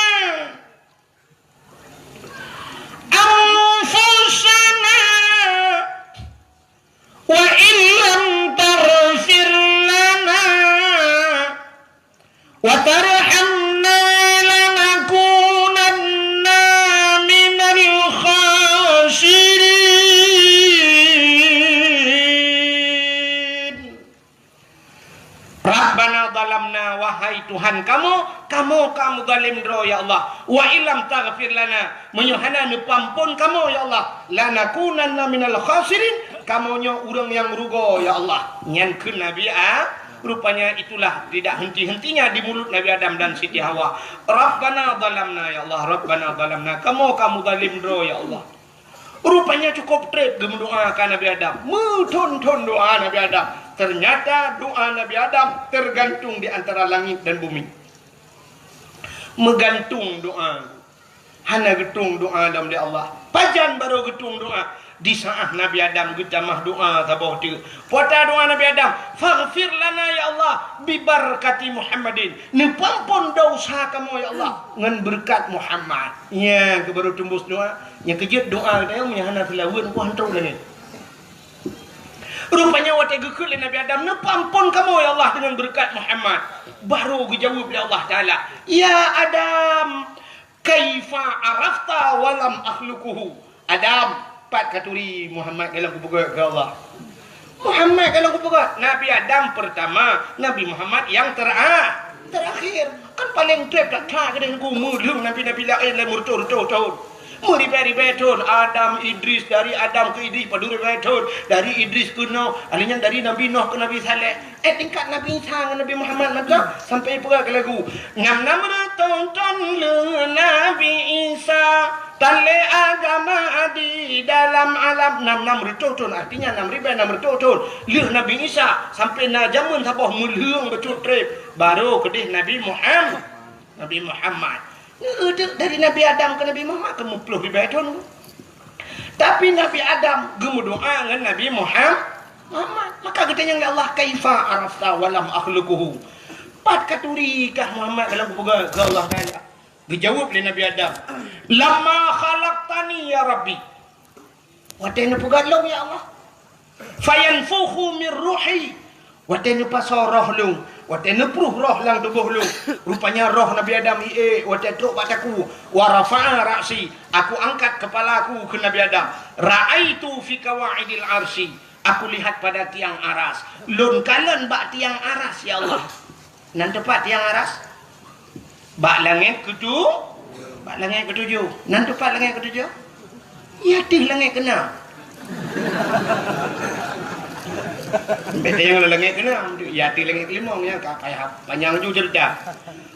anfusana wa illam taghfir lana wa tarhamna lanakunanna minal khasirin. Rabbana zalamna wa Hai Tuhan kamoe, kamoe ka muzalem droe, ya Allah. Wa illam taghfir lana, meunyoe hana neupeuamphon kamoe, ya Allah, lanakunanna minal khasirin, kamoe nyoe ureuëng nyang rugoe, ya Allah. Nyan kheun Nabi A-, rupanya itulah tidak henti-hentinya di mulut Nabi Adam dan Siti Hawa. Rabbana zalamna, ya Allah, Rabbana zalamna, kamoe ka muzalem droe, ya Allah. Rupanya cukup treb geumeudoa ka Nabi Adam. Meuthon-thon doa Nabi Adam. Ternyata doa Nabi Adam tergantung di antara langit dan bumi. Meugantung doa. Hana geutueng doa lom lé Allah. Pajan barô geutueng doa? Di saat Nabi Adam geutamah doa saboh teuk. Peue doa Nabi Adam? "Faghfir lana ya Allah, bibarakati Muhammadin." Neupeuamphon desya kamoe ya Allah ngon beureukat Muhammad. Nyan keuh barô teumbus doa. Nyang keujeuet doa geutanyoe meunyoe hana seulaweuet, nyan keuh han trôk lagée. Rupanya watée geukheun lé Nabi Adam, "Neupeuamphon kamoe ya Allah deungon beureukat Muhammad." Barô geujaweueb lé Allah Taala, "Ya Adam, kaifa arafta wa lam akhluquhu?" Adam, pat katuri Muhammad ka lôn kupeugét keu Allah. Muhammad ka lôn kupeugét. Nabi Adam pertama, Nabi Muhammad nyang tera-, terakhir. Kan paleng treb that-that keudeh Teungku, meulheueng nabi-nabi laén lé meureutoh-reutoh thon. Meuribée-ribée thon. Adam, Idris, dari Adam keu Idris padum ribée thon. Dari Idris keu Nuh, alheuh nyan dari Nabi Nuh keu Nabi Saleh. Eh, tingkat Nabi Isa ngon Nabi Muhammad mantong sampai peugah keu lagu, "Nam-nam reutôh thon lheueh Nabi Isa, tan lé agama di dalam alam." Nam-nam reutôh thon, artinya nam ribée nam reutôh thon lheueh Nabi Isa, sampai na jameun saboh meulheueng bacut treb, barô keudeh Nabi Muham-, Nabi Muhammad. Neu-, dari Nabi Adam keu Nabi Muhammad kan meuploh ribée thon. Tapi Nabi Adam geumeudoa ngon Nabi Muham-, Muhammad. Maka geutanyong lé Allah, "Kaifa arafta wa lam akhluquhu?" Pat katuri kah Muhammad ka lôn kupeugét keu Allah Taala? Geujaweueb lé Nabi Adam, "Lamma khalaqtani ya Rabbi." Watée neupeugét lôn, ya Allah. "Fayanfukhu min ruhi." Watée neupasoe roh lôn, watée neupruh roh lam tuboh lôn. Rupanya roh Nabi Adam iék watée trok bak takue. "Wa rafa'a ra'si." Aku angkat kepala aku keu Nabi Adam. "Ra'aitu fi qawaidil arsy." Aku lihat pada tiang aras. Lôn kalon bak tiang aras, ya Allah. Nan teupat tiang aras? Bak langét keutu-, bak langét keutujoh. Nan teupat langét keutujoh? Ya teuh langét keunam. Beda nyang langét keunam, ya teuh langét keulimong, ya ka payah panyang ju cerita.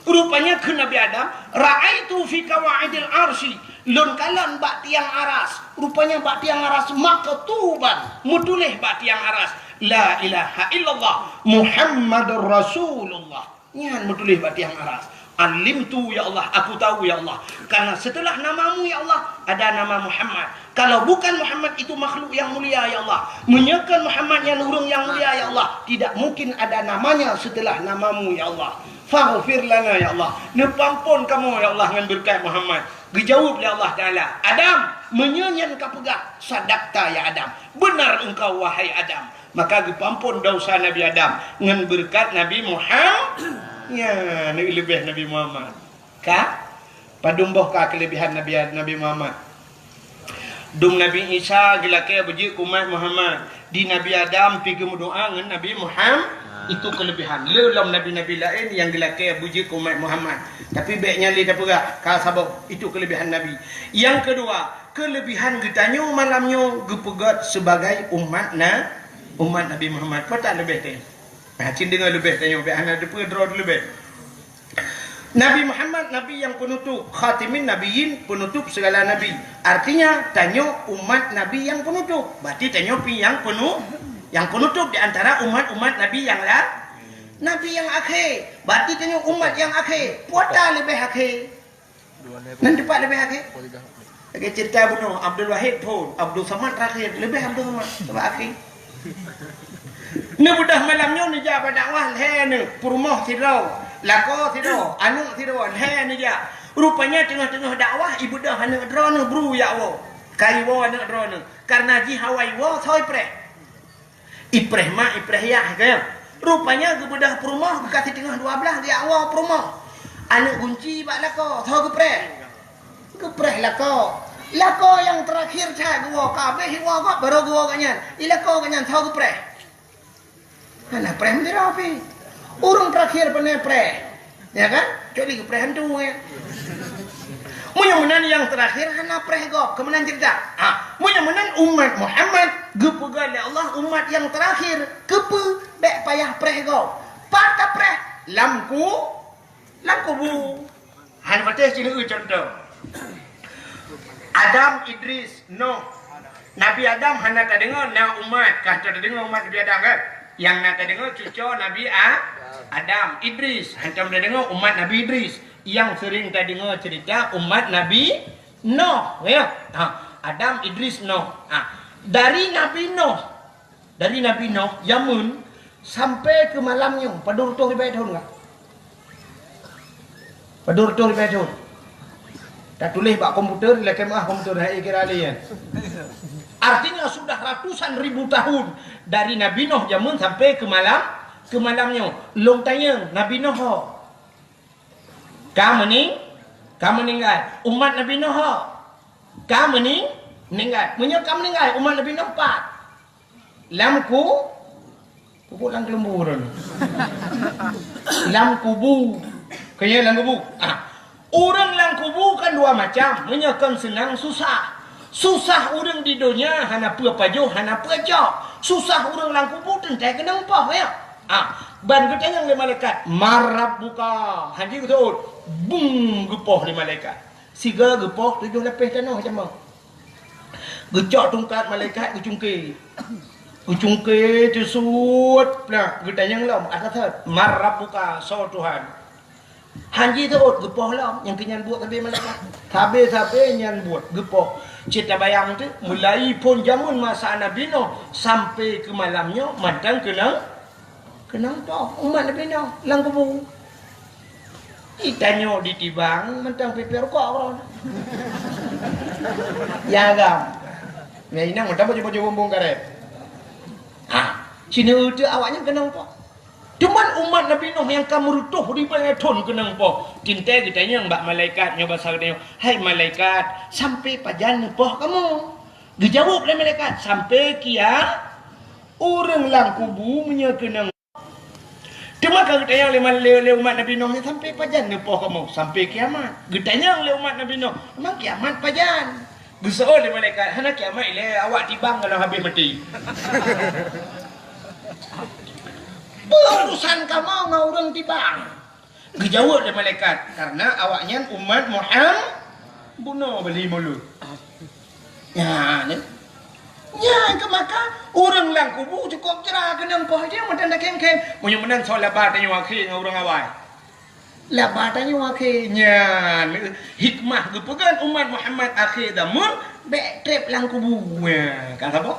Rupanya kheun Nabi Adam, "Ra'aitu fi qawaidil arsy." Lôn kalon bak tiang aras. Rupanya bak tiang aras maktuban, meutuléh bak tiang aras, "La ilaha illallah Muhammadur Rasulullah." Nyan meutuléh bak tiang aras. "Alimtu ya Allah, aku tahu ya Allah. Karena setelah namamu ya Allah, ada nama Muhammad. Kalau bukan Muhammad itu makhluk yang mulia ya Allah. Meunyoe kon Muhammad nyan ureuëng nyang mulia ya Allah, tidak mungkin ada namanya setelah namamu ya Allah. Faghfir lana ya Allah." Neupeuamphon kamoe ya Allah ngon beureukat Muhammad. Geujaweueb lé Allah Taala, "Adam, meunyoe nyan kapeugah, sadaqta ya Adam. Benar engkau wahai Adam." Maka geupeuamphon desya Nabi Adam ngon beureukat Nabi Muhammad. Ya, neuleubeh Nabi Muhammad. Ka? Padum boh ka keuleubehan Nabi, Nabi Muhammad? Dum Nabi Isa geulakée beujeuet keu umat Muhammad. Di Nabi Adam pi geumeudoa ngon Nabi Muhammad. Itu keuleubehan. Le lom nabi-nabi laén nyang geulakée beujeuet keu umat Muhammad. Tapi bék nyan lé tapeugah, ka saboh. Itu keuleubehan Nabi. Nyang keudua, keuleubehan geutanyoe malam nyoe geupeugét sibagai umat na-, umat Nabi Muhammad. Peue that leubeh teuh? Nah, cit deungoe leubeh tanyoe, bék hana teupeue droe leubeh. Nabi Muhammad, Nabi nyang peunutôp, khatimin nabiyyin, peunutôp segala nabi. Artinya, tanyoe umat Nabi nyang peunutôp. Berarti tanyoe pi nyang peunu-, nyang peunutôp di antara umat-umat Nabi nyang la-, Nabi nyang akhé. Berarti tanyoe umat nyang akhé. Peue that leubeh akhé? Nan teupat leubeh akhé? Lagée cerita bunoe, Abdul Wahid phon, Abdul Samad terakhir, leubeh Abdul Samad, sabab akhé. Neubeudoh malam nyoe neujak bak dakwah lhée neuh, peurumoh sidroe, lakoe sidroe, aneuëk sidroe, lhée neujak. Rupanya teungoh-teungoh dakwah, ibeudoh aneuëk droeneuh bru jak woe. Ka iwoe aneuëk droeneuh, kareuna jih awai woe soe ipreh. Ipreh mak, ipreh yah, ka nyan. Rupanya geubeudoh peurumoh, beuka siteungoh dua blaih geujak woe peurumoh. Aneuëk gunci bak lakoe, soe geupreh? Geupreh lakoe. Lakoe nyang terakhir that geuwoe, ka habéh iwoe gob, barô geuwoe gobnyan. Di lakoe gobnyan, soe geupreh? Hana preh meudira pih. Ureuëng terakhir pane preh. Ya kan? Kecuali geupreh hantu, ya. Meunyoe meunan nyang terakhir hana preh gob, keu meunan cerita. Ha, meunyoe meunan umat Muhammad geupeugah lé Allah umat nyang terakhir, keupeue bék payah preh gob? Pat tapreh? Lam ku, lam kubu. Hana patéh sineue contoh. Adam, Idris, Nuh. Nabi Adam hana tadeungoe na umat, ka tadeungoe umat Nabi Adam kan? Nyang na tadeungoe cuco Nabi A-, Adam, Idris. Hantom tadeungoe umat Nabi Idris. Nyang sering tadeungoe cerita umat Nabi Nuh, ya. Ha, Adam, Idris, Nuh. Ha, dari Nabi Nuh, dari Nabi Nuh jameun sampai keu malam nyoe, padum reutôh ribèe thôn ka? Padum reutôh ribèe thôn? Tatuléh bak komputer, lakèe meu'ah komputer, hai kira lé nyan. Artinya sudah ratusan ribu tahun dari Nabi Nuh jameun sampai keu malam, keu malam nyoe. Lôn tanyong, Nabi Nuh ho? Ka meuning-, ka meuninggai. Umat Nabi Nuh ho? Ka meuning-, meuninggai. Meunyoe ka meuninggai, umat Nabi Nuh pat? Lam ku-, kubu lam keuleumbur. Lam kubu. Keu nyan lam kubu. Ah. Ureuëng lam kubu kan dua macam. Meunyoe kon seunang susah. Susah ureuëng di donya hana peue pajoh, hana peue cok. Susah ureuëng lam kubu teuntèe keunong poh, ya. Ah, ban geutanyong lé malaikat, "Man rabbuka?" Hana geuseuôt. Bung geupoh lé malaikat. Sigoe geupoh tujoh lapéh tanoh jameun. Geucok tungkat malaikat geucungké. Geucungké teusuet, nah, geutanyong lom, "Ata that, man rabbuka, soe Tuhan?" Hana jiseuôt geupoh lom, nyang keu nyan buet sabé malaikat. Sabé-sabé nyan buet geupoh. Cit tabayang teuh, mulai phon jameun masa Nabi Nuh sampai keu malam nyoe mantong keunong, keunong poh umat Nabi Nuh lam kubu. Itanyoe ditibang mantong pipée rukok keudroe. Ya agam. Ya inong mantong baju-baju bumbong karet. Ha, sineuk teuh awaknyan keunong poh. Cuman umat Nabi Nuh nyang ka meureutôh ribèe thôn keunong poh. Teuntèe geutanyong bak malaikat nyoe basa geutanyoe, "Hai malaikat, sampai pajan neupoh kamoe?" Geujaweueb lé malaikat, "Sampai kia-, ureuëng lam kubu meunyoe keunong." Teuma ka geutanyong lé, lé, lé umat Nabi Nuh nyan, "Sampai pajan neupoh kamoe?" "Sampai kiamat." Geutanyong lé umat Nabi Nuh, "Memang kiamat pajan?" Geuseuôt lé malaikat, "Hana kiamat ilèe, awak tibang goh lom habéh maté." "Peue urusan kamoe ngon ureuëng tibang?" Geujaweueb lé malaikat, "Karena awaknyan umat Muham-, bunoe bali mulod." Nyan, eh. Nyan keuh maka ureuëng lam kubu cukôp jra keunong poh jih meunan takhém-khém. Meunyoe meunan soe laba tanyoe akhé ngon ureuëng awai. Laba tanyoe akhé. Nyan, eh, hikmah geupeugah umat Muhammad akhé zaman bék treb lam kubu. Nyan, ka saboh.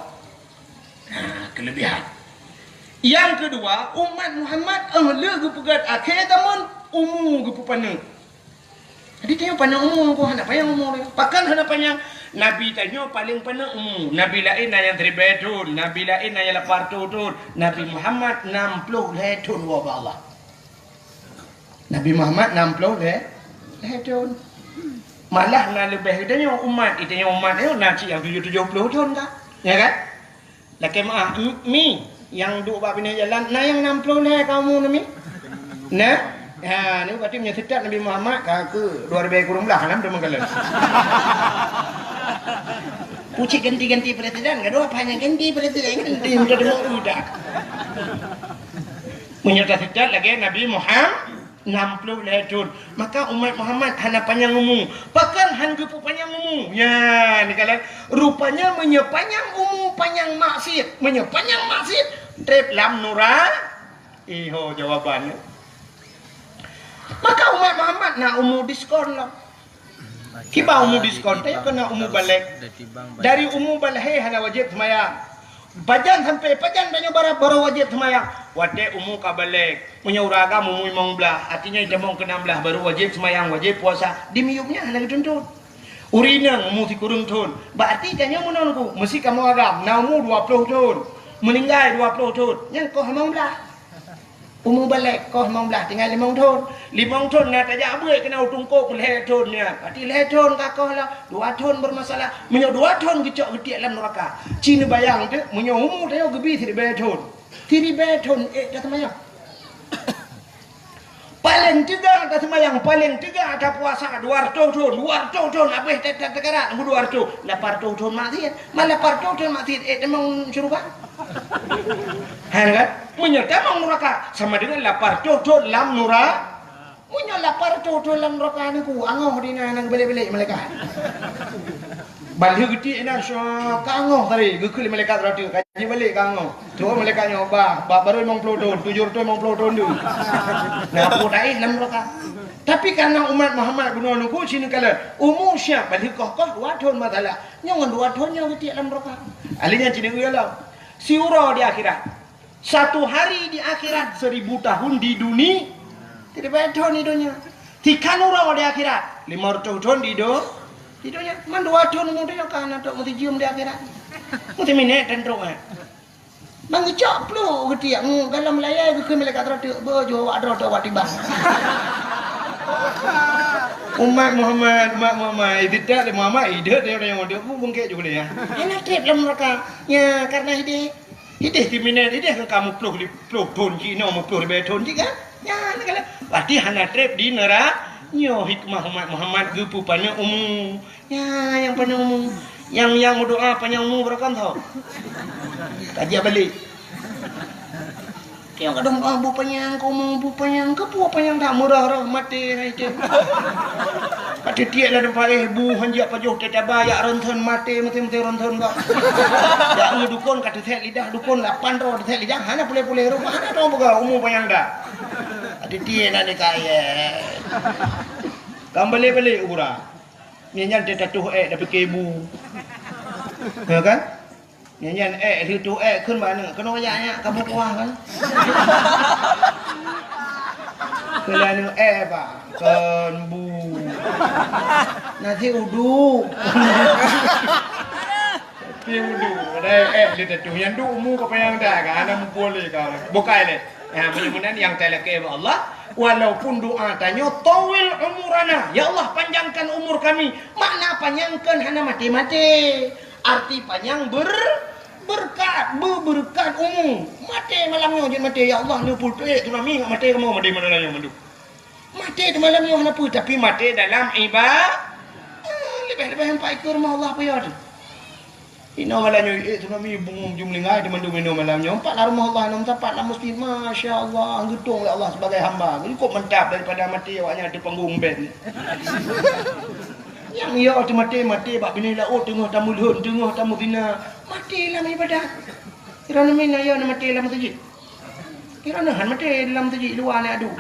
Nah, keulebihan. Nyang keudua, umat Muhammad, eh, le geupeugét akhé zaman, umu geupeupaneuk. Jadi, tanyoe paneuk umu, hana panyang umu. Pakon hana panyang? Nabi tanyoe paleng paneuk umu. Nabi laén na nyang siribèe thôn, nabi laén na nyang lapan reutôh thôn, Nabi Muhammad nam ploh lhèe thôn woe bak Allah. Nabi Muhammad nam ploh lhèe, lhèe thôn. Malah na leubeh geutanyoe umat, geutanyoe umat nyoe na cit nyang tujoh, tujoh ploh thôn ka. Ya kan? Lakèe meu'ah, mi, nyang duek bak binéh jalan, na nyang nam ploh lhèe ka umu nyoe mi? Na? Ha, nyoe berarti meunyoe seutôt Nabi Muhammad ka keu dua ribèe kureueng blah, nam teuma kalon. Pucit ganti-ganti presiden, gadoh apa hana ganti presiden, ganti muda demo muda. Meunyoe taseutôt lagèe Nabi Muhammad, nam ploh lhèe thôn, maka umat Muhammad hana panyang umu. Pakon han geupeu panyang umu? Nyan, kalon. Rupanya meunyoe panyang umu, panyang maksiet. Meunyoe panyang maksiet, treb lam nura-, iho jawaban. Maka umat Muhammad na umu diskon lom. Kiban umu diskon, tanyoe keuneuk umu balek. Dari umu balek hana wajéb seumayang. Pajan sampai pajan tanyoe bara-, baru wajéb seumayang? Watèe umu ka balek. Meunyoe ureueng agam umu limong blah, artinya itamong keu nam blah baru wajéb seumayang, wajéb puasa. Di miyueb nyan hana geutuntut. Ureueng inong umu sikureueng thôn. Berarti tanyoe meunan ku, meusi kamoe agam na umu dua ploh thôn. Meuninggai dua ploh thôn. Nyan koh limong blah. Umu balek koh limong blah tinggai limong thôn. Limong thôn na tajak beuet keunan u teungku lhèe thôn nyan. Berarti lhèe thôn ka koh lah, dua thôn bermasalah. Meunyoe dua thôn geucok geutiek lam neuraka. Ci neubayang teuk, meunyoe umu tanyoe geubi siribèe thôn. Siribèe thôn, eh, dah seumayang. Paléng teuga taseumayang, paléng teuga tapuasa dua reutôh thon, dua reutôh thon habéh ta-, ta-, takarat, dua reutôh, lapan reutôh thon maksiat. Man lapan reutôh thon maksiat, ék tamong syeuruga? Hai kan? Meunyoe tamong nuraka, sama dengan lapan reutôh thon lam nura-, meunyoe lapan reutôh thon lam nuraka, Teungku, angoh di na, na geubalek-balek malaikat. Ban lheueh geutiek inan, syok, ka angoh tadi, geukheun lé malaikat rot, ka jibalek ka angoh. Troh malaikat nyoe, bah, bah, barô limong ploh thon, tujoh reutôh limong ploh thon deuh. Nah, peue taéh lam nuraka. Tapi karena umat Muhammad bunoe Teungku, sineukala umu siap, ban lheueh koh-koh dua thon masalah. Nyoe ngon dua thon nyoe geutiek lam nuraka. Ahli nyan sineuk lom. Siuroe di akhirat. Satu hari di akhirat, seribu tahun di duni-, tidak payah thon di donya. Tikan uroe di akhirat, lima reutôh thon di do-, di donya. Man dua thon umu donya ka na tok meusijeum di akhirat. Meusiminét dan trok, eh. Bang geucok pluek geutiek, mu, galom layai geukheun malaikat rot, beuh, jeuet awak droe tok awak tibang. Umat Muhammad, umat Muhammad, idéh tak lé Muhammad, idéh dia orang yang mondok, bu bungkek juga dia. Hana treb lam neraka. Ya, karena idéh. Idéh timinét, idéh kan kamoe ploh li-, ploh thon cit, inoe ploh ribèe thon cit kan? Nyan kan. Berarti hana treb di neura-, nyoe hikmah umat Muhammad geupeupaneuk umu. Nyan nyang paneuk umu. Nyang, nyang meudoa panyang umu beureukan tho. Ka jak balek. Nyang kadang, "Ah, bu panyang keu umu, bu panyang." Keu peue panyang that meurah-rah maté hai teuh. Ka teutiek lam teumpat, eh, bu hanjeuet pajoh teuh taba, jak ronson maté, maté-maté ronson bak. Jak ngon dukon ka teuthèk lidah, dukon lapan droe teuthèk lidah, hana puléh-puléh rumoh, hana teupeugah umu panyang dah. Ka teutiek na di kayèe. Ka balek-balek u gura. Nyan nyan teutatôh èk, tapike bu. Ya kan? Nyan nyan èk, lheueh tôh èk kheun bak aneuk, keunoe jak nyak ka bu kuah kan? Kheun lé aneuk, èk bah, kon bu. Nasi uduk. Nasi uduk. Padahai èk lheueh tatuh. Nyan duek umu ka panyang that ka, hana muphom lé ka. Bukai lé. Ha, mudah-mudahan nyang talakèe bak Allah, walaupun doa tanyoe, "Tawwil umurana." Ya Allah, panjangkan umur kami. Makna panyangkan hana maté-maté. Arti panyang ber-, berkat, beubeureukat umu. Maté malam nyoe jeuet maté, "Ya Allah, neupeutrép tsunami ngat maté kamoe maté malam nyoe mandum." Maté di malam nyoe hana peue, tapi maté dalam iba-, ah, leubeh-leubeh empat ikeu rumoh Allah peue teuh. Inoe malam nyoe, eh, tsunami bungong jumlinggai di mandum inoe malam nyoe. Empat lam rumoh Allah, enam sapat lam masjid. Masya Allah, geutong lé Allah sebagai hamba. Cukup mantap daripada maté awak nyan di panggung band. Nyang yo teumaté, maté bak binéh laôt, teungoh tameulhon, teungoh tameuzina, maté lam ibadat. Kira nami na yo na maté lam masjid. Kira na han maté lam masjid, luwa na adu.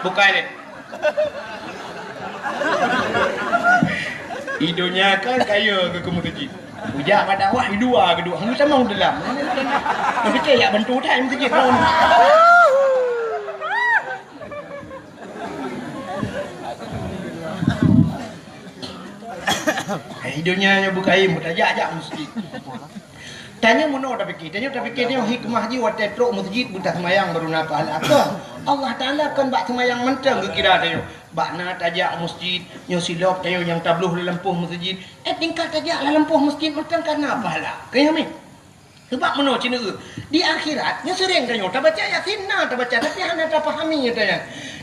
Bukai lé. Di donya kan kaya ke, ke masjid. Ujak bak dakwah, di luwa ke duek. Hana sama dalam. Tapi cek yak bantu tak masjid. Hai, donya nyoe beukaim, tajak-jak masjid. Tanyoe meunoe tapike, tanyoe tapike nyoe hikmah jih watèe trok masjid beutaseumayang baru na pahala. Kon, Allah Taala kon bak seumayang mantong geukira tanyoe. Bak na tajak masjid, nyoe silop tanyoe nyang tabloh lam lampôh masjid. Eh, tingkat tajak lam lampôh masjid mantong ka na pahala. Keu nyoe mi. Sabab meunoe cit neu, di akhirat nyoe seuréng tanyoe tabaca Yasin, na tabaca, tapi hana tapahami nyoe tanyoe.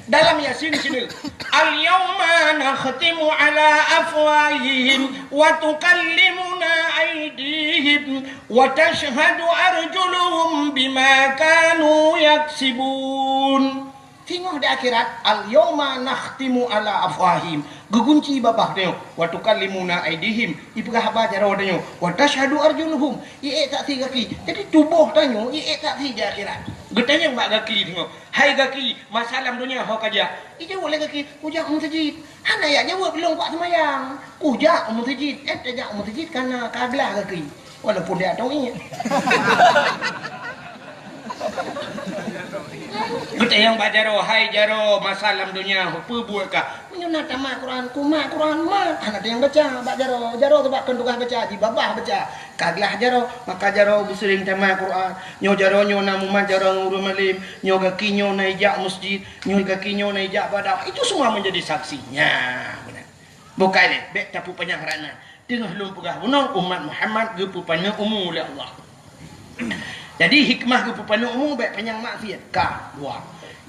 Dalam Yasin cit neu, "Al-yauma nakhtimu ala afwahihim wa tukallimuna aydihim wa tashhadu arjuluhum bima kanu yaksibun." Singoh di akhirat, "Al-yauma nakhtimu ala afwahihim." Geugunci babah tanyoe, "Wa tukallimuna aydihim." Ipeugah haba jaroe tanyoe, "Wa tashhadu arjuluhum." Iék saksi gaki. Jadi tuboh tanyoe iék saksi di akhirat. Geutanyong bak gaki singoh, "Hai gaki, masa lam donya ho kajak?" Ijaweueb lé gaki, "Kujak u masjid." Hana yak jaweueb lôn kuat seumayang. "Kujak u masjid." Eh, tajak u masjid ka na, ka glah gaki. Walaupun di atong ié. Geutanyong bak jaroe, "Hai jaroe, masa lam donya ho peubuet kah?" "Meunyoe na tamat Quran, kumat Quran mat." Hana teunyang baca bak jaroe. Jaroe sabab kon tugaih baca, jibabah baca. Ka glah jaroe, maka jaroe beuseuring tamat Quran. Nyoe jaroe nyoe na mumat jaroe ngon ureueng malém. Nyoe gaki nyoe na ijak masjid. Nyoe gaki nyoe na ijak bak dakwah. Itu semua menjadi saksinya. Bukai lé, bèk tapeupanyang rana. Teungoh lôn peugah bunoe, umat Muhammad geupeupaneuk umu lé Allah. Jadi hikmah geupeupaneuk umu bék panyang maksiat. Ka, dua.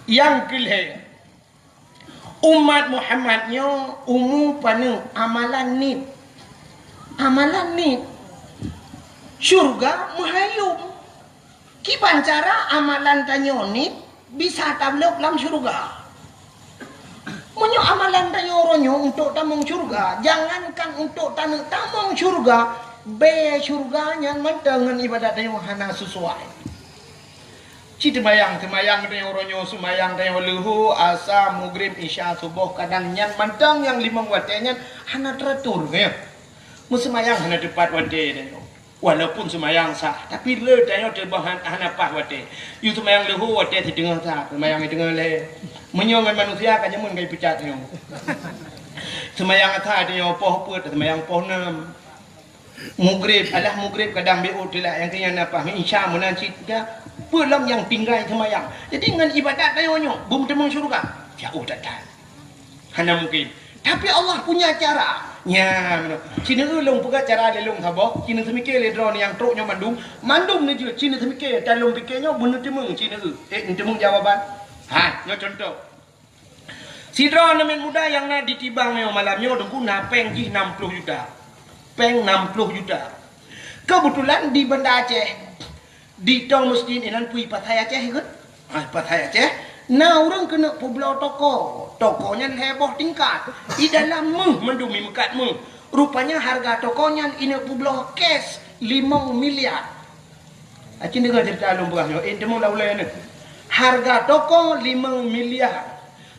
Nyang keu lhèe, umat Muhammad nyoe umu paneuk amalan nit. Amalan nit. Syurga meuhayum. Kiban cara amalan tanyoe nit bisa tabloe lam syurga. Meunyoe amalan tanyoe uroe nyoe untuk tamong syurga, jangankan untuk taneuk tamong syurga, bèe syurga nyan mantong ngon ibadat tanyoe hana sesuai. Ci teumayang, teumayang tanyoe uroe nyoe, seumayang tanyoe leuhô, asa, mugrib, isya, suboh, kadang nyan mantong nyang limong watèe nyan hana teratur, ya. Meuseumayang hana teupat watèe tanyoe. Walaupun seumayang sah, tapi le tanyoe teubang han-, hana paih watèe. Yue seumayang leuhô watèe siteungoh that, seumayang siteungoh lhèe. Meunyoe ngon manusia ka jameun ka jipeucat nyoe. Seumayang asa tanyoe poh peuet, seumayang poh nam. Mugrib, alah mugrib kadang beu telat nyang keu nyan na paih, isya meunan cit ka. Peue lom nyang tinggai seumayang. Jadi ngon ibadat tanyoe nyoe, beumeuteumong syurga. Jauh that-that. Hana mungkin. Tapi Allah punya cara. Nya, meunoe. Ci neueu lôn peugah cara lé lôn saboh, ci neuseumiké lé droeneuh nyang trok nyoe mandum, mandum neujeuet, ci neuseumiké, dan lôn piké nyoe beuneuteumong ci neueu. Eh, neuteumong jawaban? Ha, nyoe contoh. Sidroe aneuk muda nyang na di Tibang nyoe malam nyoe, Teungku, na péng jih nam ploh juta. Péng nam ploh juta. Keubeutulan di Banda Aceh, di Tong Mesjid inan pui Pasai Aceh, ikôt? Ah, Pasai Aceh. Na ureueng keuneuk peubloe toko. Toko nyan lhèe boh tingkat. Di dalam méuh mandum, i meukat méuh. Rupanya hareuga toko nyan ineuk peubloe cash limong miliar. Aci deungoe ceurita lôn peugah nyoe, eh, teumong lam ulèe nyoe. Hareuga toko limong miliar.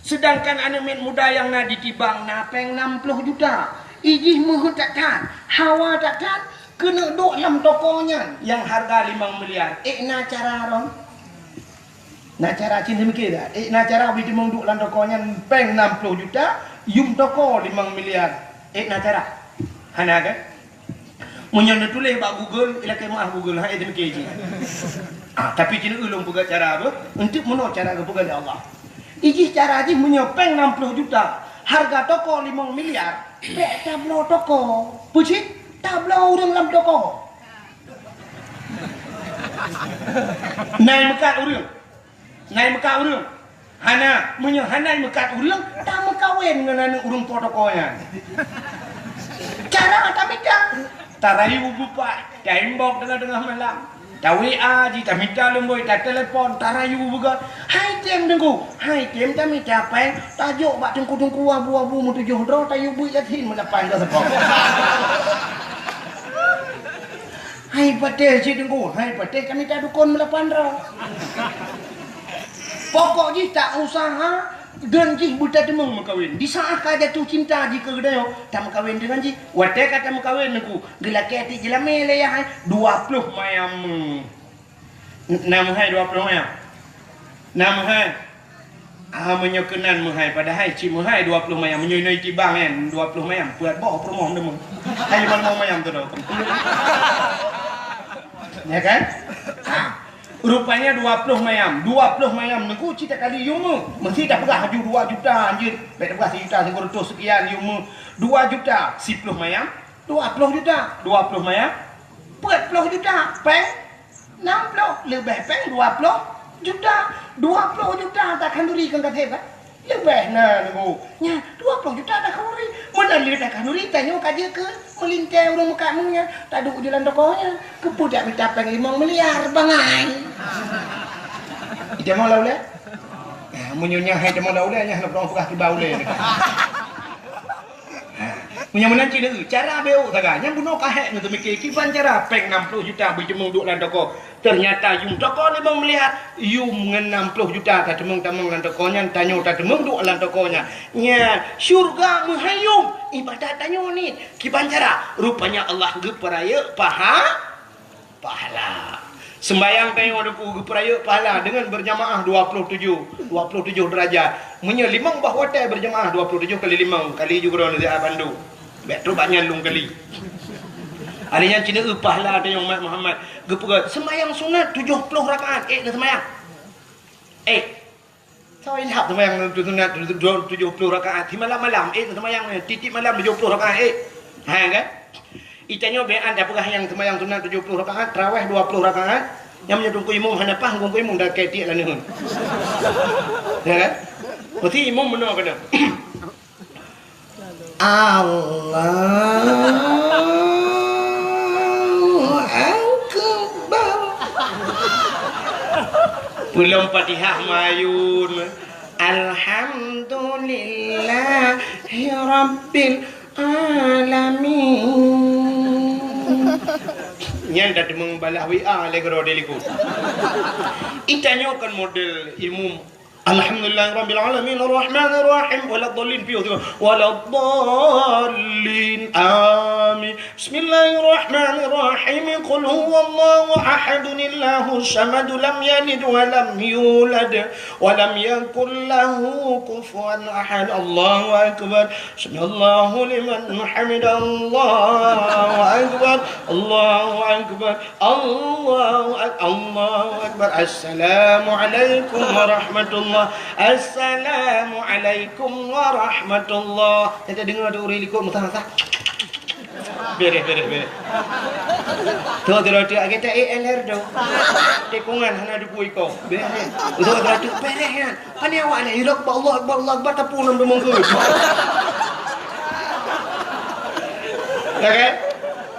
Seudangkan aneuk miet muda nyang na di Tibang na péng nam ploh juta. Ijih meuheuet that-that, hawa that-that, keuneuk duek lam toko nyan nyang hareuga limong miliar. Ék na cara droen? Na cara cit neumikir that? Ék na cara beuteumong duek lam toko nyan péng nam ploh juta, yum toko limong miliar. Ék na cara? Hana kan? Meunyoe neutuléh bak Google, ilakèe meu'ah Google, han ék teumikir jih. Ah, tapi ci neueu lôn peugah cara beuh, eunteuk meunoe cara geupeugah lé Allah. Ijih cara jih meunyoe péng nam ploh juta, hareuga toko limong miliar, bèk tabloe toko. Peue cit? Tabloe ureueng lam toko. Na i meukat ureueng. Na i meukat ureueng. Hana, meunyoe hana i meukat ureueng, tameukawen ngon aneuk ureueng po toko nyan. Cara tamita. Tarayu beupat, taimbok teungoh-teungoh malam. Ta-W A jih, tamita lumbôi, tatelepon, tarayu beugot. Hai tem Teungku, hai tem tamita péng, tajok bak teungku-teungku abu-abu meutujoh droe, tayue beuet yatim meulapan droe seupôt. Hai patéh cit Teungku, hai patéh tamita dukon meulapan droe. Pokok jih ta usaha, deun jih beutateumong meukawen. Di saát ka jatuh cinta jih keu geutanyoe, tameukawen deungon jih. Watèe ka tameukawen Teungku, geulakèe tiek jeulamèe lé yah hai, dua ploh mayam. Na meuhai dua ploh mayam? Na meuhai? Ah, meunyoe keunan meuhai, padahai cit meuhai dua ploh mayam. Meunyoe inoe Tibang nyan, dua ploh mayam, peuet boh peurumoh deungon. Hai, limong mayam tu dah. Ya kan? Ah. Rupanya dua ploh mayam. Dua ploh mayam Teungku cit takali yum meuh. Meusti tapeugah laju dua juta, anjeut. Bèk tapeugah sijuta, sikureueng reutôh seukian yum meuh. Dua juta, siploh mayam, dua ploh juta. Dua ploh mayam, peuet ploh juta. Péng Nam ploh leubeh péng dua ploh juta. Dua ploh juta takhanduri keu gasép, kan? Leubeh na Teungku. Nya, dua ploh juta takhanduri. Meunan lé takhanduri, tanyoe ka jeuet keu meulintèe ureueng meukat meuh nyan. Taduek u jalan toko nyan. Keupeue dak mita péng limong miliar bangai? Itamong lam ulèe? Ya, meunyoe nyan hai tamong lam ulèe, nyan hana peudong peugah kiban ulèe. Ha, meunyoe meunan cit, cara beu sagai. Nyang bunoe ka hék ngon teumikir, kiban cara péng nam ploh juta beuteumong duek lam toko. Teunyata yum toko limong miliar, yum ngon nam ploh juta tateumong-teumong lam toko nyan, tanyoe tateumong duek lam toko nyan. Nyan, syeuruga meuhai yum, ibadat tanyoe nit. Kiban cara? Rupanya Allah geupeurayeuk paha- Pahala. Seumbayang tanyoe Teungku geupeurayeuk pahala deungon beurjamaah dua ploh tujoh, dua ploh tujoh deurajat. Meunyoe limong boh watèe beurjamaah dua ploh tujoh kali limong, kali ju keudroe neusiat bandum. Bèk trok bak nyan lôn kali. Hari nyan cit neueu pahala tanyoe umat Muhammad. Geupeugah, seumbayang sunat tujoh ploh rakaat, ék neuseumayang. Ék. Soe ilham seumayang tu sunat tu-, tu-, tujoh ploh rakaat, simalam-malam, ék seumayang, tiep-tiep malam tujoh ploh rakaat, ék. Ha, kan? Itanyoe bèk an tapeugah nyang seumayang sunat tujoh ploh rakaat, tarawèh dua ploh rakaat, Nyang meunyoe teungku imum hana paih, teungku imum dah ketiek laneuen. Ya kan? Mesti imum meunoe keunoe. Allahu Akbar. Peulom Fatihah mayun. Alhamdulillahi Rabbil Alamin. Nyan dah teumeng balah W A lé keudroe di likot. Itanyoe kan model imum. Alhamdulillahirabbil alamin, arrahmanirrahim, waladdallin, piôh tu. Waladdallin. Amin. Bismillahirrahmanirrahim. Qul huwallahu ahad, Allahus samad, lam yalid wa lam yulad, wa lam yakul lahu kufuwan ahad. Allahu akbar. Sami'allahu liman hamidah. Allahu akbar. Allahu akbar. Allahu ak-, Allahu akbar. Assalamualaikum warahmatullah. Assalamualaikum warahmatullah. Kita dengar tu ureueng likot meusaha-saha. Bereh, bereh, bereh. Tu, tu, tu, tu, kita E L R tu. Tikungan hana duku iko. Bereh. Tu, tu, tu, bereh kan. Kan awak ni, ilok ba Allah Akbar, Allah Akbar, tapi nam tu mungkin. Ya kan?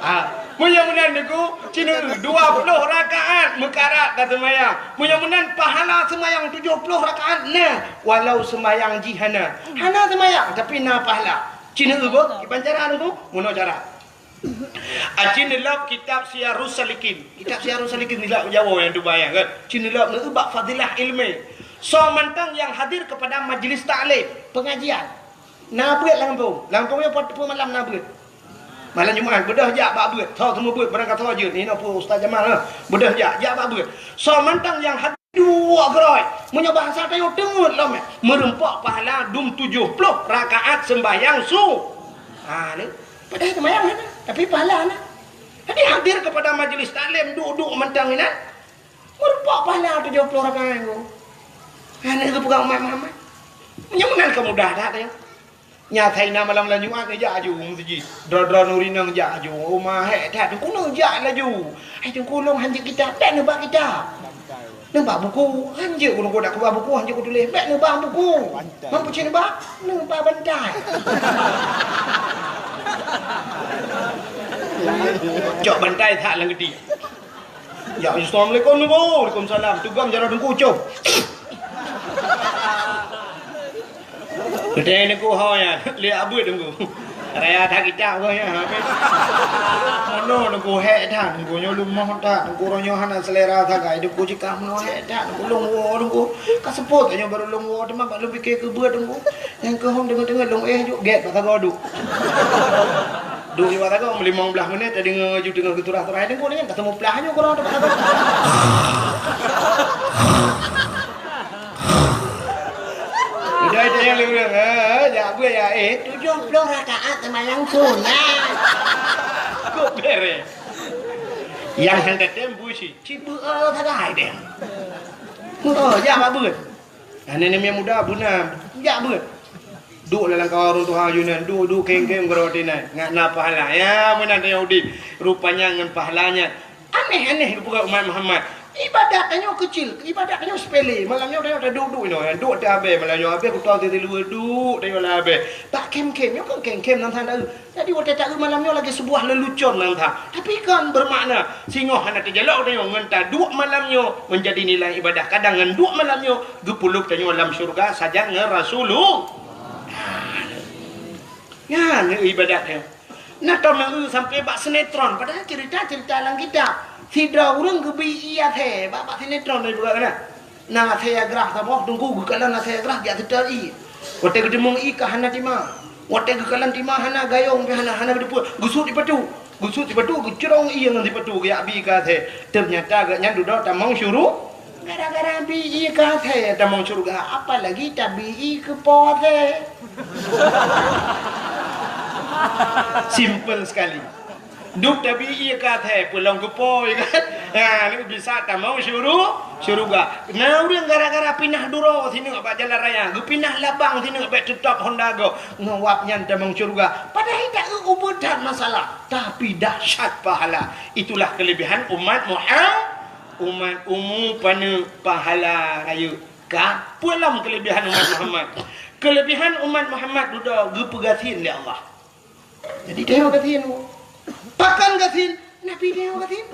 Ha. Meunyoe meunan niku, cina dua puluh rakaat meukarat dah seumayang. Meunyoe meunan pahala seumayang tujoh ploh rakaat na, walau seumayang jih hana. Hana seumayang, tapi na pahala. Cina beuh, kiban cara niku, meunoe cara. Acin lom kitab Siyarus Salikin. Kitab Siyarus Salikin nilai Jawa nyang tubai kan. Cin lom neu bak fadilah ilmu. Soe mantong nyang hadir kepada majlis taklim, pengajian. Na beuet lam gampông. Lam gampông nyoe pat peue malam na beuet. Malam Jumat beudôh jak bak beuet. Tho teumeu beuet barang ka tho jeuet. Inoe peue Ustaz Jamal, ha. Beudôh jak, jak bak beuet. Soe mantong nyang hadir dua geurôi. Meunyoe bahasa tanyoe teungeut lom, eh. Meureumpok pahala dum tujoh ploh rakaat sembahyang su. Ha, ni. Padahai seumayang hana, tapi pahala na. Jadi hadir kepada majlis taklim, duek-duek mantong inan. Meureumpok pahala tujoh ploh rakaat nyoe. Hana geupeugah umat Muhammad. Nyoe meunan ka mudah that nyoe. Nyan asai na malam-malam Jumat neujak aju meuseujid. Droe-droe nuri neujak aju. Uma hék that, teungku neujak laju. Hai teungku lôn hanjeuet kitab, bèk neubak kitab. Neubak buku, hanjeuet ku, ku dak keubah buku, hanjeuet ku tuléh, bèk neubak buku. Bantai. Mampu cit neubak? Neubak bantai. Cok bantai that lam geuti. Ya, assalamualaikum, Teungku. Waalaikumsalam. Tugam jaroe Teungku, cok. Geutanyoe Teungku ho nyan, lé abeuet Teungku. Raya that kitab keuh nyan, habéh. Mono Teungku, hék that Teungku, nyoe leumoh that Teungku, uroe nyoe hana seulera sagai Teungku, jikah meunoe hék that Teungku, lôn woe Teungku. Ka seupôt nyoe barô lôn woe, teuma bak lôn pike keu beuet Teungku. Nyang keuhom deungon-deungon lôn éh juk gét bak sagoe duek. Duek bak sagoe meulimong blaih menit, tadeungoe ju teungoh geuturah-turah Teungku nyan, ka seumuplah nyoe keudroe bak sagoe. Udah itu yang lurus, eh, jak beuet ya, eh, tujuh puluh rakaat sembahyang sunat. Kok beres? Yang hana tem busi, cit beuet sagai deh. Oh, jak bak beuet. Aneuk namiet muda beuna, jak beuet. Duek lam kawan ureueng tuha yunan, duek-duek keng-keng keudroe tinai, ngat na pahala. Ya, meunan tanyoe udép. Rupanya ngon pahala nyan. Aneh-aneh geupeugah umat Muhammad. Ibadat tanyoe keucil, ibadat tanyoe sepele. Malam nyoe tanyoe taduek-duek inoe, duek teuh abée, malam nyoe abée kutoe teuh siluweue duek tanyoe lam abée. Bak kem-kem, nyoe kan kem-kem nan sana. Jadi watée taeu malam nyoe lagée sebuah lelucon nan that. Tapi kan bermakna, singoh hana teujalok tanyoe ngon taduek malam nyoe menjadi nilai ibadah. Kadang ngon duek malam nyoe geupeuleub tanyoe lam syeuruga sajan ngon Rasulullah. Nyan ibadat nyoe. Na tom nyang eu sampai bak sinetron, padahal cerita-cerita lam kitab. Sidroe ureueng geubri ié até bak, bak sinetron dari buka kana. Na asèe grah saboh teungku geukalon asèe grah jak seutôt ié. Watèe geuteumeung ié ka hana tima. Watèe geukalon tima hana, gayong pih hana, hana geuteupeue. Geusut sipatu. Geusut sipatu, geucrong ié ngon sipatu geujak bi ié keu asèe. Teunyata gobnyan dudoe tamong syuru-, gara-gara bi ié keu asèe tamong syeuruga, apalagi tabi ié keu po asèe. Simple sekali. Duek tabi ié keu asèe, peulom keu po, ya kan? Ha, nyoe bisa tamong syuru-, syeuruga. Na ureueng gara-gara pinah duroe sineuk bak jalan raya, geupinah labang sineuk bèk teutap honda gob, ngon wab nyan tamong syeuruga. Padahai taeu ubeut that masalah, tapi dahsyat pahala. Itulah kelebihan umat Muhammad. Umat umu paneuk pahala rayeuk. Ka peue lom keulebihan umat Muhammad? Keulebihan umat Muhammad dudoe geupeugasien lé Allah. Jadi tanyoe gasien. Pakon gasien? Nabi tanyoe gasien.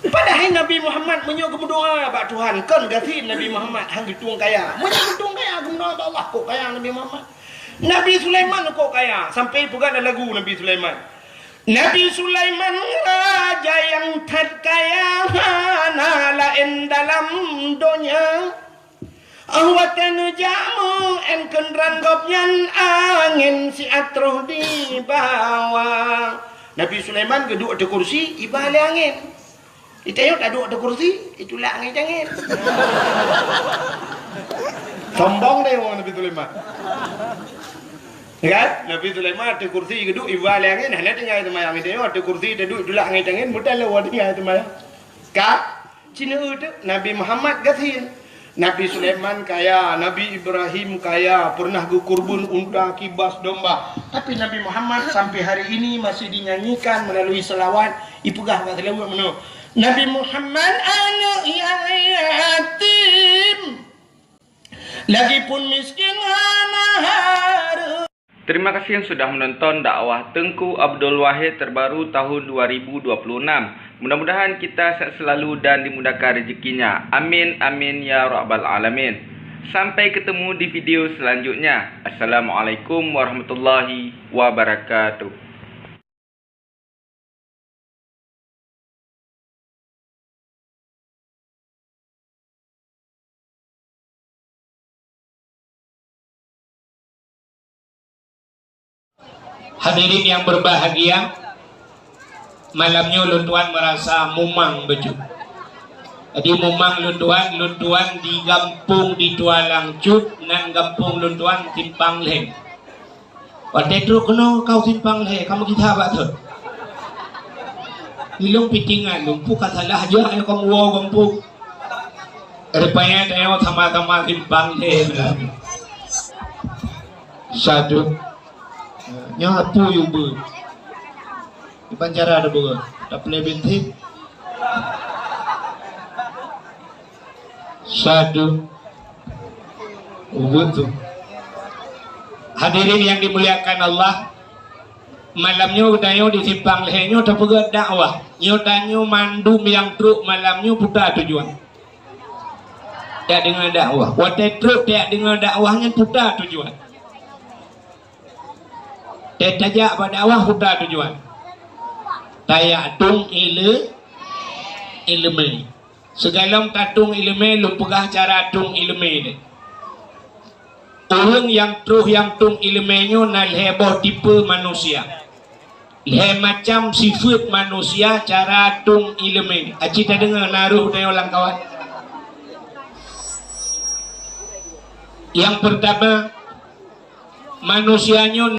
Padahai Nabi Muhammad meunyoe geumeudoa bak Tuhan, kon gasien Nabi Muhammad, han geutueng kaya. Meunyoe geutueng kaya geumeudoa bak Allah, kok kaya Nabi Muhammad. Nabi Sulaiman kok kaya, sampai peugah lam lagu Nabi Sulaiman. Nabi Sulaiman raja nyang that kaya, hana laén dalam donya. Watée neujak meu-én keudroe gobnyan, angén siat troh dibawa. Nabi Sulaiman geuduek ateueh kursi, iba lé angén. Di tanyoe taduek ateueh kursi, itulak angén cangén. Sombong deh orang Nabi Sulaiman. Ya kan? Nabi Sulaiman ateueh kursi geuduek, iba lé angén, hana tinggai seumayang. Di tanyoe ateueh kursi taduek, itulak angén cangén, mudah lah orang tinggai seumayang. Ka? Cina teuk Nabi Muhammad gasien. Nabi Sulaiman kaya, Nabi Ibrahim kaya, pernah geukurban unta, kibas domba. Tapi Nabi Muhammad sampai hari ini masih dinyanyikan melalui selawat. Ipeugah bak selawat meunoe, "Nabi Muhammad aneuk nyang yatim, lagipun miskin hana hareuem." Terima kasih yang sudah menonton dakwah Teungku Abdul Wahid terbaru tahun dua ribu dua puluh enam. Mudah-mudahan kita sehat selalu dan dimudahkan rezekinya. Amin, amin, ya rabbal alamin. Sampai ketemu di video selanjutnya. Assalamualaikum warahmatullahi wabarakatuh. Hadirin yang berbahagia, malam nyoe lôn tuan merasa mumang beujeuet. Jadi mumang lôn tuan, lôn tuan di gampông di Tualang Cut, nan gampông lôn tuan Simpang Lhèe. Watèe trôk keunoe kau Simpang Lhèe, kamoe gisa bak thôn. Ilôn pih teuingat lôn, peue ka salah jak nyoe kamoe woe gampông. Rupanya tanyoe sama-sama Simpang Lhèe. Satu. Nyoe peue yue beuet? Kiban cara tapeugah, tapeuléh bensin. Satu. Ubit tu. Hadirin yang dimuliakan Allah, malam nyoe geutanyoe di Simpang Lhèe nyoe tapeugah dakwah. Nyoe tanyoe mandum nyang trôk malam nyoe peue tujuan? Tadeungoe dakwah. Watèe trôk tadeungoe dakwah nyan peue tujuan? Teuh tajak bak dakwah peue tujuan? Tajak tueng ile-, ileumèe. Sigohlom tatueng ileumèe, lôn peugah cara tueng ileumèe nyan. Ureueng nyang trôh nyang tueng ileumèe nyoe na lhèe boh tipe manusia. Lhèe macam sifeuet manusia cara tueng ileumèe. Aci tadeungoe na rôh tanyoe lam kawan. Nyang peurtama, manusia nyoe